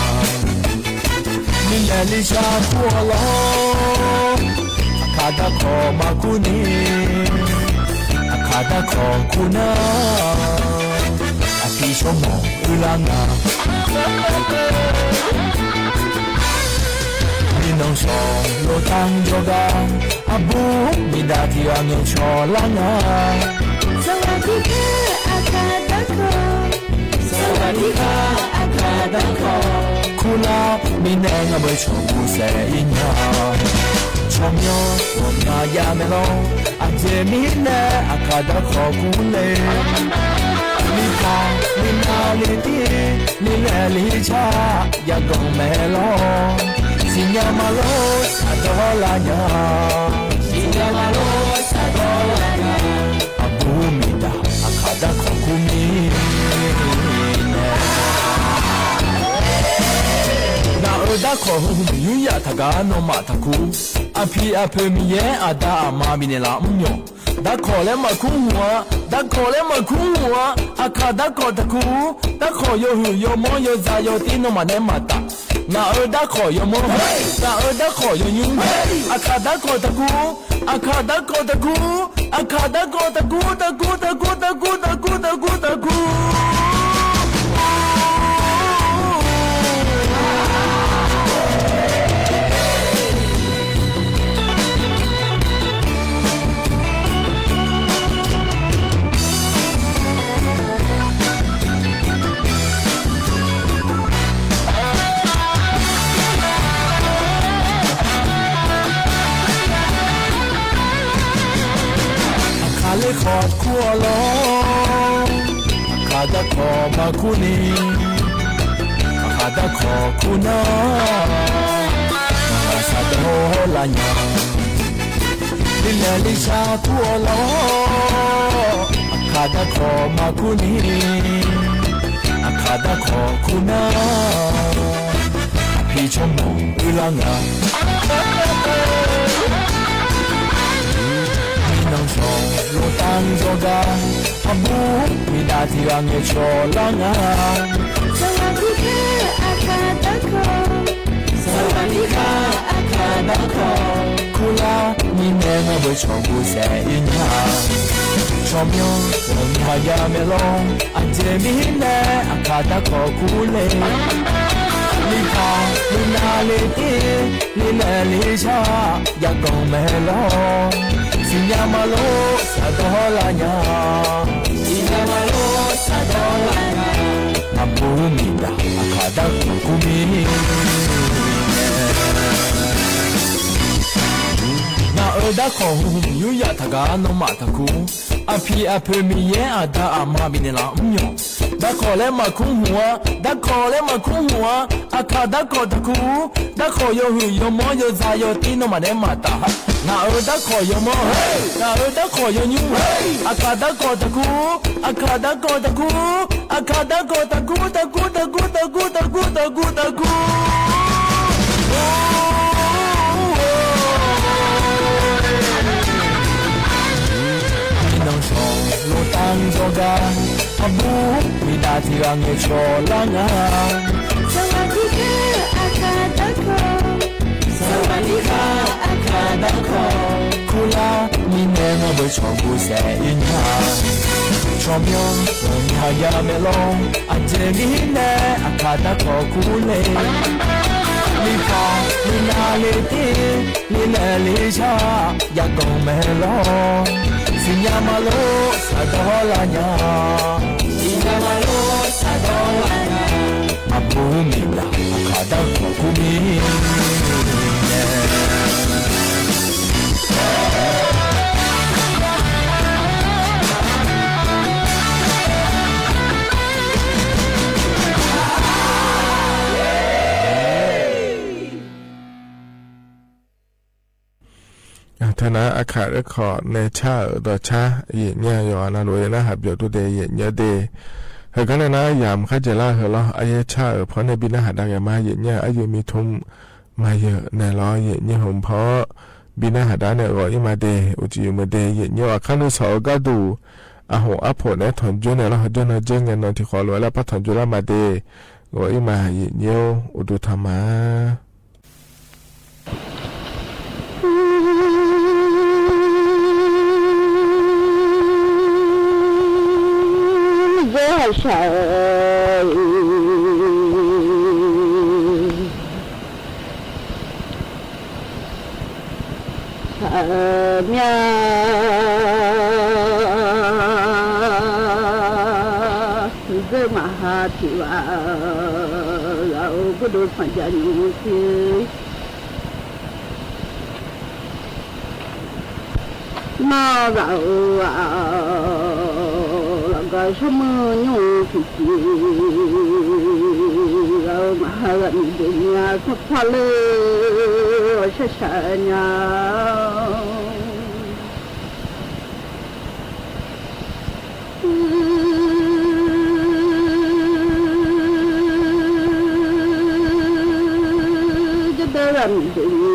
မ့ၢ်လဲၤလံဆါခူအီၤလီၤ အခါဒါခီမၤခူန့ၣ် အခါဒါခီခူနၤ အဖံဆိကမိၣ်အုလၢငါ မ့ၢ်နီၢ်ဆီၣ်လိာ်တၢ်ယိၤဂၤ အဘူးမ့ၢ်ဒၣ်ထံဂၤနီၢ်ဆီၣ်လၢငါ စဝၤဒံခါ အခါဒါခီ စဝၤဒံခါ အခါဒါခီ ခူလၢ မ့ၢ်နဲငါဘၣ်ဆီၣ်ဘူစဲအံၤညါ ဆီၣ်မညီ ဝီၤမညီယါမဲာ်လီၤ အကဲမ့ၢ်နဲ အခါဒါခီခူလဲၣ် မ့ၢ်ခါ မ့ၢ်နၤလံတံၢ် မ့ၢ်လဲၤလံဆါ ယဂီၢ်မဲာ်လီၤ စံၣ်ညါမၤလိစးဒီလါညါ စံၣ်ညါမၤလိစးဒီလါညါ အဘူးမ့ၢ်ဒၣ် အခါဒါခီခူမ့ၢ် နၢ်အၢဒါခီ ဟုၣ်ဟုၣ်မံၤယုၢ်ယၤ ထးဂၤနီၢ်မးထးခိၣ် အဖံအဖုမံၤယဲ အဒါအမါမံၤန့ၣ်လၢအမၠီၣ် ဒါခီလၢမၤခူဟူဧါ ဒါခီလၢမၤခူဟူဧါ အခါဒါခီတခူ ဒါခီယိၤဟုၣ်ယိၤမီယိၤစၢ်ယိၤတံၢ်နီၢ်မးနဲမၤတၢ် နၢ်အၢဒါခီယိၤမီ နၢ်အၢဒါခီယိၤညူ အခါဒါခီတခူ အခါဒါခီတခူ အခါဒါခီတခူ တခူ တခူ တခူ တခူ တခူ တခူ အခါလၢခီၣ်တခူအီၤလီၤ အခါဒါခီမၤခူန့ၣ် အခါဒါခီခူနၤ နၤလၢစးဒီလါညါ လံလဲၤလံဆါခူအီၤလီၤ အခါဒါခီမၤခူန့ၣ် အခါဒါခီခူနၤ အဖံဆိကမိၣ်အုလၢငါ မ့ၢ်နီၢ်ဆီၣ်လိာ်တၢ်ယိၤဂၤ အဘူးမ့ၢ်ဒၣ် အထံဂၤငဲၤဆီလၢ်ငါ สวัสดีค่ะ อาคาตะขอ สวัสดีค่ะ อาคาตะขอ ခူလၢ်မံနဲမ့ၢ်ဘၣ်ဆီဘူၣ်စဲအံၤညါ ဆီမၠိၣ် မံဟါယါမဲာ်လီၤ အစ့မံနဲ အခါတၢ်ခီခူလ့ လံခါ လံနၤလံတ့ လံလဲလံဆၣ် ယၤကိးမဲာ်လီၤ စံညါမၤလိစးဒီလၢညါ စံညါမၤလိစးဒီလၢညါ အဘူၣ်မံဒၣ် အခါတၢ်ခီခူမံ နၢ်အၢတၢ်ခီဟူးဟူး ယူးယၤတဂၤနီၢ်မးတခူ အဖံအဖုမံယဲအဒါအမါဘံန့ၣ်လီၤ မၠိၣ် တၢ်ခီလၢမၤခူဟူးဧါ တၢ်ခီလၢမၤခူဟူးဧါ အခါတၢ်ခီတခူ တၢ်ခီယိာ်ဟုၣ်ယိာ်မီယိာ်စၢ်ယိာ်တံနီၢ်မးဒဲးမၤတၢ် နၢ်အၢတၢ်ခီယိာ်မီ နၢ်အၢတၢ်ခီယိာ်ညူ အခါတၢ်ခီတခူ အခါတၢ်ခီတခူ အခါတၢ်ခီတခူ တခူ တခူ တခူ တခူ တခူ တခူ နီၢ်ဆီလိာ်တၢ်ကစီၣ်ဂၤ အဘူၣ်မံဒၣ်ထံဂၤငဲၤဆီလၢ်ငါ สวัสดีค่ะ อาคาตะขอ สวัสดีค่ะ อาคาตะขอ ခူလၢ်မံနဲမ့ၢ်ဘၣ်ဆီဘူၣ်စဲအံၤညါ ဆီမၠိၣ် မံဟါယါမဲာ်လီၤ အစ့မံနဲ အခါတၢ်ခီခူလ့ လံခါ လံနၤလံတ့ လံလဲလံဆၣ် ယၤကိးမဲာ်လီၤ စံညါမၤလိစးဒီလၢညါ စံညါမၤလိစးဒီလၢညါ အဘူၣ်မံဒၣ် အခါတၢ်ခီခူမံ ထဲနၤ အခါတၢ်ခီနဲဆၣ်ဧၢ ဒီးဆၣ် ယံာ်ညၣ်ယွၤနၤလိၤ ယနၢ်ဟးပျီၤဒိၣ်ဒဲး ယံာ်ညၣ်ဒဲး ဟဲကန့ၣ်နၤ ယၤမခါကဲလၢဟဲလီၤ အယဲဆၣ်ဧၢ ဖီန့ၣ်ဘံနၢ်ဟးဒါဂ့ၤမး ယံာ်ညၣ် အယုၢ်မံထူၣ် မၤယၢၤနဲလီၤ ယံာ်ညၣ်ဟိၣ်ဖီ ဘံနၢ်ဟးဒါန့ၣ် ဂီၤအံၤမးဒဲး အိၣ်တယုၢ်မးဒဲး ယံာ်ညၣ် အခါနုၢ်စီၤအဂၤဒူၣ် အဟိၣ်အဖိးနဲ ထီၣ်ကၠိန့ၣ်လီၤ ကၠိန့ၣ်ကၠိ ငဲၤနီၢ်ထံဃီလိာ်ဝဲလၢပၢ်ထီၣ်ကၠိလၢမးဒဲး ဂီၤအံၤမး ယံာ်ညၣ် အိၣ်ဒူထီၣ်မး ယဲၢ်ဟးဆှဲး ဆှဲးမၠါ ဂ့ၤမဟါထံဝါ လၢအိၣ်ကဒိၣ်ဆၣ်ယါညိၣ်စ့ မၤဂၤအိၣ်ဂၤ လၢကဆီမုၢ်ညိၣ်ထံၣ်ထံၣ် ဂၤအိၣ်မဟါဂၤ မံၤဒဲးညါ သခွါလၢ ဆှဲးဆှဲးညါ ကဒဲရၤမံၤဒဲး ထီၣ်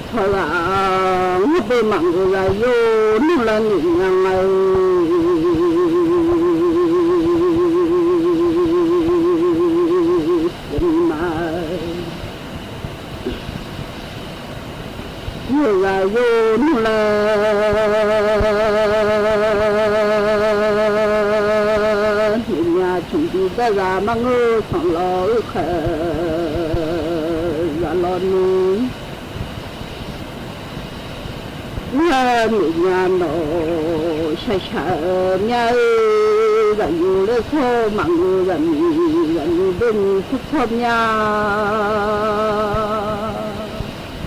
ဂၤ ငါဘၣ်မၤဂ့ၤဂၤယိာ် နုာ်လၢန့ၣ်ညါ ယမၤ ယိာ်ဂၤယိာ်နုာ်လၢ န့ၣ်ညါ ဆိၣ်ဒံးဒဲဂၤ မၤဂ့ၤ ဆီၣ်လီၤအုၣ်ဃဲ ဂၤလီၤနုာ် လၢန့ၣ်ညါနီၢ် ဆှဲးဆှဲးဧၢ မၠါဧၢ ဂၤယိာ်လၢဆီ မၤဂ့ၤဂၤမံၤ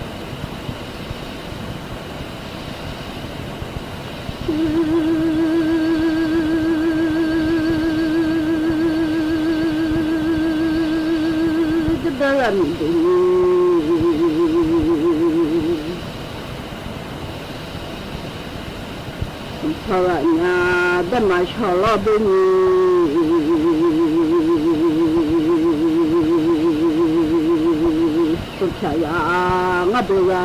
ဂၤမံၤဘၣ်မံၤ ဆီဆီမၠါ ကဒဲရၤမံၤဒဲး ဆီၣ်ဂၤညါ ဘၣ်မၤဆီၣ်လီၤဘၣ်မံၤ ဆရာ ငါဘိုးရာမီမး မိူဝ်ႈလႂ်ယူႇလွတ်ႈနွား မေႃယုၵ်ႉဝႃႈ မႃးသီႇထီႇတူဝ် တူဝ်ဝႃႈတႄႉ ဢႃႇ လႄႈ ၼုၺ်ႇၺႃႇၼေႃႈ လႄႈ ယူႇလီ ၽေႃႇမၢင်ႇၵူႈရၢၼ်ႇ တႄႉတႄႉ ရၢၼ်ႇတႄႉ သူၽႃႇ ငၢပ်ႈပိူဝ်ႈမီးရႃႇမႃႇသီႇ ၸိၵ်းတူဝ်တူဝ် မႃႇလႃႇၺႃႇ ငၢပ်ႈပိူဝ်ႈမီးရႃႇမႃႇသီႇ တူဝ်တူဝ် ပိူဝ်ႈၵႃႈ သြႃႇမႃးၶွင်ႇ ထေႃးလေႃးၶႃႇ တူဝ်မႃႇၺႃႇၺႃႇ သြႃႇမႃးမီးရႃႇၶွင်ႇ ထေႃးလေႃးၶႃႇ တူဝ်မႃႇၺႃႇၺႃႇ သြႃႇမႃးမီးရႃႇ မႃးသီႇထီႇ တူဝ်တူဝ် ၸဝ်ႈမႃးမီးၸိူဝ်း မႃးသီႇထီႇ ၽႅင် ၽႅင်ဢၼ်ဝႃႈ သြႃႇမႃးမီးရႃႇ ၼိုင်ႈ ထေႃးယိၵ်ႉၶႃႈ ၽႅင်လႄႈ ငူဝ်ႉ သြႃႇမႃးမီးရႃႇ ၶွင်ႇ ထေႃးလေႃး ၶႃႈၽႃႈဢိူဝ်ႈ မႃႇလႃႇမျႃႉဢူဝ်း ၸွပ်ႈတႄႉလႃႇ မီးတီႈၼႆႈ သွပ်ႇသွပ်ႇမျႃႉ ဢေႃႈ သျႃႉသျႃႉၼႃႇ ဢိူဝ်ႈ သမ်ႉမႃးၼိူဝ်ၼႃႇၶေႃႈ ၸိူဝ်းလႂ်ၽႅင်မႃး ဢမ်ႇမေႃယူႇဝႃႈၶေႃႈ ၶေႃႈလေႃးၶႃႈ ၸႃႇဝတေႇဢႃႇၼေႃႇ ၵေႃႈမႃးၼိပ်ႉပိူဝ်ႇ မႃးႁႃၸိဝႃႇ ၸိဝႃႇ ၸဝ်ႈၼႃႈ သမ်ႉမႃးၼိပ်ႉလႃႇၸိုင် ၶေႃႈယိၵ်ႉၶႃႈ ၽႅင်မႃး ၸႃႇတႃႇလူဝ်ႇ ပေႃးတူဝ်ႈမႃးလႃႇလႄႈ ၼင်ႇၼႃႇ မႃးပိူၼ်ႈၼၼ်ႉလူး ဢိူဝ်ႈ ပေႃးတူဝ်ႈမႃးလႃႇ မျႃႉဢူဝ်း ၼိပ်ႉတူဝ်ႈလူဝ်ႇ ဢိူဝ်ႈ တူဝ်ႈလႃႇမႃးထႃႈ ၸိူဝ်းၼႆႉ ၸႃႇတႃႇၼိူဝ်ႉလူဝ်ႇ ပေႃးတူဝ်ႈလႃႇလေႃႈ ဢၼ်ၼႆႉ တူဝ်ႈဝႃႈၸႃႉလူဝ်ႇ တူဝ်ႈလႃႇ သႃႇလွႆး မႃး ငိုတ်ႈပိူဝ်ႈ ငိုတ်ႈပိူဝ်ႈၵၼ် မၢင်ႉလူဝ်ႇလႆႈယူႇ ၼႃႈတႃႇယႃႇ ဢိူဝ်ႈ ၶႅင်ႇမၼ်းၼႃႇ ၵိုတ်းၶိုၼ်ႈမႃးလႄႈ ၼိူဝ်လေႃႈ မျႃႉ ၶျေႃ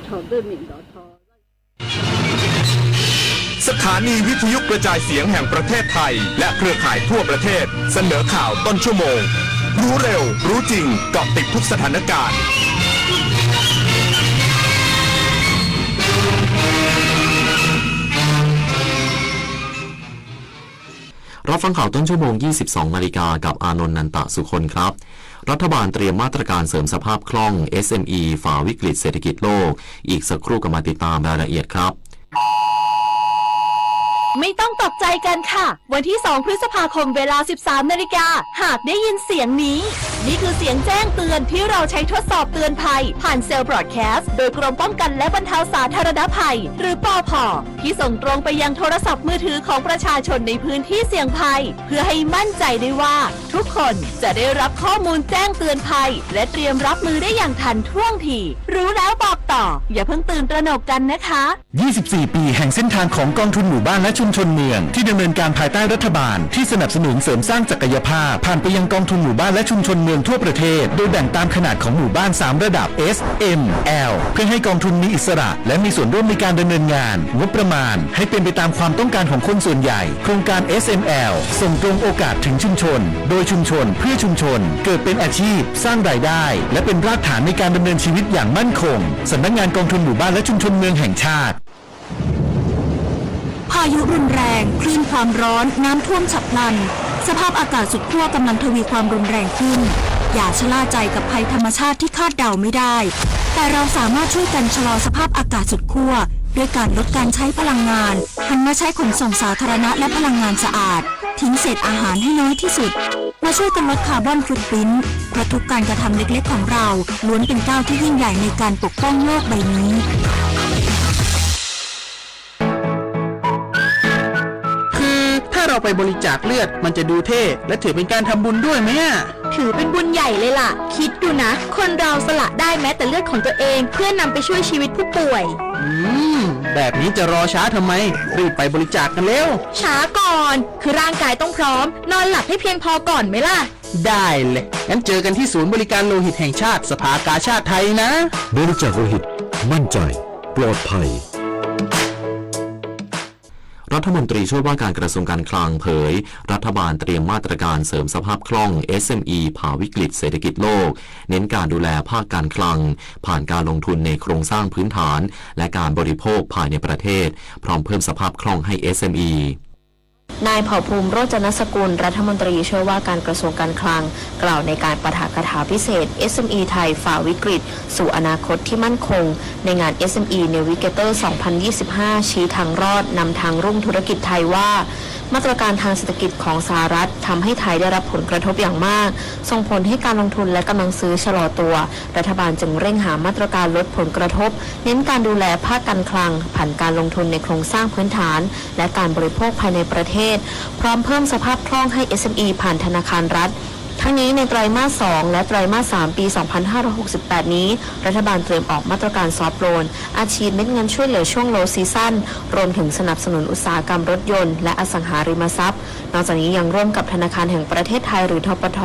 ႇ တိူဝ်ႉ မိၼ်ႇ တေႃႇ ထေႃႇ สถานีวิทยุกระจายเสียงแห่งประเทศไทย และเครือข่ายทั่วประเทศ เสนอข่าวต้นชั่วโมง รู้เร็ว รู้จริง เกาะติดทุกสถานการณ์ รับฟังข่าวต้นชั่วโมง ยี่สิบสองนาฬิกา กับอานนท์ นันตะสุคนครับ รัฐบาลเตรียมมาตรการเสริมสภาพคล่อง เอสเอ็มอี ฝ่าวิกฤตเศรษฐกิจโลก อีกสักครู่กลับมาติดตามรายละเอียดครับ ไม่ต้องตกใจกันค่ะ วันที่สองพฤษภาคม เวลาสิบสามนาฬิกา หากได้ยินเสียงนี้ นี่คือเสียงแจ้งเตือนที่เราใช้ทดสอบเตือนภัย ผ่านเซลล์บรอดแคสต์ โดยกรมป้องกันและบรรเทาสาธารณภัย หรือ ปภ ที่ส่งตรงไปยังโทรศัพท์มือถือของประชาชนในพื้นที่เสี่ยงภัย เพื่อให้มั่นใจได้ว่าทุกคนจะได้รับข้อมูลแจ้งเตือนภัย และเตรียมรับมือได้อย่างทันท่วงที รู้แล้วบอกต่อ อย่าเพิ่งตื่นตระหนกกันนะคะ ยี่สิบสี่ ปีแห่งเส้นทางของกองทุนหมู่บ้านและชุมชนเมือง ที่ดำเนินการภายใต้รัฐบาลที่สนับสนุนเสริมสร้างศักยภาพ ผ่านไปยังกองทุนหมู่บ้านและชุมชนเมืองทั่วประเทศ โดยแบ่งตามขนาดของหมู่บ้าน สาม ระดับ เอส เอ็ม แอล เพื่อให้กองทุนมีอิสระ และมีส่วนร่วมในการดำเนินงาน งบประมาณให้เป็นไปตามความต้องการของคนส่วนใหญ่ โครงการ เอส เอ็ม แอล ส่งตรงโอกาสถึงชุมชน โดยชุมชน เพื่อชุมชน เกิดเป็นอาชีพ สร้างรายได้ และเป็นรากฐานในการดำเนินชีวิตอย่างมั่นคง สำนักงานกองทุนหมู่บ้านและชุมชนเมืองแห่งชาติ พายุรุนแรง คลื่นความร้อน น้ำท่วมฉับพลัน สภาพอากาศสุดขั้วกำลังทวีความรุนแรงขึ้น อย่าชะล่าใจกับภัยธรรมชาติที่คาดเดาไม่ได้ แต่เราสามารถช่วยกันชะลอสภาพอากาศสุดขั้ว ด้วยการลดการใช้พลังงาน หันมาใช้ขนส่งสาธารณะและพลังงานสะอาด ทิ้งเศษอาหารให้น้อยที่สุด มาช่วยกันลดคาร์บอนฟุตพริ้นท์ เพราะทุกการกระทำเล็กๆของเรา ล้วนเป็นก้าวที่ยิ่งใหญ่ในการปกป้องโลกใบนี้ คือถ้าเราไปบริจาคเลือดมันจะดูเท่ และถือเป็นการทำบุญด้วยไหมอะ ถือเป็นบุญใหญ่เลยล่ะ คิดดูนะ คนเราสละได้แม้แต่เลือดของตัวเอง เพื่อนำไปช่วยชีวิตผู้ป่วย อืม แบบนี้จะรอช้าทำไม รีบไปบริจาคกันเร็ว ช้าก่อน คือร่างกายต้องพร้อม นอนหลับให้เพียงพอก่อนไหมล่ะ ได้เลย งั้นเจอกันที่ศูนย์บริการโลหิตแห่งชาติ สภากาชาดไทยนะ บริจาคโลหิต มั่นใจ ปลอดภัย รัฐมนตรีช่วยว่าการกระทรวงการคลังเผย รัฐบาลเตรียมมาตรการเสริมสภาพคล่อง เอสเอ็มอี ผ่าวิกฤตเศรษฐกิจโลก เน้นการดูแลภาคการคลัง ผ่านการลงทุนในโครงสร้างพื้นฐาน และการบริโภคภายในประเทศ พร้อมเพิ่มสภาพคล่องให้ เอสเอ็มอี นายเผ่าภูมิ โรจนสกุล รัฐมนตรีช่วยว่าการกระทรวงการคลัง กล่าวในการปาฐกถาพิเศษ เอสเอ็มอี ไทยฝ่าวิกฤต สู่อนาคตที่มั่นคง ในงาน เอสเอ็มอี Navigator สองพันยี่สิบห้า ชี้ทางรอด นำทางรุ่งธุรกิจไทยว่า มาตรการทางเศรษฐกิจของสหรัฐทำให้ไทยได้รับผลกระทบอย่างมาก ส่งผลให้การลงทุนและกำลังซื้อชะลอตัว รัฐบาลจึงเร่งหามาตรการลดผลกระทบ เน้นการดูแลภาคการคลัง ผ่านการลงทุนในโครงสร้างพื้นฐาน และการบริโภคภายในประเทศ พร้อมเพิ่มสภาพคล่องให้ เอสเอ็มอี ผ่านธนาคารรัฐ ทั้งนี้ในไตรมาส สอง และไตรมาส สาม ปี สองพันห้าร้อยหกสิบแปด นี้ รัฐบาลเตรียมออกมาตรการ soft loan อัดฉีดเม็ดเงินช่วยเหลือช่วง low season รวมถึงสนับสนุนอุตสาหกรรมรถยนต์ และอสังหาริมทรัพย์ นอกจากนี้ยังร่วมกับธนาคารแห่งประเทศไทย หรือ ธปท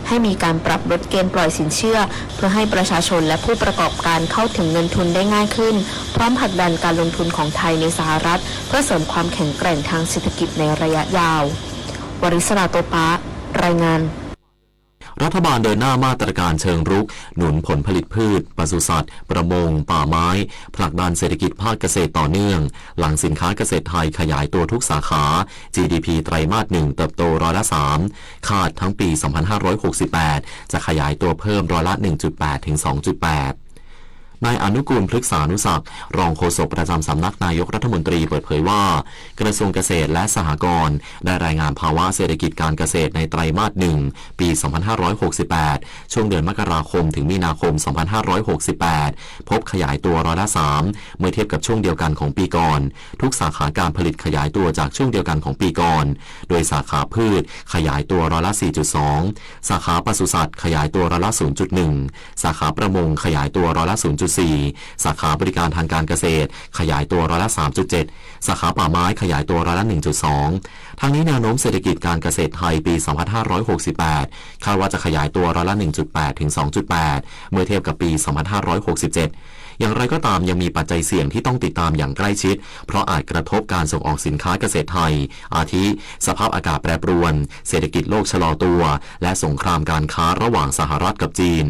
ให้มีการปรับลดเกณฑ์ปล่อยสินเชื่อ เพื่อให้ประชาชนและผู้ประกอบการเข้าถึงเงินทุนได้ง่ายขึ้น พร้อมผลักดันการลงทุนของไทยในสหรัฐ เพื่อเสริมความแข็งแกร่งทางเศรษฐกิจในระยะยาว วริศรา โตปะ รายงาน รัฐบาลเดินหน้ามาตรการเชิงรุก หนุนผลผลิตพืช ปศุสัตว์ ประมง ป่าไม้ ผลักดันเศรษฐกิจภาคเกษตรต่อเนื่อง หลังสินค้าเกษตรไทยขยายตัวทุกสาขา จีดีพี ไตรมาส หนึ่ง เติบโตร้อยละ สาม คาดทั้งปี สองพันห้าร้อยหกสิบแปด จะขยายตัวเพิ่มร้อยละ หนึ่งจุดแปด ถึง สองจุดแปด นายอนุกูล พฤกษานุศักดิ์ รองโฆษกประจำสำนักนายกรัฐมนตรีเปิดเผยว่า กระทรวงเกษตรและสหกรณ์ได้รายงานภาวะเศรษฐกิจการเกษตรในไตรมาส หนึ่ง ปี สองพันห้าร้อยหกสิบแปด ช่วงเดือนมกราคมถึงมีนาคม สองพันห้าร้อยหกสิบแปด พบขยายตัวร้อยละ สาม เมื่อเทียบกับช่วงเดียวกันของปีก่อน ทุกสาขาการผลิตขยายตัวจากช่วงเดียวกันของปีก่อน โดยสาขาพืชขยายตัวร้อยละ สี่จุดสอง สาขาปศุสัตว์ขยายตัวร้อยละ ศูนย์จุดหนึ่ง สาขาประมงขยายตัวร้อยละ ศูนย์จุดสี่ สาขาบริการทางการเกษตรขยายตัวร้อยละ สามจุดเจ็ด สาขาป่าไม้ขยายตัวร้อยละ หนึ่งจุดสอง ทั้งนี้แนวโน้มเศรษฐกิจการเกษตรไทยปี สองพันห้าร้อยหกสิบแปด คาดว่าจะขยายตัวร้อยละ หนึ่งจุดแปด ถึง สองจุดแปด เมื่อเทียบกับปี สองพันห้าร้อยหกสิบเจ็ด อย่างไรก็ตามยังมีปัจจัยเสี่ยงที่ต้องติดตามอย่างใกล้ชิด เพราะอาจกระทบการส่งออกสินค้าเกษตรไทย อาทิ สภาพอากาศแปรปรวน เศรษฐกิจโลกชะลอตัว และสงครามการค้าระหว่างสหรัฐกับจีน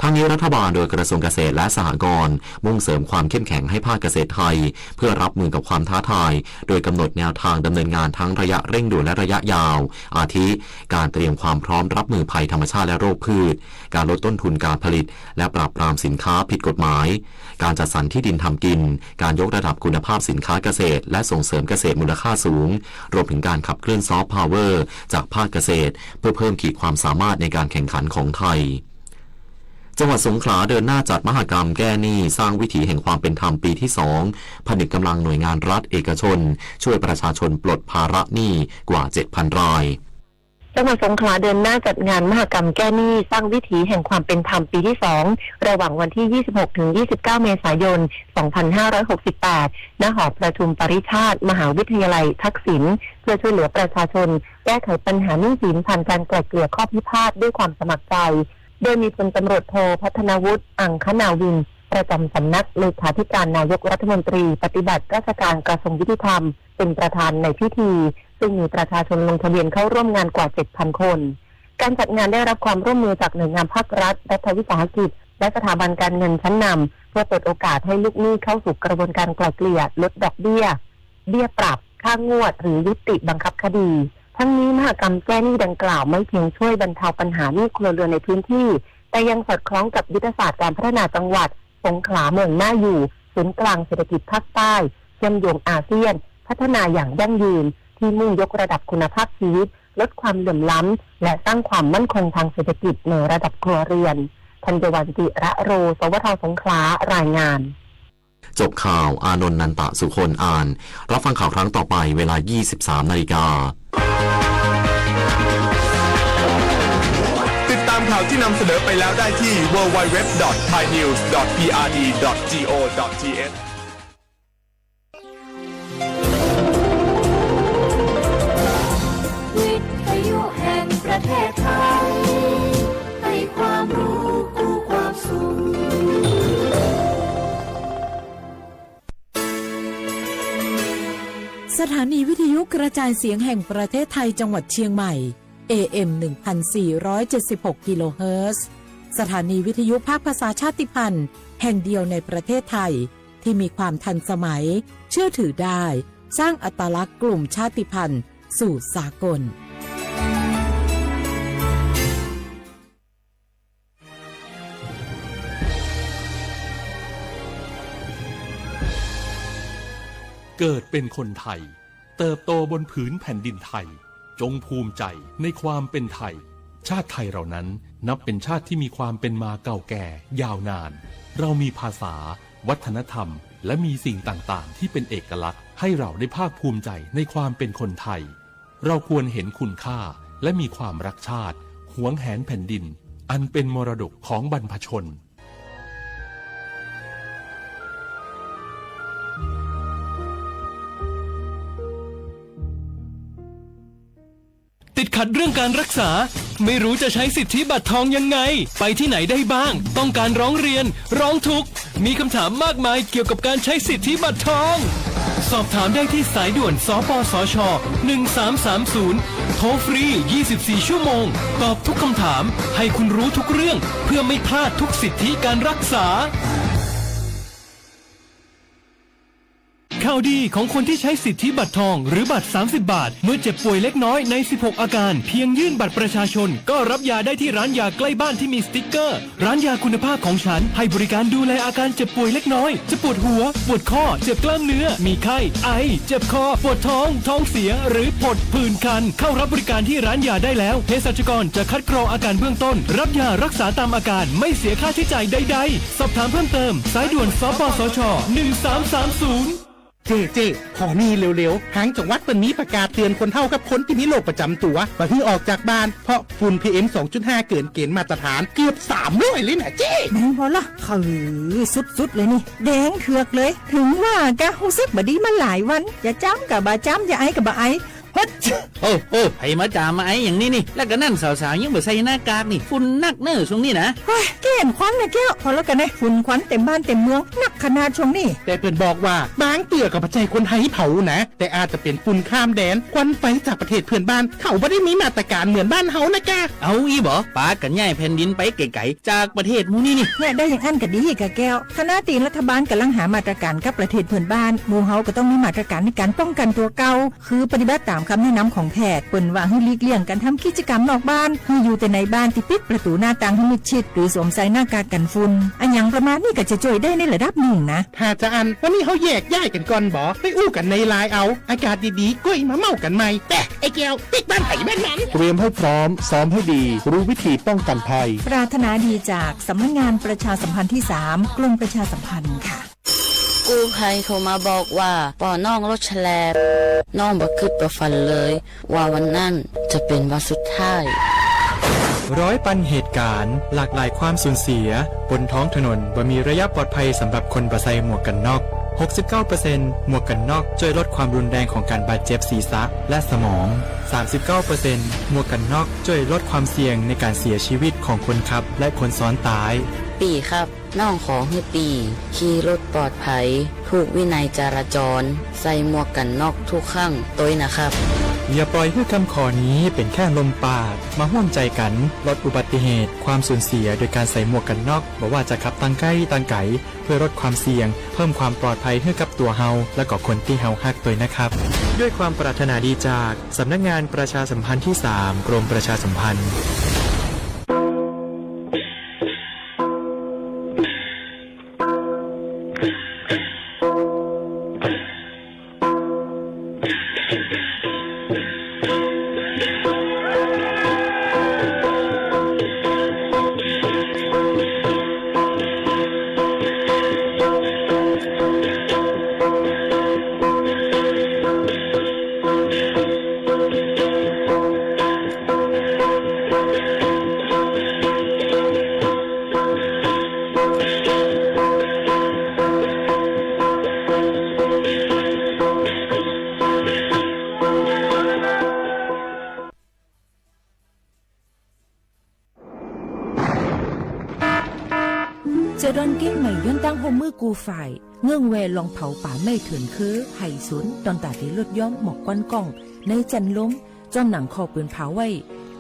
ทั้งนี้รัฐบาลโดยกระทรวงเกษตรและสหกรณ์ มุ่งเสริมความเข้มแข็งให้ภาคเกษตรไทย เพื่อรับมือกับความท้าทาย โดยกำหนดแนวทางดำเนินงานทั้งระยะเร่งด่วนและระยะยาว อาทิ การเตรียมความพร้อมรับมือภัยธรรมชาติและโรคพืช การลดต้นทุนการผลิต และปราบปรามสินค้าผิดกฎหมาย การจัดสรรที่ดินทำกิน การยกระดับคุณภาพสินค้าเกษตร และส่งเสริมเกษตรมูลค่าสูง รวมถึงการขับเคลื่อน soft power จากภาคเกษตร เพื่อเพิ่มขีดความสามารถในการแข่งขันของไทย จังหวัดสงขลาเดินหน้าจัดมหกรรมแก้หนี้สร้างวิถีแห่งความเป็นธรรมปีที่สอง ผนึกกำลังหน่วยงานรัฐเอกชน ช่วยประชาชนปลดภาระหนี้กว่า เจ็ดพัน ราย จังหวัดสงขลาเดินหน้าจัดงานมหกรรมแก้หนี้สร้างวิถีแห่งความเป็นธรรมปีที่สอง ระหว่างวันที่ ยี่สิบหก ถึง ยี่สิบเก้า เมษายน สองพันห้าร้อยหกสิบแปด ณ หอประชุมปริชาติ มหาวิทยาลัยทักษิณ เพื่อช่วยเหลือประชาชน แก้ไขปัญหาหนี้สินผ่านการไกล่เกลี่ยข้อพิพาทด้วยความสมัครใจ โดยมีพลตำรวจโท พัฒนวุฒิ อังคณาวิน ประจำสำนักเลขาธิการนายกรัฐมนตรี ปฏิบัติราชการกระทรวงยุติธรรม เป็นประธานในพิธี ซึ่งมีประชาชนลงทะเบียนเข้าร่วมงานกว่า เจ็ดพัน คน การจัดงานได้รับความร่วมมือจากหน่วยงานภาครัฐ รัฐวิสาหกิจ และสถาบันการเงินชั้นนำ เพื่อเปิดโอกาสให้ลูกหนี้เข้าสู่กระบวนการไกล่เกลี่ย ลดดอกเบี้ย เบี้ยปรับ ค ค่างวด หรือยุติบังคับคดี ทั้งนี้มหกรรมแก้หนี้ดังกล่าวไม่เพียงช่วยบรรเทาปัญหาหนี้ครัวเรือนในพื้นที่ แต่ยังสอดคล้องกับยุทธศาสตร์การพัฒนาจังหวัดสงขลาเมืองน่าอยู่ ศูนย์กลางเศรษฐกิจภาคใต้ เชื่อมโยงอาเซียน พัฒนาอย่างยั่งยืน ที่มุ่งยกระดับคุณภาพชีวิต ลดความเหลื่อมล้ำ และสร้างความมั่นคงทางเศรษฐกิจในระดับครัวเรือน ธัญวัลย์ จิระโร สวท สงขลา รายงาน จบข่าว อานนท์ นันตะสุคน อ่าน รับฟังข่าวครั้งต่อไปเวลา ยี่สิบสามนาฬิกา ติดตามข่าวที่นำเสนอไปแล้วได้ที่ ดับเบิลยู ดับเบิลยู ดับเบิลยู ดอท ไทยนิวส์ ดอท พีอาร์ดี ดอท จีโอ ดอท ทีเอช วิทยุแห่งประเทศไทย ให้ความรู้คู่ความสุข สถานีวิทยุกระจายเสียงแห่งประเทศไทยจังหวัดเชียงใหม่ เอเอ็ม หนึ่งพันสี่ร้อยเจ็ดสิบหก กิโลเฮิรตซ์ สถานีวิทยุภาคภาษาชาติพันธุ์แห่งเดียวในประเทศไทย ที่มีความทันสมัย เชื่อถือได้ สร้างอัตลักษณ์กลุ่มชาติพันธุ์สู่สากล เกิดเป็นคนไทย เติบโตบนผืนแผ่นดินไทย จงภูมิใจในความเป็นไทย ชาติไทยเรานั้นนับเป็นชาติที่มีความเป็นมาเก่าแก่ยาวนาน เรามีภาษา วัฒนธรรม และมีสิ่งต่างๆ ที่เป็นเอกลักษณ์ ให้เราได้ภาคภูมิใจในความเป็นคนไทย เราควรเห็นคุณค่า และมีความรักชาติ หวงแหนแผ่นดิน อันเป็นมรดกของบรรพชน ติดขัดเรื่องการรักษา ไม่รู้จะใช้สิทธิบัตรทองยังไง ไปที่ไหนได้บ้าง ต้องการร้องเรียน ร้องทุกข์ มีคำถามมากมายเกี่ยวกับการใช้สิทธิบัตรทอง สอบถามได้ที่สายด่วน สปสช หนึ่งสามสามศูนย์ โทรฟรี ยี่สิบสี่ ชั่วโมง ตอบทุกคำถาม ให้คุณรู้ทุกเรื่อง เพื่อไม่พลาดทุกสิทธิการรักษา ข่าวดีของคนที่ใช้สิทธิบัตรทองหรือบัตร สามสิบ บาท เมื่อเจ็บป่วยเล็กน้อยใน สิบหก อาการ เพียงยื่นบัตรประชาชน ก็รับยาได้ที่ร้านยาใกล้บ้านที่มีสติ๊กเกอร์ ร้านยาคุณภาพของฉัน ให้บริการดูแลอาการเจ็บป่วยเล็กน้อย จะปวดหัว ปวดข้อ เจ็บกล้ามเนื้อ มีไข้ ไอ เจ็บคอ ปวดท้อง ท้องเสีย หรือผดผื่นคัน เข้ารับบริการที่ร้านยาได้แล้ว เภสัชกรจะคัดกรองอาการเบื้องต้น รับยารักษาตามอาการ ไม่เสียค่าใช้จ่ายใดๆ สอบถามเพิ่มเติม สายด่วน สปสช หนึ่งสามสามศูนย์ เจ้ เจ้ ขอหนีเร็วๆ ตางจังหวัดเปิ้นมีประกาศเตือนคนเฒ่ากับคนตี้มีโรคประจำตั๋ว บ่หื้อออกจากบ้าน เพราะฝุ่น พีเอ็ม สองจุดห้า เกินเกณฑ์มาตรฐานเกือบ สามร้อย เลยนะเจ้ แม่นบ่ล่ะ เออ สุดๆ เลยนี่ แดงเถือกเลย ถึงว่ากะฮู้สึกบ่ดีมาหลายวัน จะจามกะบ่จาม จะไอกะบ่ไอ ฮัด โอ้ โอ้ ใผมาจามมาไออย่างนี้นี่ แล้วกะนั่นสาวๆ ยังบ่ใส่หน้ากากนี่ ฝุ่นนักเน่อช่วงนี้นะ เฮ้ย เก้นควันนะแก้ว พอแล้วกะเน่ ฝุ่นควันเต็มบ้านเต็มเมือง นักขนาดช่วงนี้ แต่เปิ้นบอกว่า บางเตื้อกะบ่ใจ้คนไทยเผานะ แต่อาจจะเป๋นฝุ่นข้ามแดน ควันไฟจากประเทศเพื่อนบ้าน เขาบ่ได้มีมาตรการเหมือนบ้านเฮานะกะ เอาอี้บ่ ปากั๋นย้ายแผ่นดินไปไก๋ๆ จากประเทศหมู่นี้นี่ เนี่ย ได้อย่างอั้นกะดีกะแก้ว ขณะตี้รัฐบาลก่ำลังหามาตรการกับประเทศเพื่อนบ้าน หมู่เฮาก็ต้องมีมาตรการในการป้องกันตั๋วเก่า คือปฏิบัติต๋ามกำแนะนำของแพทย์ เปิ้นว่าหื้อหลีกเลี่ยงก๋านทำกิจกรรมนอกบ้าน หื้ออยู่แต่ในบ้านตี้ปิดประตู๋หน้าต่างหื้อมิดชิด หรือสวมใส่หน้ากากกั๋นฝุ่น อะหยังประมาณนี้ก็จะจ้วยได้ในระดับนึ่งนะ ถ้าจาอั้น วันนี้เฮาแยกย้ายกั๋นก่อนบ่ ไปอู้กั๋นในไลน์เอา อากาศดีๆ ก้อยมาเม้ากั๋นใหม่ แปะ ไอ้แก้ว ปิ๊กบ้านไผบ้านมัน เตรียมให้พร้อม ซ้อมให้ดี รู้วิธีป้องกันภัย ปรารถนาดีจากสำนักงานประชาสัมพันธ์ที่สาม กรมประชาสัมพันธ์ค่ะ กู้ภัยโทรมาบอกว่า ป้อน้องรถแฉลบ น้องบ่กึ๊ดบ่ฝันเลย ว่าวันนั้นจะเป๋นวันสุดท้าย ร้อยปันเหตุการณ์ หลากหลายความสูญเสีย บนท้องถนนบ่มีระยะปลอดภัยสำหรับคนบ่ใส่หมวกกั๋นน็อก หกสิบเก้าเปอร์เซ็นต์ หมวกกั๋นน็อกจ้วยลดความรุนแรงของก๋านบาดเจ็บศีรษะและสมอง สามสิบเก้าเปอร์เซ็นต์ หมวกกั๋นน็อกจ้วยลดความเสี่ยงในก๋านเสียชีวิตของคนขับและคนซ้อนต๊าย ปี้ครับ น้องขอหื้อปี้ ขี่รถปลอดภัย ถูกวินัยจราจร ใส่หมวกกั๋นน็อกทุกครั้งตวยนะครับ อย่าปล่อยหื้อกำข้อนี้เป๋นแค่ลมปาก มาฮ่วมใจ๋กั๋นลดอุบัติเหตุ ความสูญเสียโดยการใส่หมวกกันน็อก บ่ว่าจะขับตางใก้ตางไก๋ เพื่อลดความเสี่ยง เพิ่มความปลอดภัยหื้อกับตั๋วเฮา และก็คนตี้เฮาฮักตวยนะครับ ด้วยความปรารถนาดีจากสำนักงานประชาสัมพันธ์ที่สาม กรมประชาสัมพันธ์ เจอดอนเก้งใหม่ย้อนตั้งฮ่วมมือกู้ฝ่าย เงื่อนแวลองเผาป่าไม้เถื่อนคือไห่สน ต้องต๋าเต๋ลดย้อมหมอกควันก้องในจั้นลม จ้อนหนังข้อปืนเผาไว้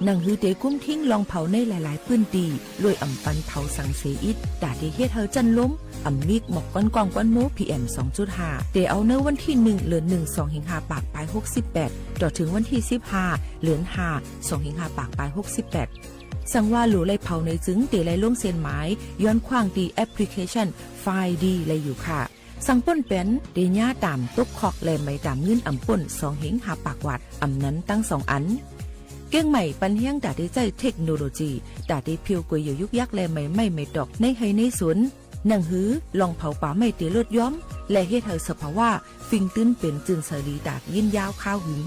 หนังหือเต๋กุมทิ้งลองเผาในหลายๆ ปื้นตี้ โดยอ่ำปันเผาสังเสียอิด ต๋าเต๋เฮ็ดหื้อจั้นลม อ่ำมีหมอกควันก้องควันโม PM สองจุดห้า เต๋เอาเนิ่นวันตี้หนึ่ง เดือนหนึ่ง สองเฮงห้าปากปายหกสิบแปด ต่อเถิงวันตี้สิบห้า เดือนห้า สองเฮงห้าปากปายหกสิบแปด สังว่าหลู่ไล่เผาในจึงเต๋ไล่ลงเส้นหมาย ย้อนขว้างตี้แอปพลิเคชัน ไฟดี ไล่อยู่ค่ะ สังป้นแป๋น เต๋เยียะต๋ามตกคอก และไหมต๋ามเงินอ่ำป้น สองเฮงห้าปากวาท อ่ำนั้นตึงสองอัน เก้งใหม่ปันแฮงต๋าเต๋ใจ๊เทคโนโลยี ต๋าเต๋เผียวก๋วยเหยื่อยุกยัก และไหมไม้ไหมตอก ในไฮ่ในสน หนังหือลองเผาป่าไม้เต๋ลดย้อม และเฮ็ดหื้อสภาวะ ฟิงตื้นเป๋นจืนใสดีต๋ายินยาวคาวหึง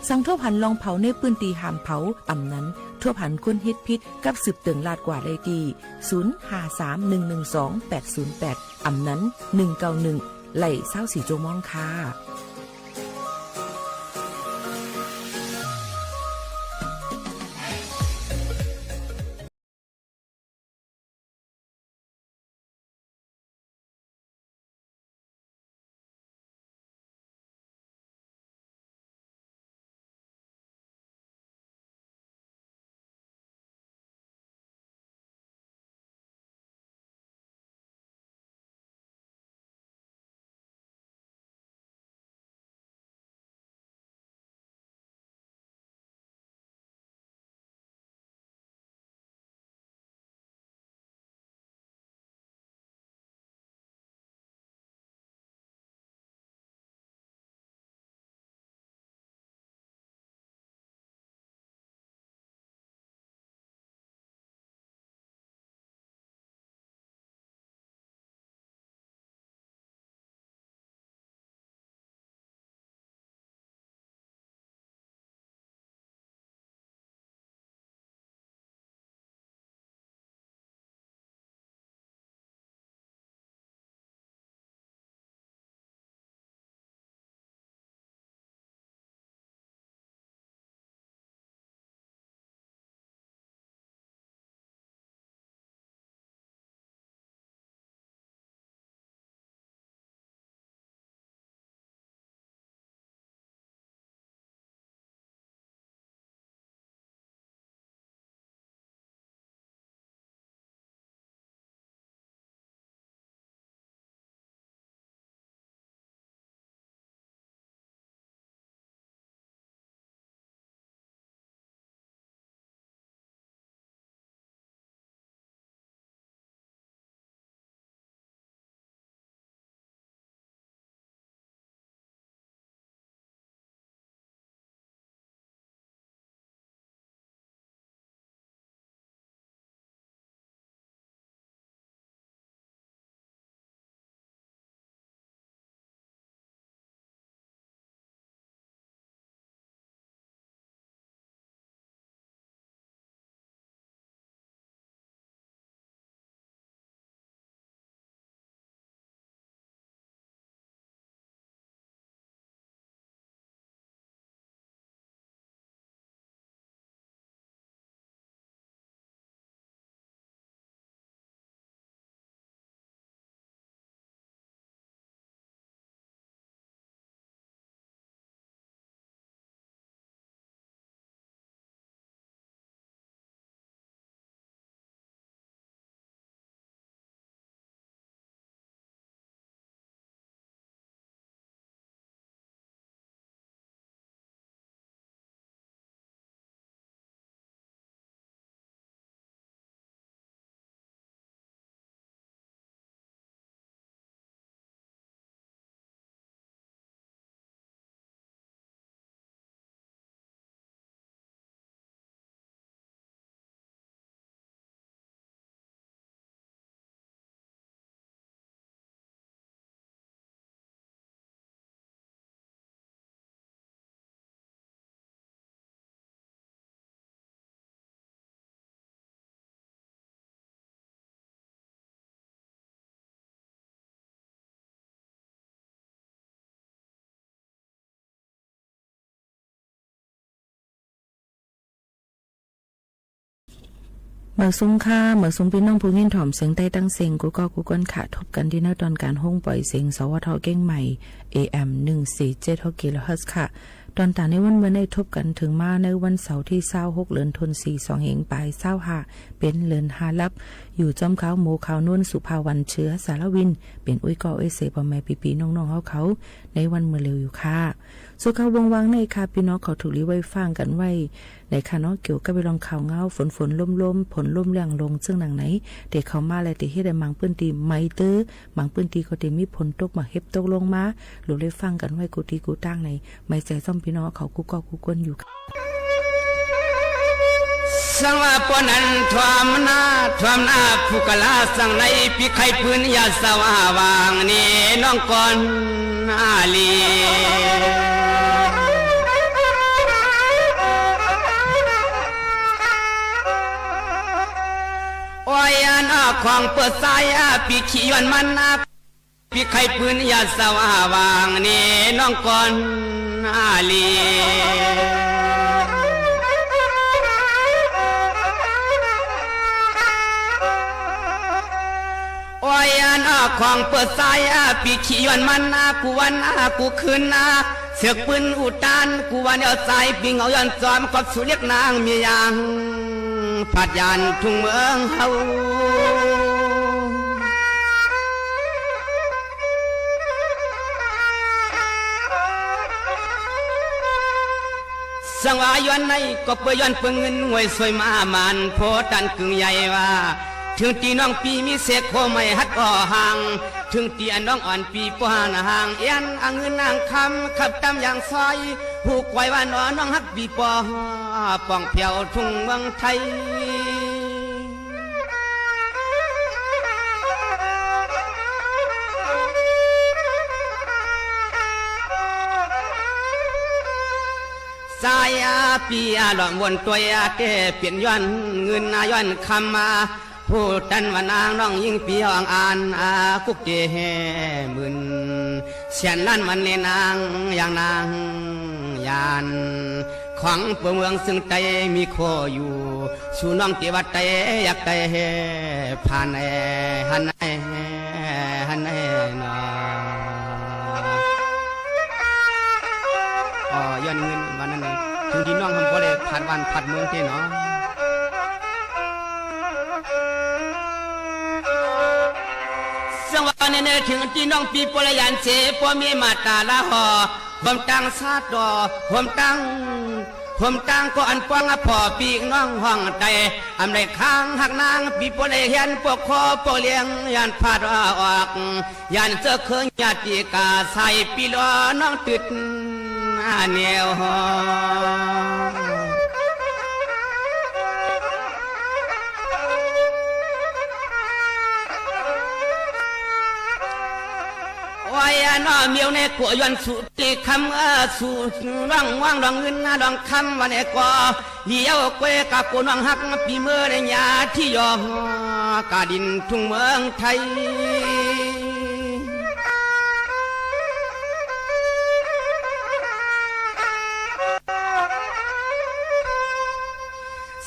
สังทบหันลองเผาในปื้นตี้ห้ามเผา อ่ำนั้น ทบหันคนเฮ็ดผิด กับสืบเติ่งลาดกว่าได้ตี้ ศูนย์ห้าสามหนึ่งหนึ่งสองแปดศูนย์แปด อ่ำนั้น หนึ่งเก้าหนึ่ง ไล่ซาวสี่จั่วโมงค่ะ หมายสูงค่ะ หมายสูงปี้น้องผู้ยินถ่อมเสียงใต้ตั้งเซ็ง กู้ก้อกู้ก้นค่ะ ทบกั๋นตี้ในตอนก๋านโฮงป่อยเสียง สวท เจียงใหม่ เอเอ็ม หนึ่งสี่เจ็ดหก กิโลเฮิรตซ์ค่ะ ตอนตางในวันเมื่อนี้ทบกั๋นเถิงมาในวันเสาร์ตี้ซาวหก เดือนธันวา สองเฮงป๋ายซาวห้า เป๋นเดือนห้าลัก อยู่จ้อมข้าวหมู่ข้าวโน้น สุภาวรรณ เชื้อสารวิน เป๋นอุ้ยก้อเอ้ยเส ป้อแม่ปี้ๆ น้องๆ เฮาเขา ในวันเมื่อเร็วอยู่ค่ะ ส่วนข่าววงวางในค่ะ ปี้น้องเขาถูกหลีไว้ฟังกั๋นไว้ ในค่ะเนาะ เกี่ยวกับเรื่องข่าวเหงา ฝนๆ ลมๆ ผลลมแล้งลง เซิ่งหนังไหน เต๋เข้ามาแล้วเต๋เฮ็ดหื้อหมางปื้นตี้ไหม้เต๊อะ หมางปื้นตี้ก็เต๋มีฝนตก หมากเห็บตกลงมา หลูได้ฟังกั๋นไว้กู้ตี้กู้ตางใน ไม้ใจ๋ซ่อมปี้น้องเขากู้ก้อกู้ก้นอยู่ค่ะ สังว่าป้อนั้นถ่วมหน้า ถ่วมหน้าผู้กล้าสังใน ปี้ใค่ปืนอย่าเศร้าหาว่างนี้น้องก่อนอาลี โอ้ย อันอาของเปิดสายอา ปี้ขี้ย้อนมันอา ปี้ใค่ปืนอย่าเศร้าหาว่างนี้น้องก่อนอาลี โอ้ย อันอาของเปิดสายอา ปี้ขี้ย้อนมันอา กู้วันอา กู้คืนอา เสือกปืนอุตาน กู้วันเอาสาย ปี้เหงาย้อนจอม กอบสู่เรียกนางเมียยาง ผาดยานทุ่งเมืองเฮา สังว่าย้อนในก็เปื้อย้อนเปื้อเงิน งวยสวยมาหมาน โพตันกึ่งใหญ่ว่า เถิงตี้น้องปี้มีเสกโคไม้หัดก่อห่าง เถิงตี้อันน้องอ่อนปี้ป้อหาหน้าห่าง เอียนอาเงินนางคำ ขับต๋ามอย่างซอย ฮู้ก้อยว่าหนอน้องฮักปี้ป้อ ป้องแผ้วทุ่งเมืองไทย สายอาปี้อาหลอมวนตวยอา เต้เป๋นย้อนเงินอาย้อนคำอา ฮู้ตันว่านางน้องญิงปี้อ่องอ่านอา กุกเต๋แห่หมื่น เสียนล้านมันเลนาง อย่างนางยาน ของเปื้อเมืองเซิงใต้มีโคอยู่ สู่น้องเต๋วัดใต้ อยากใต้แห่ผ่านแห่หันแห่หันแห่หนอ อ๋อ ย้อนเงินวันนั้นเอง เถิงตี้น้องหำบ่ได้ผาดบ้านผาดเมืองเต้หนอ สังว่าแน่ๆ เถิงตี้น้องปี้ป้อละยานเส ป้อมีมาต๋าละห่อ โฮมตังสาต่อ โฮมตัง โฮมตังก็อันป้องอะ ป้อปี้น้องห้องไต้ อำได้ค้างฮักนาง ปี้ป้อได้เฮียน ปกครองปกเลี้ยง ย้านผาดออก ย้านเจื้อเคืองญาติกา สายปี้หล่อน้องตึด อาแนว โอ้ย อะหนอ เมียวในกั๋วย้อนสู่ตี้คำ เออ สู่ร่องว่างร่องเงินนะร่องคำ วันนี้ก็เลี้ยวก้อยกะกั๋วน้องฮัก ปี้เมื่อได้ยาตี้ยอ กาดินทุ่งเมืองไทย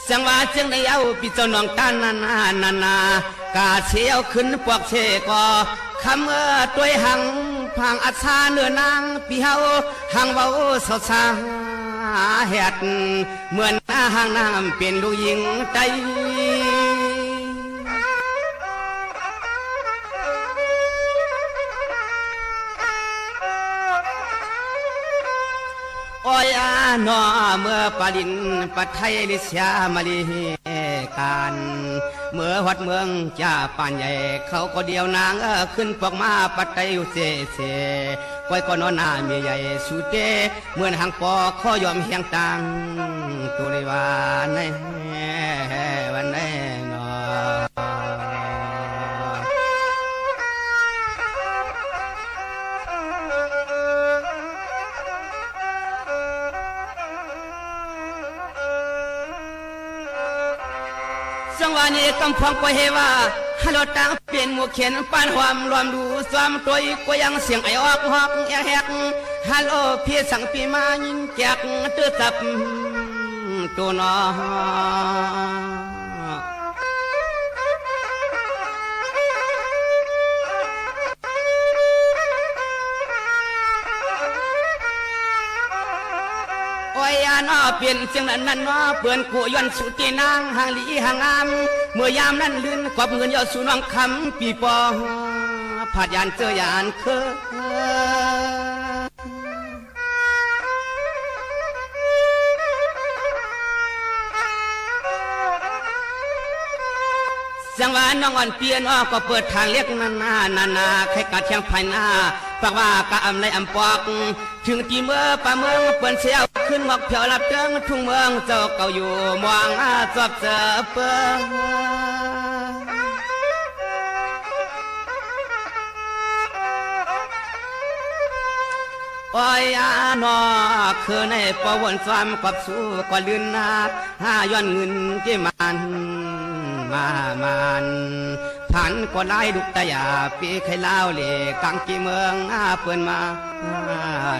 สังว่าเจียงใดเอาปี้เจ้าน้องต้านนั้นนานา กาเสียวขึ้นปวกเสก่อ คำเอ่อตวยหัง ผางอัศาเนื้อนางปี้เฮา หังเว้าเศร้าสาแหด เหมือนอาหางน้ำเป๋นลูกญิงไต้ โอ้ย อาหนอ เมื่อปาลินปะไทยลิเสียมาลีกาน เมื่อฮอดเมืองจ่าป่านใหญ่ เขาก็เดียวนางเออขึ้นปอกมาปะไตอยู่เสเส ก้อยก็นอนหน้าเมียใหญ่สู่เต เหมือนหางปอขอยอมเฮียงตัง ตุริวาในวันในหนอ สังวานี้กำพองปล่อยให้ว่า ฮัลโหลตังเป๋นหมู่เข็ญปานหวามรวมดูซ้อมตวย ก็ยังเสียงไอออกฮอกแอกแฮก ฮัลโหล ปี้สังปี้มายินแจกตื้อตับ ตูหนอ โอ้ย อันอ้อ เป๋นเจ้านั้นนั้นเนาะ เปิ้นกู้ย้อนสูตินาง หางหลีหางงาม เมื่อยามนั้นลื่นกอบเงินเย้าสู่น้องคำ ปี้ป้อ ผาดยานเจ้อยานเคิง จังว่าน้องอ่อนเปียเนาะ ก็เปิดทางเล็กนั้นนา นานา ใค่กาเตียงภายหน้า ปากว่ากาอำไลอำปอก เถิงตี้เมืองป่าเมืองเปิ้นเสี้ยวขึ้นหมอกแผวลับเติงทุ่งเมืองเจ้าเก่าอยู่มองอาจอบเจอเปิ้น โอ้ย อาหนอ คือในปอวนซ้อมกอบสู้ก็ลื่นนา หาย้อนเงินเกมัน มามัน ผันก็หลายลูกตะหยา ปี้ไข่ลาวเหล่ กังเกเมืองอาเปิ้นมา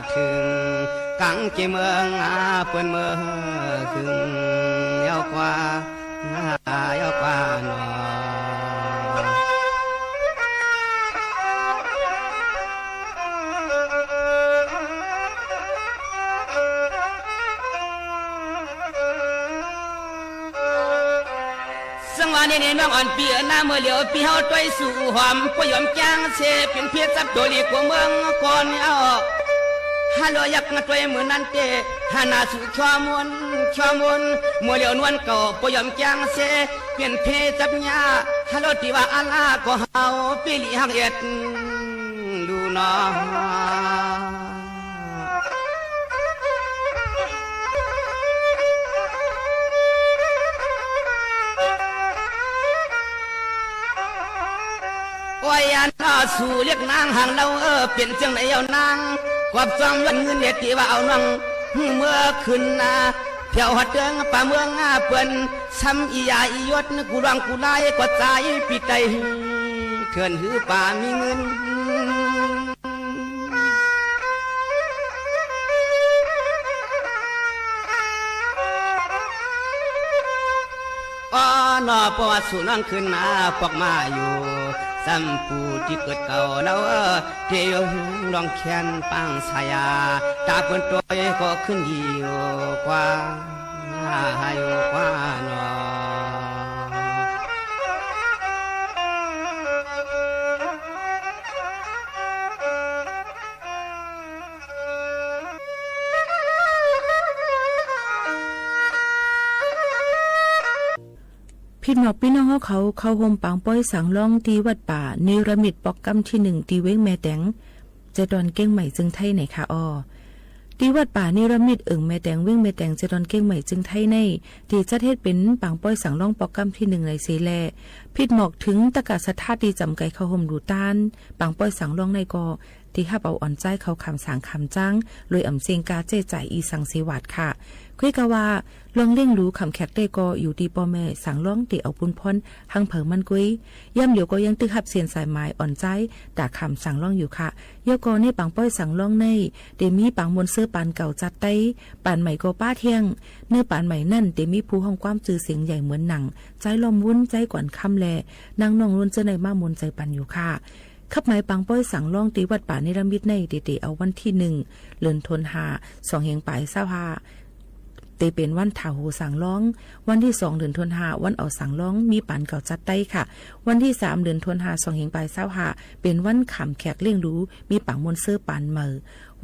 เถิง กังเกเมืองอาเปิ้นเมืองเถิง เย้ากว่า เย้ากว่าหนอ สังวานี่นี่น้องอ่อนปี้เอ๋ยนา เมื่อเหลียวปี้เฮาต้อยสู่หอม บ่ยอมจ้างเส เป๋นเพียงจับโตหลีกว่าเมืองก่อนเอา ฮัลโหล ยักษ์มาต้อยมื้อนั้นเต้ หาหน้าสู่ชั่วมนต์ ชั่วมนต์ เมื่อเหลียวนวลเก่า บ่ยอมจ้างเส เปลี่ยนเพศจับหญ้า ฮัลโหล ตี้ว่าอาลาก็เฮาปี้หลีฮักเอ็ด ดูหนอ โอ้ย อันอ้อ สู่เรียกนางหางเล่า เออ เป๋นจังใดเย้านาง กอบจ้องย้อนเงินเดะ ตี้ว่าเอาน้อง หื้อเมือขึ้นนา แผวฮอดเติงป่าเมืองอาเปิ้น ซ้ำอีหยาอีหยด กูร้องกูไห้ก็จายปี้ไต เถื่อนหื้อป่ามีเงิน อ้อหนอ ปอสู่น้องขึ้นนาปอกมาอยู่ ซ้ำผู้ตี้เกิดเก่าเล่าเออ เตียวลองแค้นปางสายา ต๋าเปิ้นตวยก็ขึ้นอยู่กว่า อยู่กว่าหนอ ผิดหมอกปี้น้องเฮาเขา เข้าฮ่มปางป๊อยสังล้อง ตี้วัดป่านิรมิต ปอกก้ำตี้นึ่ง ตี้เวียงแม่แตง แจดอนเกียงใหม่ จึงไทย ไหนคะอ้อ ตี้วัดป่านิรมิต เอิ่งแม่แตง เวียงแม่แตง แจดอนเกียงใหม่ จึงไทย ในตี้จัดเฮ็ดเป๋นปางป๊อยสังล้อง ปอกก้ำตี้นึ่ง ไหนเสแล ผิดหมอกเถิงตะกะศรัทธาตี้จ๋ำใจ๋เข้าฮ่มดูต้าน ปางป๊อยสังล้องในก็ ตี้ฮับเอาอ่อนใจ๊เข้าขำสางขำจ๊าง โดยอ่ำเซ็งกาใจ๊จ่ายอีสังเสวาทค่ะ เกรงกาว่า เรื่องเลี้ยงดูขำแขกเต้ก็อยู่ตี้ป้อแม่สังล้องตี้เอาปูนพ่อนหั้งเผอมันกวย ยามเดียวก็ยังตึกฮับเสียนสายหมายอ่อนใจ๊ต๋าขำสังล้องอยู่ค่ะ เยียะก่อในปางป๊อยสังล้องใน ตี้มีปางมวลเซอร์ปานเก่าจั๊ดไต้ ปานใหม่ก็ป๊าเตี้ยง ในปานใหม่นั้นตี้มีผู้ฮ้องความจื้อเสียงใหญ่เหมือนหนัง ใจ๊ล้อมวุ้น ใจ๊กวนคำ และนางน้องนุ่น เจ้าในมามวลใจ๋ปันอยู่ค่ะ คับหมายปางป๊อยสังล้องตี้วัดป่านิรมิตใน ตี้เต๋เอาวันตี้นึ่ง เดือนธันวา สองแห่งป๋ายซาวห้า ตี้เป๋นวันถาโหสังล้อง วันตี้สอง เดือนธันวา วันเอาสังล้อง มีปานเก่าจั๊ดไต้ค่ะ วันตี้สาม เดือนธันวา สองแห่งป๋ายซาวห้า เป๋นวันขำแขกเลี้ยงดู มีปางมวลเซอร์ปานใหม่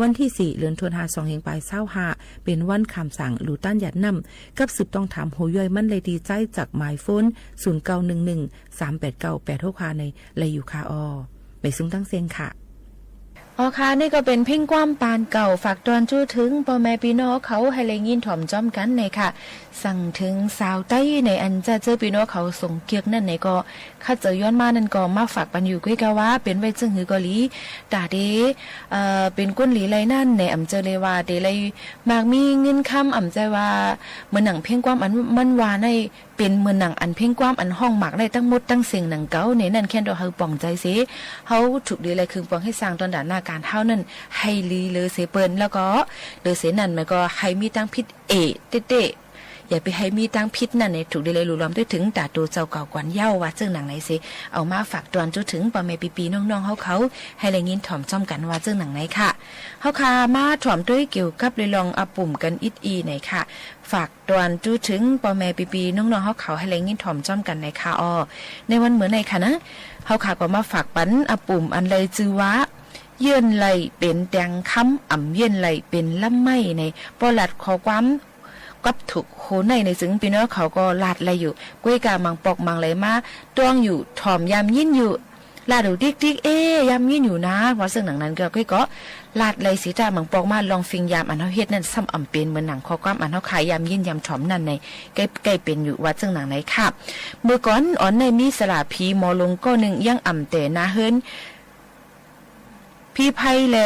วันตี้สี่ เดือนธันวา สองแห่งป๋ายซาวห้า เป๋นวันขำสังดูต้านหยาดน้ำ กับสืบต้องถามหัวย่อยมันได้ตี้ใจ๊จากหมายโฟน ศูนย์เก้าหนึ่งหนึ่ง สามแปดเก้า แปดหกห้า ใน ไลอยู่ค่ะอ้อ ไปซุ่มตั้งเสียงค่ะ อ้อค่ะ นี่ก็เป๋นเพลงความปานเก่า ฝากตอนจู้เถิงป้อแม่ปี้น้องเขา หื้อได้ยินถ่อมจ้อมกั๋นในค่ะ สั่งเถิงสาวใต้ในอันจะเจอปี้น้องเขาส่งเกียกนั้นในก็ ข้าเจ้าย้อนมานั้นก็มาฝากปันอยู่ เกรงกาว่าเป๋นไว้เจิ่งหื้อก็หลี ต๋าเต๋ เอ่อ เป๋นคนหลีไล่นั้นใน อ่ำเจอเลยว่าเต๋ไล่มากมีเงินคำ อ่ำใจ้ว่า เหมือนหนังเพลงความอันมันว่าใน เป๋นเหมือนหนังอันเพลงความอันฮ้องหมากได้ตังหมดตังเสียงหนังเก่าในนั้น แค่นเฮาหื้อป่องใจ๋เส เฮาถูกดีไล่เคิงปองหื้อสร้างต๋อนดาหน้าก๋านเฮานั้น หื้อหลีเหลือเสเปิ้น แล้วก็เหลือเสนั้นมันก็หื้อมีตังผิดเอเต๊ะ อย่าไปหื้อมีตางผิดนั้นเน่ย ถูกดีเลย ลุล่วมตวยเถิงต๋าโตเจ้าเก่าก่อนเย้า ว่าเซิ่งหนังไหนเส เอามาฝากตวนจู๊เถิงป้อแม่ปี้ๆ น้องๆ เฮาเขา หื้อได้ยินถ่อมจ้อมกั๋น ว่าเซิ่งหนังไหนค่ะ เฮาค่ะ มาถ่อมตวยเกี่ยวกับเรื่องอาปุ่มกั๋นอิดอี้ไหนค่ะ ฝากตวนจู๊เถิงป้อแม่ปี้ๆ น้องๆ เฮาเขา หื้อได้ยินถ่อมจ้อมกั๋นไหนค่ะ อ้อ ในวันเมื่อไหร่ค่ะนะ เฮาค่ะก็มาฝากปั๋นอาปุ่มอันใดจื้อว่า ยื่นไหล่เป๋นแตงคำ อ่ำยื่นไหล่เป๋นลำไม้ไหน ป้อลาดข้อความ กับถูกโหนไหนใน ซึ่งปี้น้องเขาก็ลาดไหล่อยู่ ก้วยก่าหมางปอกหมางไหลมา ต้วงอยู่ ถ่อมยำยินอยู่ ลาดอยู่ติ๊กๆ เอ๊ะ ยำยินอยู่นะ ว่าเซิ่งหนังนั้นก็ ก้วยก็ ลาดไหล่เสร็จ หมางปอกมาลองฟิงยำอันเฮาเฮ็ดนั้น ซ้ำอ่ำเป๋นเหมือนหนังข้อความอันเฮาค่ะ ยำยินยำถ่อมนั้นใน ใก้ๆ เป๋นอยู่ ว่าเซิ่งหนังไหนค่ะ เมื่อก่อนอ่อนในมีสระผีหมอลงก้อนึ่ง ยังอ่ำแต่หน้าเฮือน ปี้ไพแล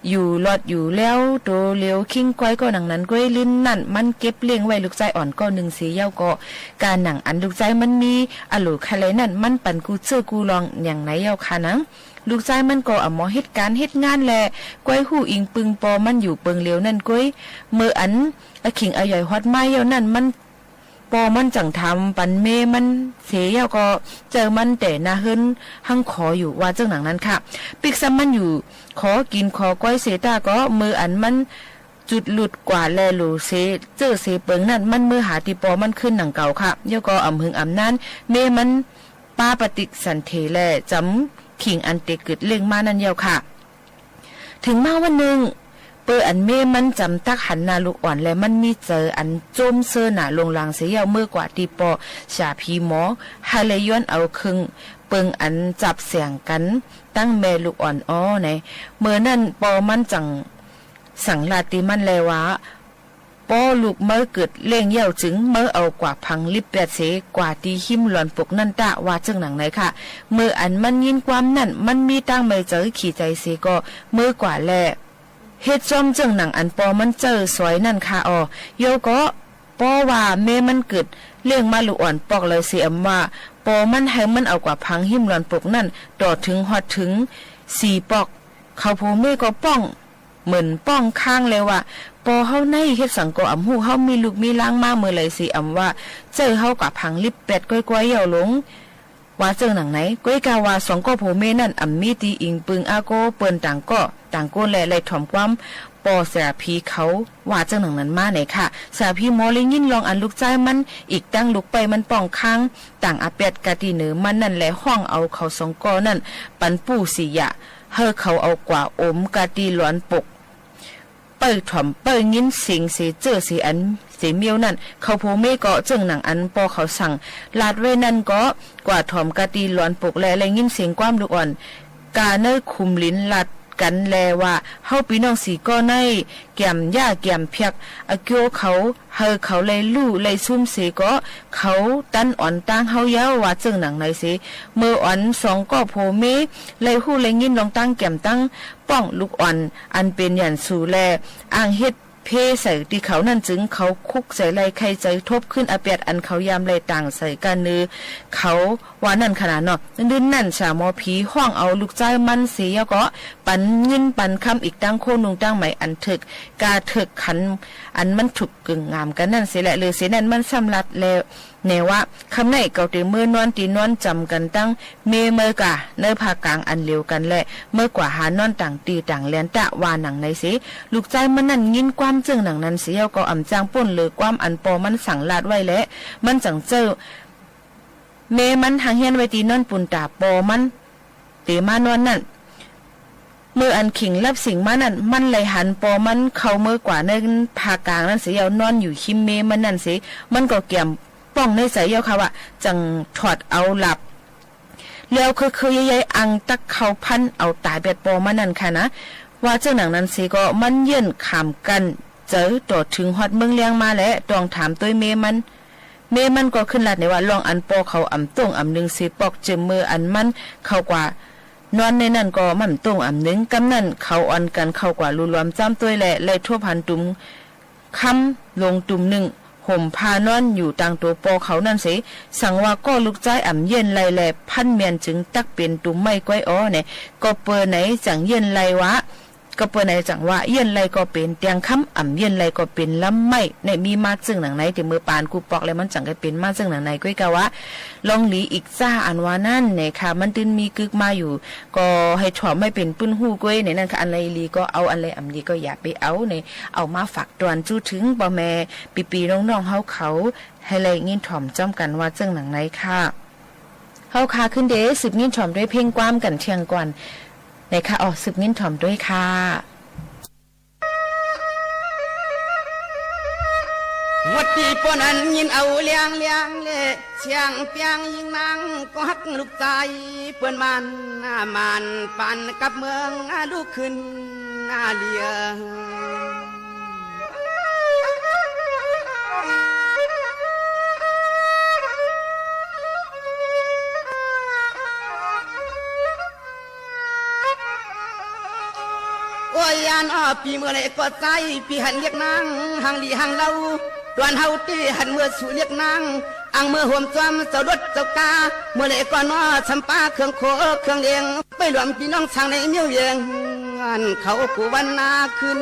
อยู่ลอดอยู่แล้ว โตเหลียวคิงก้อยก็หนังนั้นก้วย ลื่นนั้นมันเก็บเลี้ยงไว้ลูกจายอ่อนก้อนึ่งเสียเย้าก็ กาหนังอันลูกจายมันมีอะหลูไขไลนั้น มันปั๋นกู้เจื้อกู้รองอย่างไหนเย้าค่ะหนัง ลูกจายมันก็อะหมอเฮ็ดก๋านเฮ็ดงานแล ก้วยฮู้อิงปึงปอมันอยู่เปิงเหลียวนั้นก้วย เมื่ออันอะขิงอะหย่อยฮอดมาเย้านั้นมัน ปอมันจั่งถามปั๋นเมย์มันเสยเย้าก็ เจอมันแต่หน้าเฮือนหั้งขออยู่ ว่าเซิ่งหนังนั้นค่ะ ปิ๊กซ้ำมันอยู่ ขอกิ๋นขอก้อยเสยต้าก็ เมื่ออันมันจุดหลุดกว่าแลหลูเสยเจื้อเสยเปิงนั้น มันเมือหาตี้ปอมันขึ้นหนังเก่าค่ะ เย้าก็อ่ำหึงอ่ำนาน เมย์มันป๊าปะติ๊กสันเถแล จ๋ำขิงอันเตกึ๊ดเลี้ยงมานั้นเย้าค่ะ เถิงมาวันนึ่ง เปื้ออันเมย์มันจ๋ำตักหันหน้าลูกอ่อนแล มันมีใจ๋อันโจ้มเซอหนาลงหลังเสียเย้า เมือกว่าตี้ปอสระผีหมอ หื้อเลยย้อนเอาเคิงเปิงอันจับแส่งกั๋น ตั้งแม่ลูกอ่อนอ้อไหน เมื่อนั้นปอมันจั่งสั่งลาดตี้มันแลว่า ปอลูกเม้าเกิดเลี้ยงเย้าจึง เม้าเอากว่าพังลิบแปดเส กว่าตี้หิ้มหลอนปกนั้นตะ ว่าเซิ่งหนังไหนค่ะ เมื่ออันมันยินความนั้น มันมีตางไม่เจ๋อขี้ใจ๋เสก็ เมือกว่าแล เฮ็ดจ้อมเซิ่งหนังอันปอมันเจอสอยนั้นค่ะ อ้อ เย้าก็ ปอว่าเมย์มันเกิดเลี้ยงมาลูกอ่อนปอกเลยเส อ่ำว่า ปอมันหื้อมันเอากว่าพังหิ้มหลอนปกนั้น ต่อเถิงฮอดเถิงสี่ปอก เขาผัวเมย์ก็ป้อง เหมือนป้องค้างแลว่า ปอเฮาไหนเฮ็ดสังก็อ่ำฮู้ เฮามีลูกมีหลานมาเมื่อไหร่เส อ่ำว่า เจอเฮากว่าพังลิบแปดก้อยๆ เย้าหลง ว่าเซิ่งหนังไหน ก้อยก่าว่าสองก้อผัวเมย์นั้นอ่ำมีตี้อิงปึงอะโกเปิ้นต่างก้อต่างโก้นแล เลยถ่อมความปอสระผีเขา ว่าเซิ่งหนังนั้นมาไหนค่ะ สระผีหมอเลยยินลองอันลูกจายมัน อีกตั้งลูกใป๊มันป้องค้าง ต่างอะแปดกาตี้เหนือมันนั้นแล ฮ้องเอาเขาสองก้อนั้น ปันปู้สี่หยะ หื้อเขาเอากว่าอมกาตี้หลอนปก เปิ้นถ่อมเปิ้นยินเสียงเสยเจื้อเสยอันเสยเมี้ยวนั้น เขาผัวเมย์ก็เซิ่งหนังอันปอเขาสั่งลาดไว้นั้นก็ กว่าถ่อมกาตี้หลอนปกแล เลยยินเสียงความลูกอ่อน กาเนยขุมหลินลาดกั๋นแลว่า เฮาปี้น้องสี่ก้อไหน แก่มหญ้าแก่มเผียก อะเกียวเขา หื้อเขาเลยลู่เลยซุ่มเสก็ เขาตันอ่อนตางเฮาเย้า ว่าเซิ่งหนังไหนเส เมื่ออ่อนสองก้อผัวเมย์ เลยฮู้เลยยินลองตางแก่มตางป้องลูกอ่อน อันเป๋นหยันสู่แล อ้างเฮ็ดเภใส่ตี้เขานั้นจึง เขาคุกใจ๋ไล่ไข่ใจ๋ทบขึ้นอะแปดอันเขายามไล่ต่างใส่ก้าเนื้อเขา ว่านั้นขนาดเนาะ นึ่นนั้นสระหมอผีฮ้องเอาลูกจายมันเสเย้าก็ ปันเงินปันคำอีกตั้งโคนุ่งตั้งไหมอันเถิก กาเถิกขัน อันมันถูกเกิ่งงามกั๋นนั้นเสแล เลยเสนั้นมันซ้ำลาดแลแหนว่า ค่ำไหนเกาเตเมือนอนตี้นอนจ๋ำกั๋นตังเมย์เมือกา เนยผ้ากางอันเหลียวกั๋นแล เมือกว่าหานอนต่างตี้ต่างแลนตะ ว่าหนังไหนเส ลูกจายมันนั้นยินความเซิ่งหนังนั้นเสเย้าก็อ่ำจ้างป้นเลยความอันปอมันสั่งลาดไว้แล มันจั่งเจอ เมย์มันหังเฮียนไว้ตี้นอนปูนต๋าปอมันเต๋มานอนนั้น เมื่ออันขิงลับสิงมานั้น มันเลยหันปอมันเข้าเมือกว่าเนยผ้ากางนั้นเสเย้า นอนอยู่ฮิมเมย์มันนั้นเส มันก็แก่มป้องในใจ๋เย้าค่ะว่า จั่งถอดเอาหลับ แล้วคือๆ เย้ยๆ อังตักเข้าพันเอาต๋ายแปดปอมันนั้นค่ะนะ ว่าเซิ่งหนังนั้นเสก็ มันเยื่อนขามกั้นเจ๋อต่อเถิงฮอดเมืองเลี้ยงมาแล ต้องถามตวยเมย์มัน เมย์มันก็ขึ้นลาดแหนว่า ลองอันปอเขาอ่ำต้งอ่ำนึ่งเสปอก เจิ่มเมืออันมันเข้ากว่านอนในนั้นก็มันต้งอ่ำนึ่ง กำนั้นเขาอ่อนกั๋นเข้ากว่าลู่ลวมจ้ำตวยแล เลยทบหันตุ่ม คำลงตุ่มนึ่ง ห่มผ้านอนอยู่ตางตั๋วปอเขานั้นเส สังว่าก้อลูกจายอ่ำเยื่อนไหล่แล พันเมียนจึงตักเป๋นตุ่มไม้ก้อยอ้อแหน ก็เปื้อไหนจั่งเยื่อนไหล่ว่า ก็เปื้อไหนจังว่าเยียนไรก็เป๋นเตียงคำ อ่ำเยียนไรก็เป๋นลำไม้ ในมีมาเจิ่งหนังใน แต่เมื่อปานกู้ปอกแล้วมันจังได้เป๋นมาเจิ่งหนังใน ก้อยกาว่า ลองหลีอีกจ้าอันว่านั้นเนี่ยค่ะ มันตึงมีกึ๊กมาอยู่ ก็หื้อถ่อมหื้อเป๋นปื้นฮู้ก้อยเนี่ยนั่นค่ะ อันใดหลีก็เอา อันใดอ่ำหลีก็อย่าไปเอาเนี่ย เอามาฝากตวนจู้เถิงป้อแม่ปี้ๆ น้องๆ เฮาเขา หื้อได้ยินถ่อมจ้อมกั๋นว่าเจิ่งหนังในค่ะ เฮาค่ะ ขึ้นเดชสืบยินถ่อมด้วยเพลงความกั๋นเตียงก่อน ไหนค่ะ ออกสืบยินถ่อมด้วยค่ะ วัดตี้ป้อนั้นยินเอาเลียงเลียงเล เสียงเปียงญิงนางก็ฮักลูกจายเปิ้นมาน มานปานกับเมืองลูกขึ้นเลียง โอ้ย อันอ้อ ปี้เมื่อใดก็ใจ้ ปี้หันเรียกนาง หังหลีหังเลา ตวนเฮาตี้หันเมื่อสู่เรียกนาง อังเมื่อโฮมจอมเจ้ารถเจ้ากา เมื่อใดก็น้อ สำปาเครื่องโคเครื่องเลียง ไปรวมปี้น้องซางในเมียวเวียง อันเขากู้วันนาขึ้น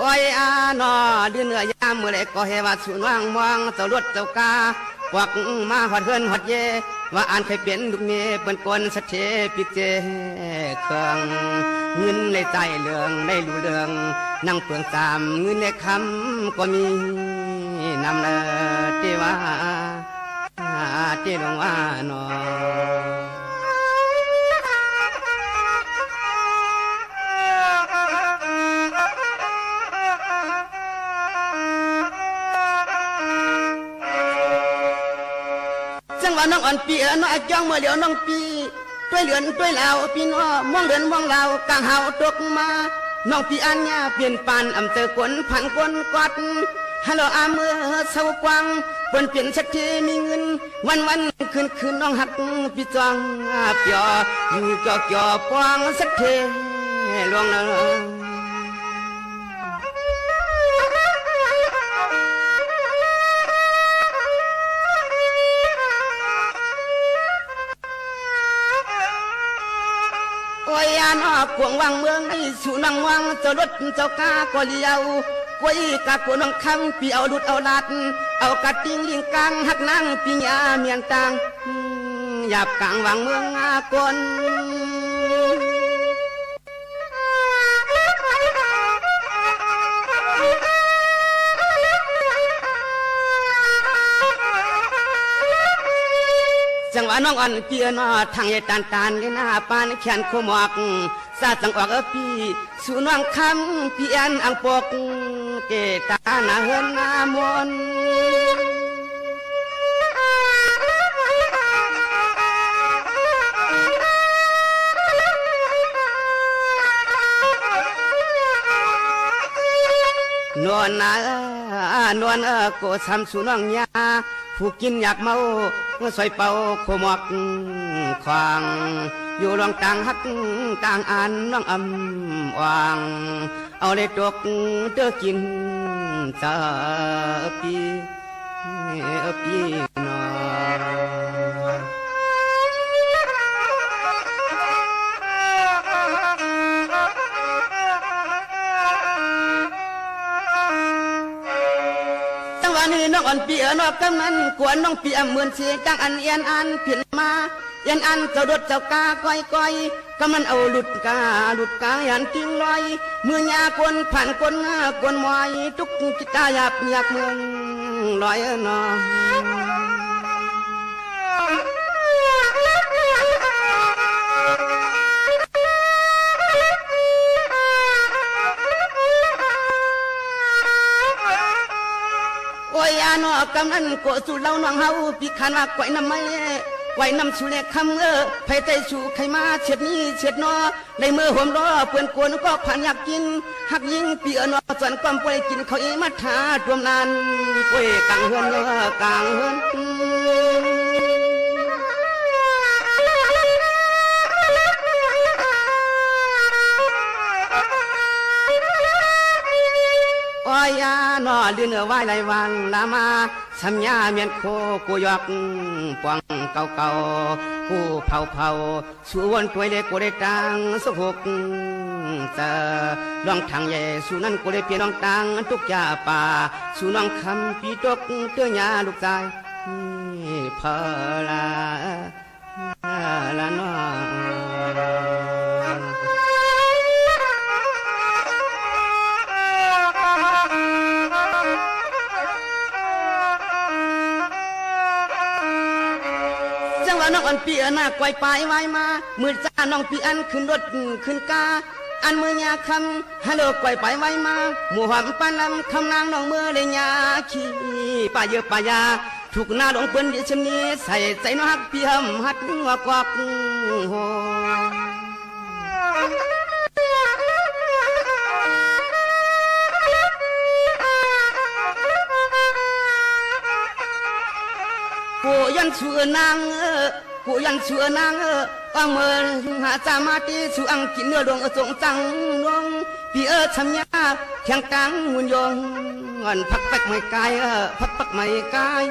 โอ้ย อาน้อ ดื้อเนื้อยามเมื่อใดก็แฮว่าสู่น้องมอง เจ้ารถเจ้ากา ปวกมาฮอดเฮือนฮอดเย ว่าอันใค่เป๋นลูกเมียเปิ้นก๋นสัตย์เทปิกเจ เครื่องเงินได้ใจ๊เรื่องได้ลู่เรื่อง นั่งเปืองสามเงินและคำก็มีนำเน่อ ตี้ว่า ตี้หลวงว่าน้อ จังว่าน้องอ่อนปี้เอ๋อน้อ จ้องเมื่อเหลียวน้องปี้ ตวยเหลือนตวยลาวปี้น้อ ม่วงเหลือนม่วงลาว กางหาวตกมา น้องปี้อันเนี้ยเป๋นปานอ่ำเจอก๋น ผ่านก๋นกอด ฮัลโหล อาเมื่อเศร้ากว้าง เปิ้นเป๋นสัตย์เทมีเงิน วันๆ คืนๆ น้องฮักปี้จ้อง เปียวอยู่เกี่ยวๆ ปองสัตย์เทหลวงเน่อ โอ้ย อันอ้อ กวางวางเมืองในสู่นางวัง เจ้ารถเจ้ากาก็เลี้ยว กวยกากัวน้องคำ ปี้เอาหลุดเอาหลัด เอากะติ่งลิงกัง ฮักนางปี้ยาเมียนตาง หยาบกลางวางเมืองอาก๋น จังว่าน้องอ่อนปี้เอ๋อน้อ ทางใหญ่ตานตาน นี่นาปานแขนโคหมอก สาจังออกเอ๋อปี้ สู่น้องคำปี้อันอังปก เกตาหน้าเฮือนหน้ามนต์ นวลนา นวลเอ๋อ โกซ้ำสู่น้องยา ผู้กิ๋นอยากเมา ซอยเป่าโคหมอก ขวาง อยู่ล่องตางฮัก ตางอันน้องอำอ่าง เอาได้ตกเตื้อกิ๋น เจ้าปี้ เอ้อปี้น้อง จังหวะนี้น้องอ่อนปี้เอ๋อน้อ กำนั้นกวนน้องปี้อำเหมือนเสียงดังอันเอียนอันผิดมา เอียนอันเจ้ารถเจ้ากาก้อยๆ กำนั้นเอาหลุดกาหลุดกาหันทิ้งลอย มือยาคนผ่านคนหน้าคนมอย ตุ๊กกิตาหยาบหยาบเมืองลอยเอ๋อน้อ โอ้ย อาน้อ กำนั้นโกะสู่เล่าน้องเฮา ปี้ขานว่าก้อยน้ำไม้ ก้อยน้ำสู่แลคำเอ๋อ ไผใต้สู่ใค่มาเสียดนี้เสียดนอ ในเมื่อโฮมล้อเปื้อนกวนก็ผ่านอยากกิ๋น ฮักยิ่งปี้เอ๋อน้อ ส่วนความป่วยกิ๋นข้าวอีมาทาตวมนาน ป่วยกลางเฮือนเอ๋อกลางเฮือน โอ้ย ยาหนอ ลืนเอ่อ ไหว้หลายวันละมา สัญญาเมียนโค กูยอกป่องเก่าๆ กูเผาๆ สูวนตวยเลย กูได้ตังสุขหกเจอ ลองถังใหญ่ สูนั้นกูได้เปียน้องตังตุ๊กยาป่า สูน้องคำปีตกเตื้อยาลูกจาย เพอละ ละน้อ จังว่าน้องอ่อนปี้เอ่อ นาก๋วยป๋ายไหว้มา มื้อจ้าน้องปี้อันขึ้นรถขึ้นก้า อันมื้อยาค่ำ ฮัลโหลก๋วยป๋ายไหว้มา หมู่หอมปานลำ คำนางน้องเมื่อเลยยาขี้ ป่าเยอะป่ายา ถูกหน้าหลวงเปิ้นดีชำนี้ ใส่ใจ๋น้องฮักปี้หำหัดหัวกอกโห กูยันสูเอ่อนางเอ่อ กูยันสูเอ่อนางเอ่อ อ่องเมินหาจามาตี้ สูอังกิ๋นเนื้อดวงเอ่อ สงจังน้อง ปี้เอ่อ สัญญาเถียงตังมุนยง อ่อนพักปักไหมกายเอ่อ พักปักไหมกาย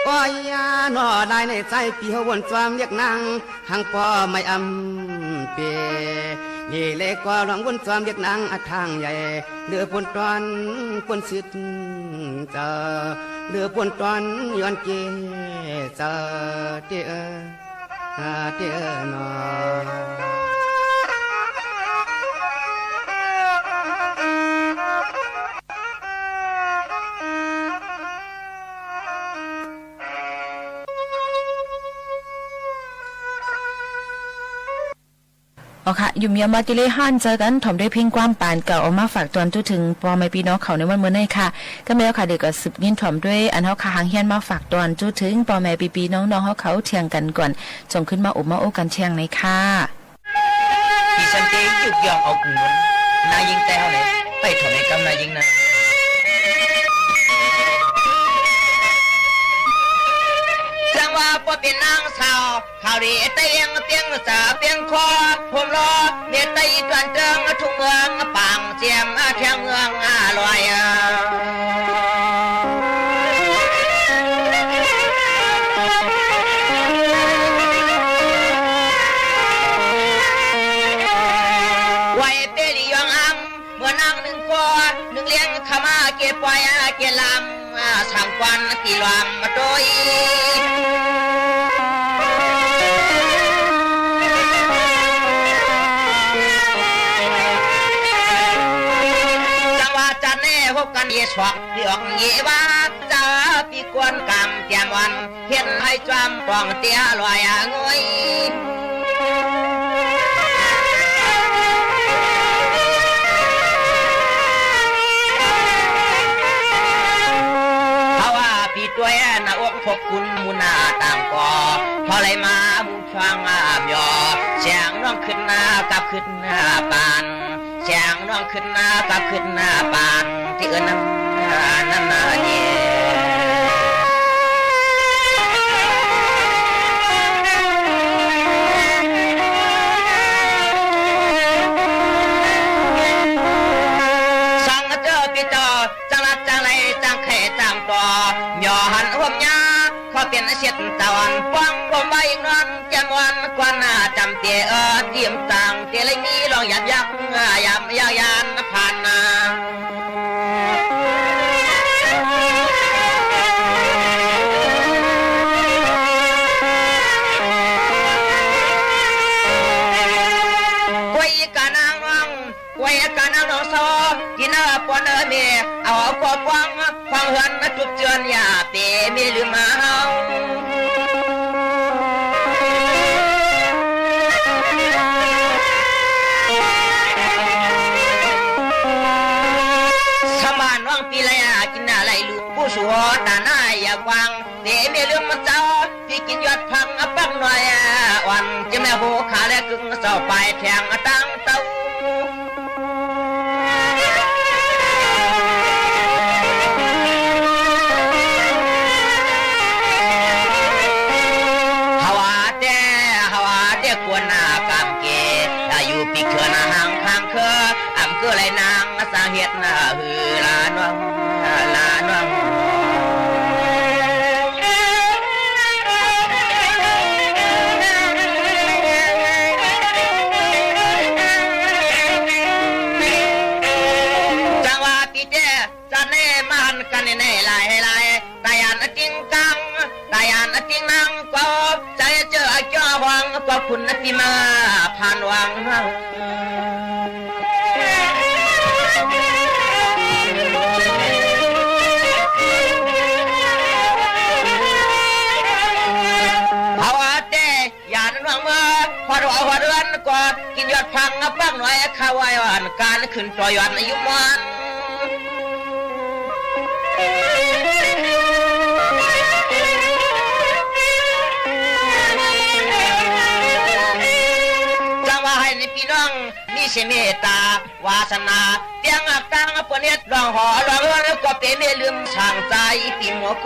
โอ้ยยาหนอ ลายในใจ๋ปี้เฮาวนจอมเรียกนาง หังปอไม่อำเป นี่เลยก็ลองวนจอมเรียกนางอะ ทางใหญ่ เหลือปนตอนปนสิทธิ์เจอ เหลือปนตอนย้อนเกเจอ เตอ อาเตอหนอ เอาค่ะ หยุมเยียมว่าตี้เลหันเจอกั๋น ถ่อมด้วยเพลงความป๋านเก่า เอามาฝากตอนจู๊เถิงป้อแม่ปี้น้องเขาในวันเมื่อนี้ค่ะ ก็แม่นค่ะ เดี๋ยวก็สืบยินถ่อมด้วยอันเฮาค่ะหางเฮียนมาฝากตอนจู๊เถิงป้อแม่ปี้ๆน้องๆเฮาเขาเที่ยงกั๋นก่อน จ่องขึ้นมาอบมาโอ้กั๋นเที่ยงในค่ะ ปี้สันติยุกย่องเอากุ๋นนายญิงแต๊เฮาเลย ไปถ่อมในกำนายญิงนะ จังว่าป้อเป๋นนางสาว ขาวดีไต้เวียงเปียงจ๋าเปียงคอ ผมรอเมียไต้ตวนเติงทุ่งเมืองปางเจียมเที่ยงเมืองลอย ไหวเปรียองอำ เมื่อนางนึ่งก่อนึ่งเลี้ยง เข้ามาเกยปอยเกยลำ สามกวันตี้ลวมมาโตย จังว่าจันแน่พบกั๋นเยสอกตี้ออกเยว่า เจ้าปี้กวนกำเตียมวัน เห็นไห้จวมป่องเตี้ยลอยเงย เขาว่าปี้ตวยหน้าอกพบกุ๋นหมู่หน้าต่างก่อ เพราะไหลมาหมู่ฟังอ่ะเมีย แสงน้องขึ้นหน้ากลับขึ้นหน้าปาน แสงน้องขึ้นหน้ากลับขึ้นหน้าปานตี้เอิ้นนั้นนั้นนาเย สังเจ้าปี้เจ้า จังรัดจังไหลจังแค่จังต่อ เมียหันห่วมยา เขาเป๋นเสียดตะวัน ป้องบ่มไว้นอน แจ่มอ่อนกว่าหน้าจำเตียเอิ้นยิ้มต่าง เตียเลยมีรองยามยักษ์ ยามยาวยานผ่านหน้า กวยกะนางน้อง กวยกะนางน้องสาว ตี้เน่อป้อเน่อเมย เอาก่อปวง ขวางเฮือนจุบเจือน อย่าเป๋เมยลืมมาเฮา สมานน้องปี้ไหลกิ๋นไหลลูก ผู้สู่หอตาหน้าอย่ากว้าง เป๋เมยลืมมาเจ้า ปี้กิ๋นยอดผักปักหน้อยอ่อน จะแม่โหขาและกึ่งเศร้าไปแทงตั้งเต้า ก เกินหางพางเคอ อ่ำเกือไหลนาง สาเหตุหื้อลาน้อง ลาน้อง จังว่าปี้แต๊ จันแน่มาหันกั๋นแน่หลายหลาย ต๋ายอันติงกัง ต๋ายอันติงนัง ก็ใจ๋เจ้อจ่อหวัง ก็คุณตี้มาผ่านหวัง เอาว่าแต๊ หยาดน้องเมื่อ ฮอดหัวฮอดเฮือนก็ กิ๋นยอดผักปักหน้อย ข้าวไหว้อ่อน ก๋านขึ้นต่อยอดอยู่ม่อน จังว่าหื้อปี้น้อง มีเสเมตต๋า วาสนา เตียงอักตังเปิ้นเฮ็ด ล่องหอล่องเฮือน ก็เป๋นเมลืมสร้างใจ๋ปี้หมวก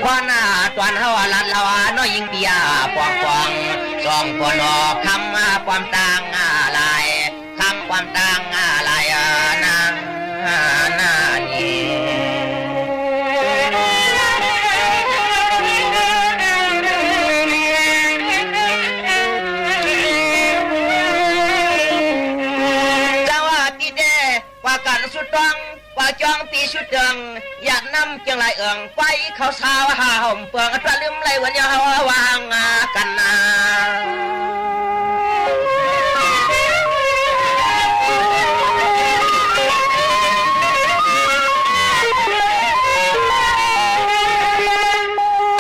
ควาหน้าต๋อนเฮาลัดลาวา น้องหญิงเปียปองปอง สองคนออกคำความต่างหลาย คำความต่างหลายนา นานี้ จังว่าปี้แต๊ ว่ากั๋นสุดตอง ว่าจ้องปี้สุดเติง หยาดน้ำเจียงไหลเอิง ไปเขาสาวหาห่มเปิง ตะลึมไหลวันยาววางกั๋นนา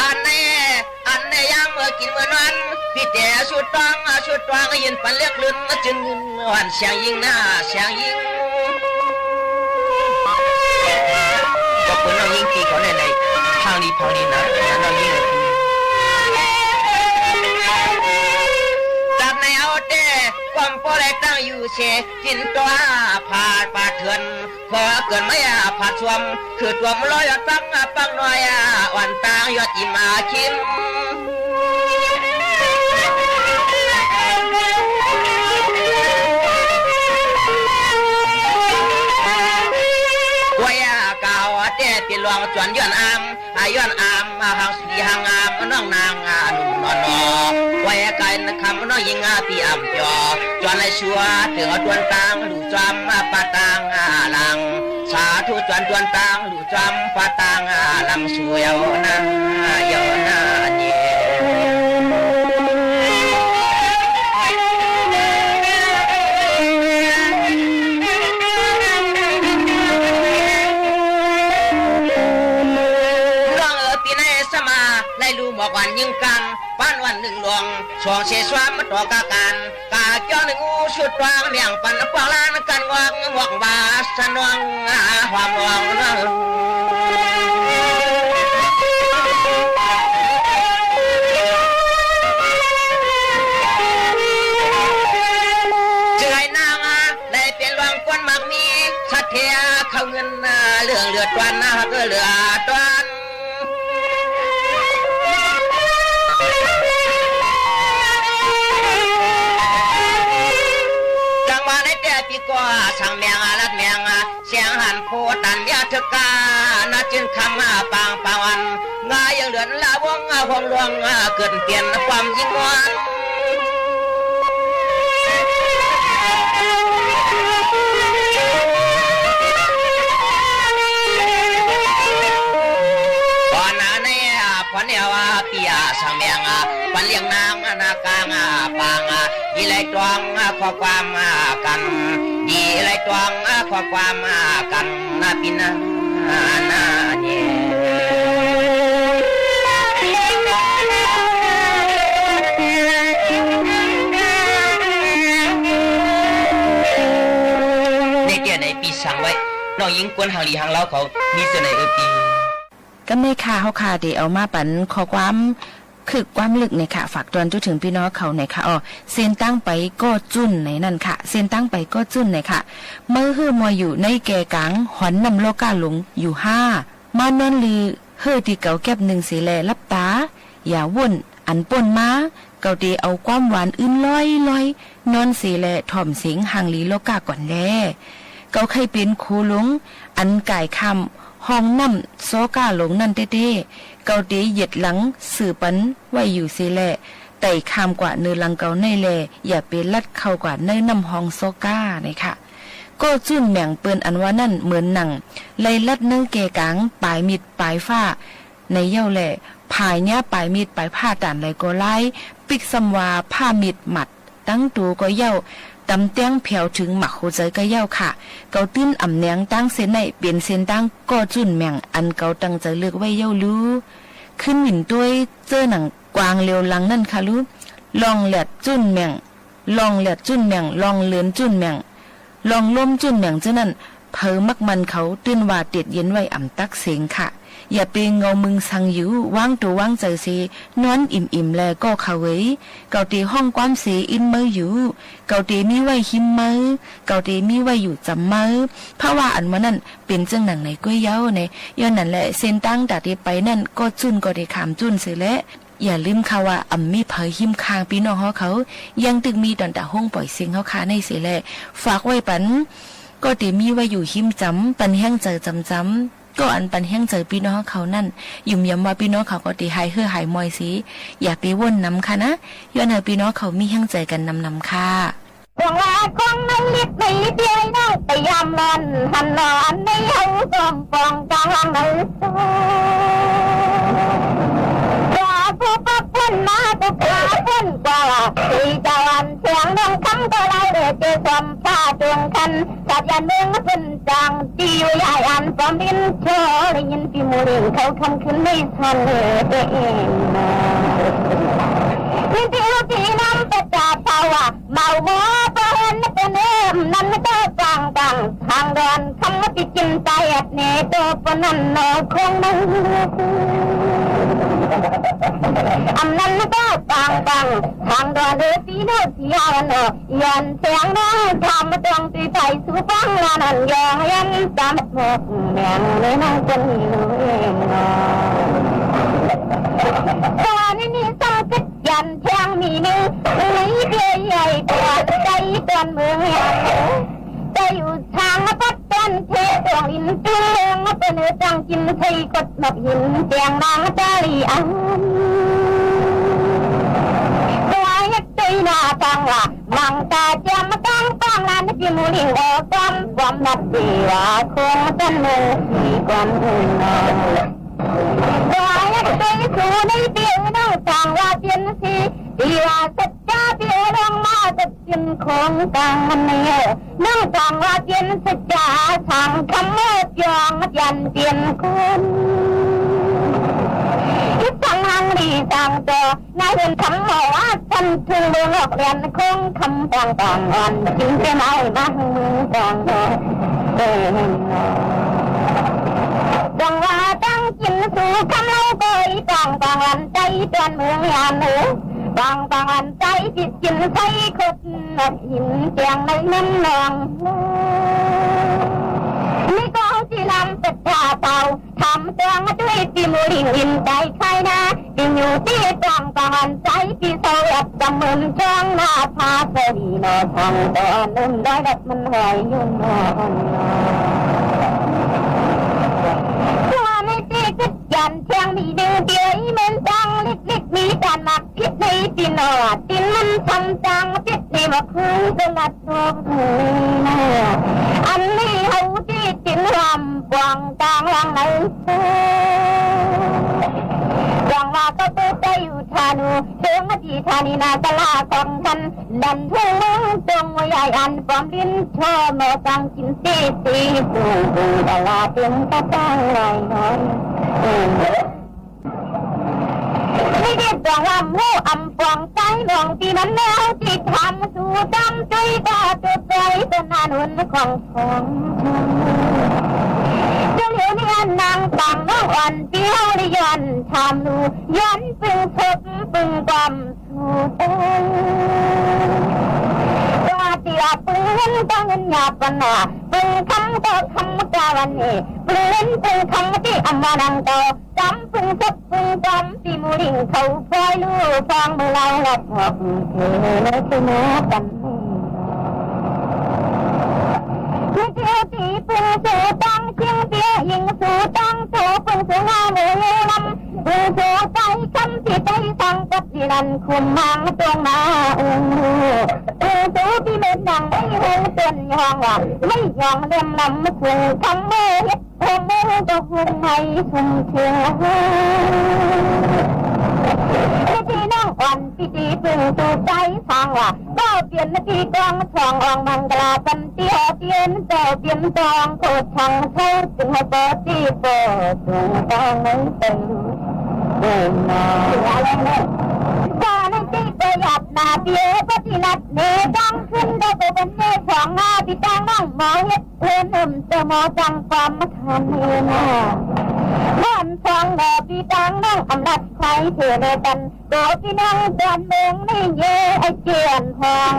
อันแน่ อันแน่ยามเมื่อกิ๋นเมื่อนอน ปี้แต๊สุดตอง สุดตอง ยินปันเลือกลื่น จื้นเงินหวานเสียงยิ่งนา เสียงยิ่ง ก็เปิ้นน้องหญิงตี้เขาแน่ใน พังดีพังดีนะ น้องหญิงเอ๋ย จัดในเอาแต๊ ความปอไหลตั้งอยู่เส กิ๋นตั๋วผาดปาดเถื่อน ขอเกิ๋นไม่อาผัดชวม คือตั๋วมันลอยยอดปัง ปังน้อยอ่อนตางยอดอิ่มอาคิม กวยอ่ะกาวแต๊เป๋นหลวงจวนย้อนอาม อาย้อนอาม อาหางสีหางงาม น้องนาง อาหนุ่มนอนนอ ไว้ไกลนะคำ น้องหญิง อาตี้อ่ำจ่อ จวนไหลชัว เถิงเอาตวนตาง ลู่จอม อาปาตาง อาหลัง สาธุ จวนตวนตาง ลู่จอม ปาตาง อาหลัง สู่เยาวนา เยาวนาเย น้องเอ๋ย ปี๋ไหนสมา ได้ลู่หมอกหวานยิ่งกัง ปันวันนึ่งหลวง สองเสสามมาต่อกาก๋าน กาเกี้ยวนึ่งอู้สุดตวาง เมี่ยงปันปวงล้าน กั๋นงอกหมอกบาสนอง หอมหวง จึงหื้อนาง ได้เป๋นหลวงคนมากมี สัตย์เถาเข้าเงิน เรื่องเหลือตวน ฮักเหลือตวน จังหวะไหนแต๊ปี๋ก็สั่งแมงลัดแมง แสงหันโพตันเมียเถิกกา นัดจื้นคำปางปางวัน งายังเหลือนละวง หวงหลวง เกิดเปลี่ยนความยิ่งม่วน ก่อนหน้านี้ พอแนวว่าเปียสั่งแมง ปันเลี้ยงนางนากลางปาง ยี่ไหลตวงข้อความกั๋น ยี่ไหลตวงข้อความกั๋น นาปี๋นา นาเย ในเตื้อไหนปี๋สั่งไว้ น้องหญิงกวนหางหลีหางเหลาเขา มีเตื้อไหนเอ่ยปี๋ กำในข่าวเฮาค่ะ ได้เอามาปันข้อความ คึกความลึกเนี่ยค่ะ ฝากตอนจุเถิงปี้น้องเขาเนี่ยค่ะ อ้อ เส้นตางไปก็จุ่นในนั้นค่ะ เส้นตางไปก็จุ่นเนี่ยค่ะ เมื่อหื้อมวยอยู่ในแก่กัง หอนน้ำโลก้าหลงอยู่ห้า มานอนลือเฮ่อตี้เก๋าแก๊บนึ่งเสร็จแลหลับต๋า อย่าว้น อันป๊นมา เก๋าเต๋เอาความหวานอื้นลอยๆ นอนเสร็จแลถ่อมเสียงฮังลีลอก้าก่อนแล เก๋าใค่เป๋นโขหลง อันก๋ายข้ามฮ่องน้ำซ้อก้าหลงนั้นแต๊ๆ เก๋าเต๋เหยียดหลังเสื่อปันไว้อยู่เสร็จแล ไต่ข้ามกว่าเนินหลังเก๋าในแล อย่าไปลัดเข้ากว่าในน้ำฮ่องซ้อก้า นะค่ะ ก็จุ้นแหม่งเปิ้นอันว่านั้นเหมือนหนัง ไล่ลัดในแก่กางป๋ายมิดป๋ายฟ้า ในเย้าแล ผายเยียะป๋ายมิดป๋ายผ้าตานใดก็ไล้ ปิ๊กซ้ำว่าผ้ามิดมัด ตึงตั๋วก็เย้า ตำแต๊งแผวเถิงหมากหัวใจ๋ก็เย้าค่ะ เก๋าตึงอ่ำแหนงตางเส้นในเป๋นเส้นตางก็จุ้นแหม่งอันเก๋าตั้งใจ๋เลือกไว้เย้าลู ขึ้นหวินตวยเจ้อหนังกวางเหลียวหลังนั้นค่ะลู ล่องแหลดจุ้นแหม่ง ล่องแหลดจุ้นแหม่ง ล่องเลินจุ้นแหม่ง ล่องลมจุ้นแหม่งเจ้านั้น เผอมักมันเขาตื้นว่าเตียดเย็นไว้อ่ำตั๊กเสียงค่ะ อย่าไปเงามึงสังอยู่ วางตั๋ววางใจ๋เส นอนอิ่มๆ แลก็เขาเวย เก๋าเต๋ฮ้องความเสอิ้นเมออยู่ เก๋าเต๋มีไว้ฮิมเมอ เก๋าเต๋มีไว้อยู่จ๋ำเมอ เพราะว่าอันว่านั้นเป๋นเจิ่งหนังในก้วยเย้าแน่ ย้อนนั้นแหละ เส้นตางต๋าเต๋ไปนั้นก็จุ้นก็เต๋ข้ามจุ้นเสร็จแล อย่าลืมค่ะว่าอ่ำมีเผอฮิมข้างปี้น้องเฮาเขา ยังตึกมีต๋อนต๋าฮ้องป่อยเสียงเฮาค่ะในเสร็จแล ฝากไว้ปั๋น ก็เต๋มีไว้อยู่ฮิมจ๋ำ ปันแฮงใจ๋จ๋ำๆ ก็อันปันแฮงใจ๋ปี้น้องเฮาเขานั้น ยุ่มยำว่าปี้น้องเขาก็เต๋หายเฮ่อหายมอยเส อย่าไปว้นนำค่ะนะ ย้อนหื้อปี้น้องเขามีแฮงใจ๋กั๋นนำๆ ค่ะ เปื้องว่าของในลิดในเดียยเน่าไปยามร้อน หันหนออันในเฮาซ้อมปองกลางหลังใน ว่าผู้ปักปุ้นมาผู้ขาปุ้นกว่า ที่เจ้าอันเสียงดวงคำก็เล่าเด้อเจอซ้อมผ้าดวงคัน สัตว์ยานเมืองเปิ้นจาง ตี้อยู่ยายอันป้อมดินโช ได้ยินตี้หมู่ลิงเขาคำขึ้นในสันเด้อเอง ยินตี้ตี้นำประจาภาวะ เมาหมอเปิ้นเปิ้นเอิ้ม นั้นก็ปางปาง ทางดอนคำว่าติดกินตายอัดเนโตปนนั้นเนาะคงนั้น อำนั้นก็ปางปาง ทางดอนเด้อตี้เนาะตี้เอาเนาะ ย้อนแสงน้องทำมาตรงตี้ไผสู่ฟังว่านั้นยองยันตามหมกแมงในนั่งคนนี้เองเนาะ ต๋อนนี้นี่สังกัด ยันเที่ยงมีนึ่ง มีเดียใหญ่กว่าใจต๋อนเมืองใหญ่ จะอยู่ทางปัดต๋อนเทตวงอินทร์เมือง เปิ้นเออตั้งกินไทยกดหมากหินแจงนางจารีอัน ตัวเฮ็ดใจหน้าตังว่า มังตาเจียมกลางปางลานที่หมู่ลิงออกความความนับดีว่าคงต้นเมืองที่ก่อนอื่นนอน ว่าอยากไปสู่ในเปียวน้องต่างว่าเปลี่ยนสี ที่ว่าสัจจะเปียวลงมาจะกินของกลางมันเนี่ย น้องต่างว่าเปลี่ยนสัจจะทางคำว่าเปียงยันเปลี่ยนคน คิดทางทางดีต่างต่อ นายเห็นคำหมอว่าท่านถึงเมืองออกเรียนคงคำต่างต่างอ่อน จึงเป็นเอามาให้เมืองต่างต่อ เออ จังว่าตั้งกินสู่คำเล่าโกย ปองปองอันใจเตือนเมืองยามเออ ปองปองอันใจจิตกินใส่คดหนักหินเตียงในน้ำนอง นี่ก็ที่นำศรัทธาเป่า ทำตวงด้วยปีหมู่ลิงอินใจใครนะ ปีอยู่ที่ปองปองอันใจปีเสาแอบจำเมินจ้องหน้าพาสวีนอทางตอนนุ่มได้ดัดมันหอยยุ่งนอน ตัวไม่ตีกึดยันเที่ยงมีเดือนเดียวอีเหมือนจังลิกลิกมีการหมักพิษในปีหนอดตินมันทำจังพิษในหมักคืนสลัดตัวนี้นะ อันนี้เขาที่ตินรำกวางกลางหลังไหน หวังว่าก็เปิดใจอยู่ทานุ เชิงมาที่ธานีนาตลาดของท่าน ดันทุ่งเมืองจงใหญ่อันปอมดินชอบมาตั้งกินตีตีตุงตุงตลาดเต็มกระตั้งลอยน้อย เออ นี่เด็ดดวงลำหูอำปวงใจมองที่มันแนวที่ทำสู่ดำจุยตาจุดใจต้นนานุนของของ เจ้าเหลียวนี่อันนางต่างน้องอ่อนเปียวได้ย้อนถามดู ย้อนปึงพบปึงความสู่เต้ย ว่าเต ว่าปึงเงินก็เงินหยาบวันหน้า ปึงคำก็คำกาวันนี้ ปึงเงินปึงคำตี้อำว่านังเก่า จำปึงทรัพย์ปึงกำตี้หมู่ลิงเขาพลอยฮู้ ฟังเมื่อเล่าลับบอกเถิดเสมอกัน ตี้ตี้ตี้ปึงสูตั้งเจียงเตี้ย ยิงสูตั้งโต ปึงสูงามเอ๋ยลำ ปึงสูใต้คำตี้ใต้สังกัดตี้นั่น คุมมังตรงมาองค์ฮู้ ปึงสูตี้เม็ดหนังไม่ฮู้ต้นยองว่า ไม่ยองเล่มลำคุงคำเมื่อเฮ็ด เพิ่มเมืองก็คงไม่คงเชื่อ ตี้ตี้น้องอ่อนตี้ตี้ปึงตูใจ๋สร้างว่า ก็เปลี่ยนตี้กองทองอองมังกลาปันตี้เตียน ก็เปลี่ยนตองโคตรชังเท่าจึงมาเปิดตี้เปิดสูงตองไม่เป็นเดินมา ว่าในตี้ประหยัดหน้าเปียปฏินัดเนจังขึ้นได้ก็เป็นเนสองหน้าตี้ตังน้องหมอเฮ็ด เพื่อนหนุ่มเจ้าหมอจังความมาทำเองอ่ะ เพื่อนทองหล่อปีตังน้องอำนาจไฟเถื่อนในตัน โกพี่น้องดอนเมืองนี่เย่ไอ้เจียนทอง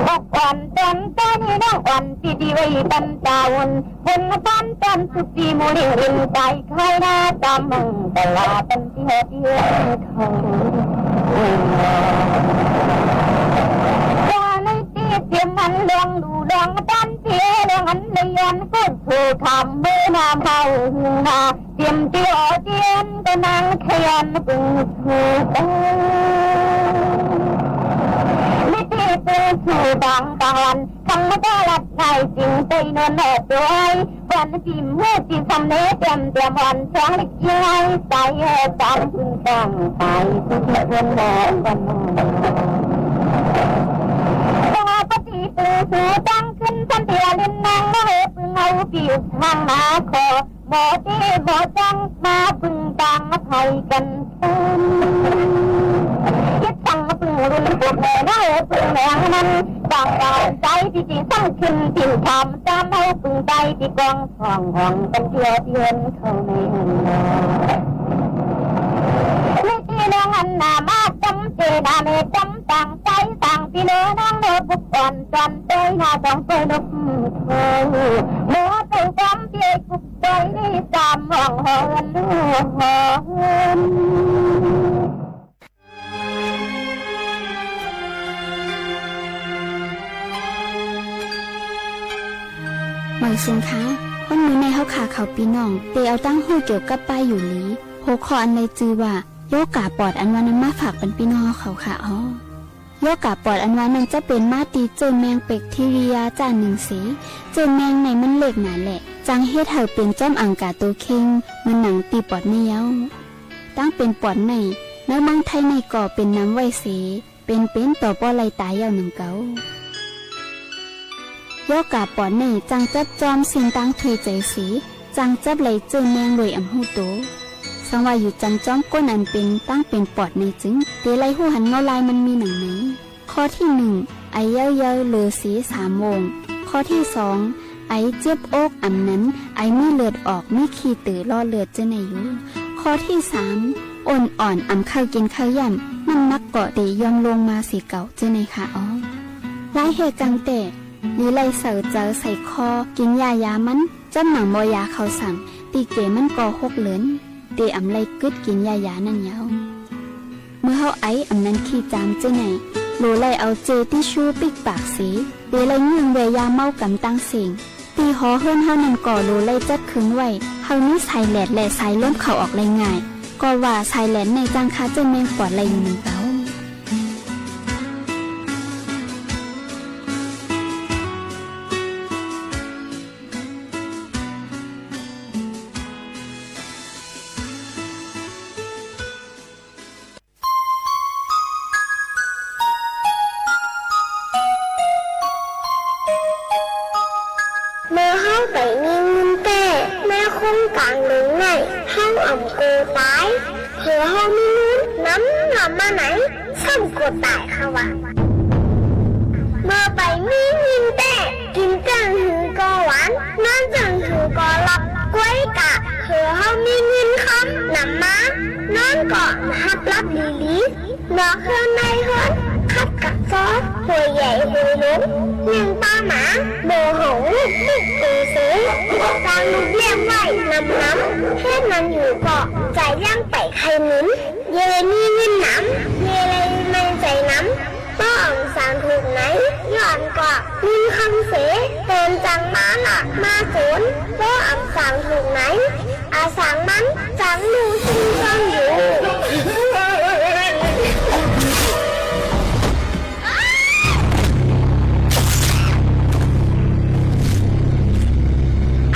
ออกอ่อนตอนใต้นี่น้องอ่อนตี้ดีไว้ตันตาอุ่น บนบ้านตอนสุดที่หมู่ลิงลิงตาย ใครหน้าตามมึงตลาดเป็นที่เฮ็ดเฮือนเขา ว่าในตี้เตรียมมันลวงดูลวงต้านเตียลวงอันเลยย้อนก้นผู้คำเมื่อน้ำเข้าหึงนา เตรียมตี้ออเตียนก็นางขยันปึงผู้เอ้ย ในตี้ปึงผู้บางบางวัน คำก็รักนายจริงไปนวลแม่ตัวไอ้ วันจิมเมื่อจิมทำเนเตรียมเตรียมวันช้างเล็กย้ายใส่ตามคุณต่างไปที่เพื่อนแม่กันตัวปฏิปูสูตั้งขึ้นสันติวาลินนางมเหปึงเอาปีอุกทางมาขอ หมอตี้หมอจังมาปึงตางอภัยกันเถิน เฮ็ดสั่งปึงรุ่นพวกแม่น้อยปึงแมงมัน บางบางใจตี้ตี้สั่งขึ้นถิ่นธรรม ตามเอาปึงไปตี้กองทองห้องกันเที่ยวเทียนเข้าในห้องนอน ในตี้แรงอันหนามาจำเจนาเมจำต่างใจต่างพี่น้องน้องเนอบุกอ่อนจอนเตยหน้าสองเตยนกโท หมอเตยจำเตยกุก ไปนี่ตามห้องหอนลูกหอน หมายสูงคะ วันนี้ในเฮาข่าวเขาปี้น้อง เตยเอาตังฮู้เกี่ยวกับป้ายอยู่หลี หัวข้ออันได้จื้อว่า ย้อกาปอดอันว่านำมาฝากปันปี้น้องเฮาเขาค่ะอ้อ ย้อกาปอดอันว่านั้นจะเป๋นมาตี้เจื้อแมงแบคทีเรียจ้านนึ่งเส เจื้อแมงในมันเล็กหนาแหละ จังเฮ็ดหื้อเป๋นจ้อมอังก๋าโตเค็ง เหมือนหนังตี้ปอดนี่เย้า ตังเป๋นปอดใน ในเมืองไทยในก็เป๋นนำไว้เส เป๋นเป๋นต่อป้อไล่ต๋ายเย้านึ่งเก่า ย้อกาปอดในจังจับจ้อมสิ่งตางถุยใจ๋เส จังจับไล่เจื้อแมงโดยอ่ำฮู้โต สังว่าอยู่จังจ้อมก้นอันเป๋นตังเป๋นปอดในจึง เต๋ไล่ฮู้หันเงาลายมันมีหนังไหน ข้อตี้นึ่ง ไอเย้าๆ เหลือเสสามโวง ข้อตี้สอง ไอเจ็บอก อ่ำนั้น ไอมีเลือดออก มีขี้เต๋อล่อเลือดเจ้าในอยู่ ข้อตี้สาม อ่อนๆ อ่ำข้าวกิ๋นข้าวย่ำ น้ำหนักก็เต๋ยอมลงมาเสเก่าเจ้าในค่ะอ้อ ลายแห่กังแต๊ หรือไล่ใส่เจ๋าใส่คอ กิ๋นยายามัน จ้อมหนังบ่อยาเขาสั่ง ตี้เก๋มันก็หกเดือน เต๋อ่ำไล่กึ๊ดกิ๋นยายานั้นเย้า เมื่อเฮาไออ่ำนั้นขี้จามเจ้าใน โหลไล่เอาเจตี้ชู่ปิ๊กปากเส เต๋ไล่เยื่องแว่ยาเม้ากำตังเส้ง ตี้หอเฮือนเฮานั้นก็โหลไล่จัดเคืองไว้ หื้อมีสายแหลดและสายลมเข้าออกไล่ง่าย ก็ว่าสายแหลดในจังฆ่าเจื้อแมงปอดไล่อยู่นึ่งเก่า เมื่อเฮาไปมีเงินแต๊ ในโครงก๋านหลวงใน เฮาอ่ำโกต๋าย เผื่อเฮามีเงินนำนำมาไหน ซ้ำโกต๋ายค่ะว่า เมื่อไปมีเงินแต๊ กิ๋นเตื้องหื้อก็หวาน นอนเตื้องหื้อก็หลับ ก้วยกะ เผื่อเฮามีเงินคำนำมา นอนก็หับหลับดีๆ นอกเฮือนในเฮือน ขัดกับ หัวใหญ่หัวหลวง นึ่งป้าหมา บ่าหองลูกๆ เป๋งเส จางลูกเลี้ยงไว้นำๆ เฮ็ดมันอยู่ก็ จะยั้งไปใค่หมิน เยเลย์มีเงินหนำ เยเลย์ไม่ใจ๋หนำ บ่อ่ำสางถูกไหน ย้อนกว่า นินคำเส เป๋นจังมาลักมาโจ๋น บ่อ่ำสางถูกไหน อาสางมันจังลู่ซุ่มซ่อนอยู่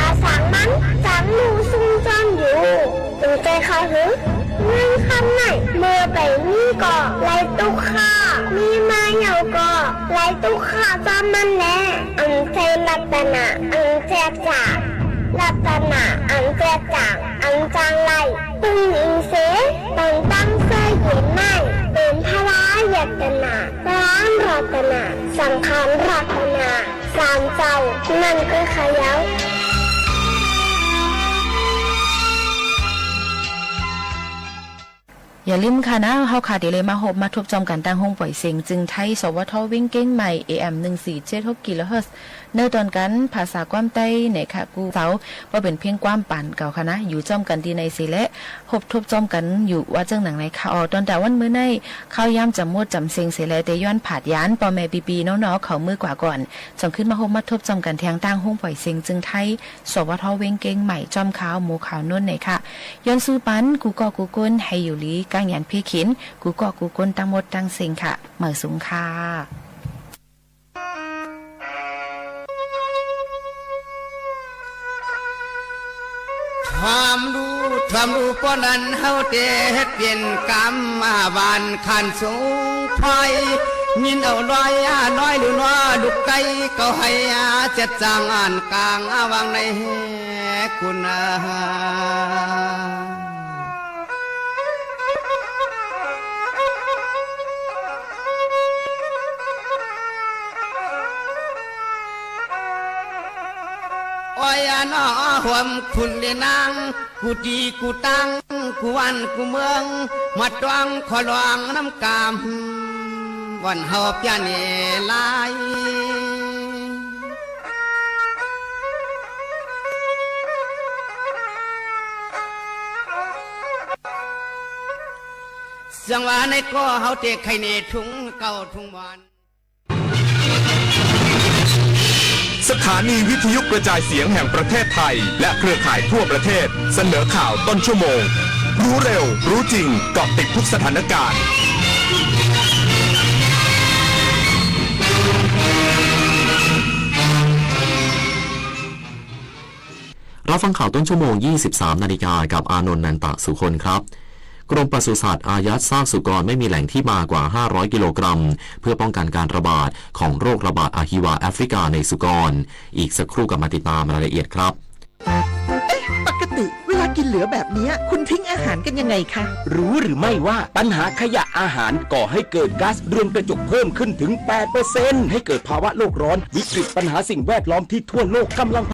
อาสางมันจังลู่ซุ่มซ่อนอยู่ เป๋นใจ๋ข้าหื้อ เงินคำไหน เมื่อไปมีก็ ไร้ตุ๊กข้า มีมาเหี่ยวก็ ไร้ตุ๊กข้าจ้ำมันแล อันใจ้รัตนะ อันแจกจ่าง รัตนะ อันแจกจ่าง อันจางไล่ ตึงอินเส ตันตั้งเสื้อเย็นไหม้ เป๋นพระรัตนะ ล้านรัตนะ สังฆานรัตนะ สามเจ้า นั้นก็เขย่า อย่าลืมค่ะนะ เฮาค่ะเดี๋ยวเลยมาฮบมาทบจอมกั๋นตางโฮงป่อยเสียงจึงไทย สวท เวียงเก้งใหม่ เอเอ็ม หนึ่งสี่เจ็ดหก กิโลเฮิรตซ์ ในตอนกั๋นภาษาก้ามใต้เนี่ยค่ะ กู้เสาร์ ก็เป๋นเพียงก้ามปานเก่าค่ะนะ อยู่จอมกั๋นตี้ไหนเสียแล ฮบทบจอมกั๋นอยู่ว่าเจิ่งหนังไหนค่ะ อ๋อ ตอนต๋าวันมื้อนี้ ข้าวยามจ๋ำหมดจ๋ำเซ็งเสียแล แต่ย้อนผาดยาน ป้อแม่ปี้ๆ น้องๆ เขามื้อกว่าก่อน จ่องขึ้นมาฮบมาทบจอมกั๋นแทงตางโฮงป่อยเสียงจึงไทย สวท เวียงเก้งใหม่ จ้อมข่าวหมู่ข่าวโน้นไหนค่ะ ย้อนสู้ปัน กู้ก้อกู้คน หื้ออยู่ดี ก้างหยันเพ่งเข็น กู้ก้อกู้คนตังหมดตังเซ็งค่ะ เหมยสูงค่ะ ความฮู้ ความฮู้ป้อนั้นเฮาเต๋เฮ็ดเป๋นกำมาหวานขันสูงไพร่ ยินเอาร้อยอาน้อยหรือน้อลูกไก่ เก้าไห้อาเจ็ดจางอ่านกลางอาวางในแหกุณา อ้อยอะน้อหวมคุณเดนาง กู้ตี้กู้ตัง กู้วันกู้เมือง มาตวงขอร้องนำกำ วันเฮาเปียเนหลาย เสียงว่าในก็เฮาเต๋ใค่เนทุ่งเก่าทุ่งหวาน สถานีวิทยุกระจายเสียงแห่งประเทศไทย และเครือข่ายทั่วประเทศ เสนอข่าวต้นชั่วโมง รู้เร็ว รู้จริง เกาะติดทุกสถานการณ์ รับฟังข่าวต้นชั่วโมง ยี่สิบสามนาฬิกา กับอานนท์ นันตะสุคนครับ กรมปศุสัตว์อายัดซากสุกรไม่มีแหล่งที่มากว่า ห้าร้อยกิโลกรัม เพื่อป้องกันการระบาดของโรคระบาดอะฮีวาแอฟริกาในสุกร อีกสักครู่กลับมาติดตามรายละเอียดครับ เอ๊ะ ปกติเวลากินเหลือแบบเนี้ย คุณทิ้งอาหารกันยังไงคะ รู้หรือไม่ว่าปัญหาขยะอาหารก่อให้เกิดก๊าซเรือนกระจกเพิ่มขึ้นถึง แปดเปอร์เซ็นต์ ให้เกิดภาวะโลกร้อน วิกฤตปัญหาสิ่งแวดล้อมที่ทั่วโลกกำลัง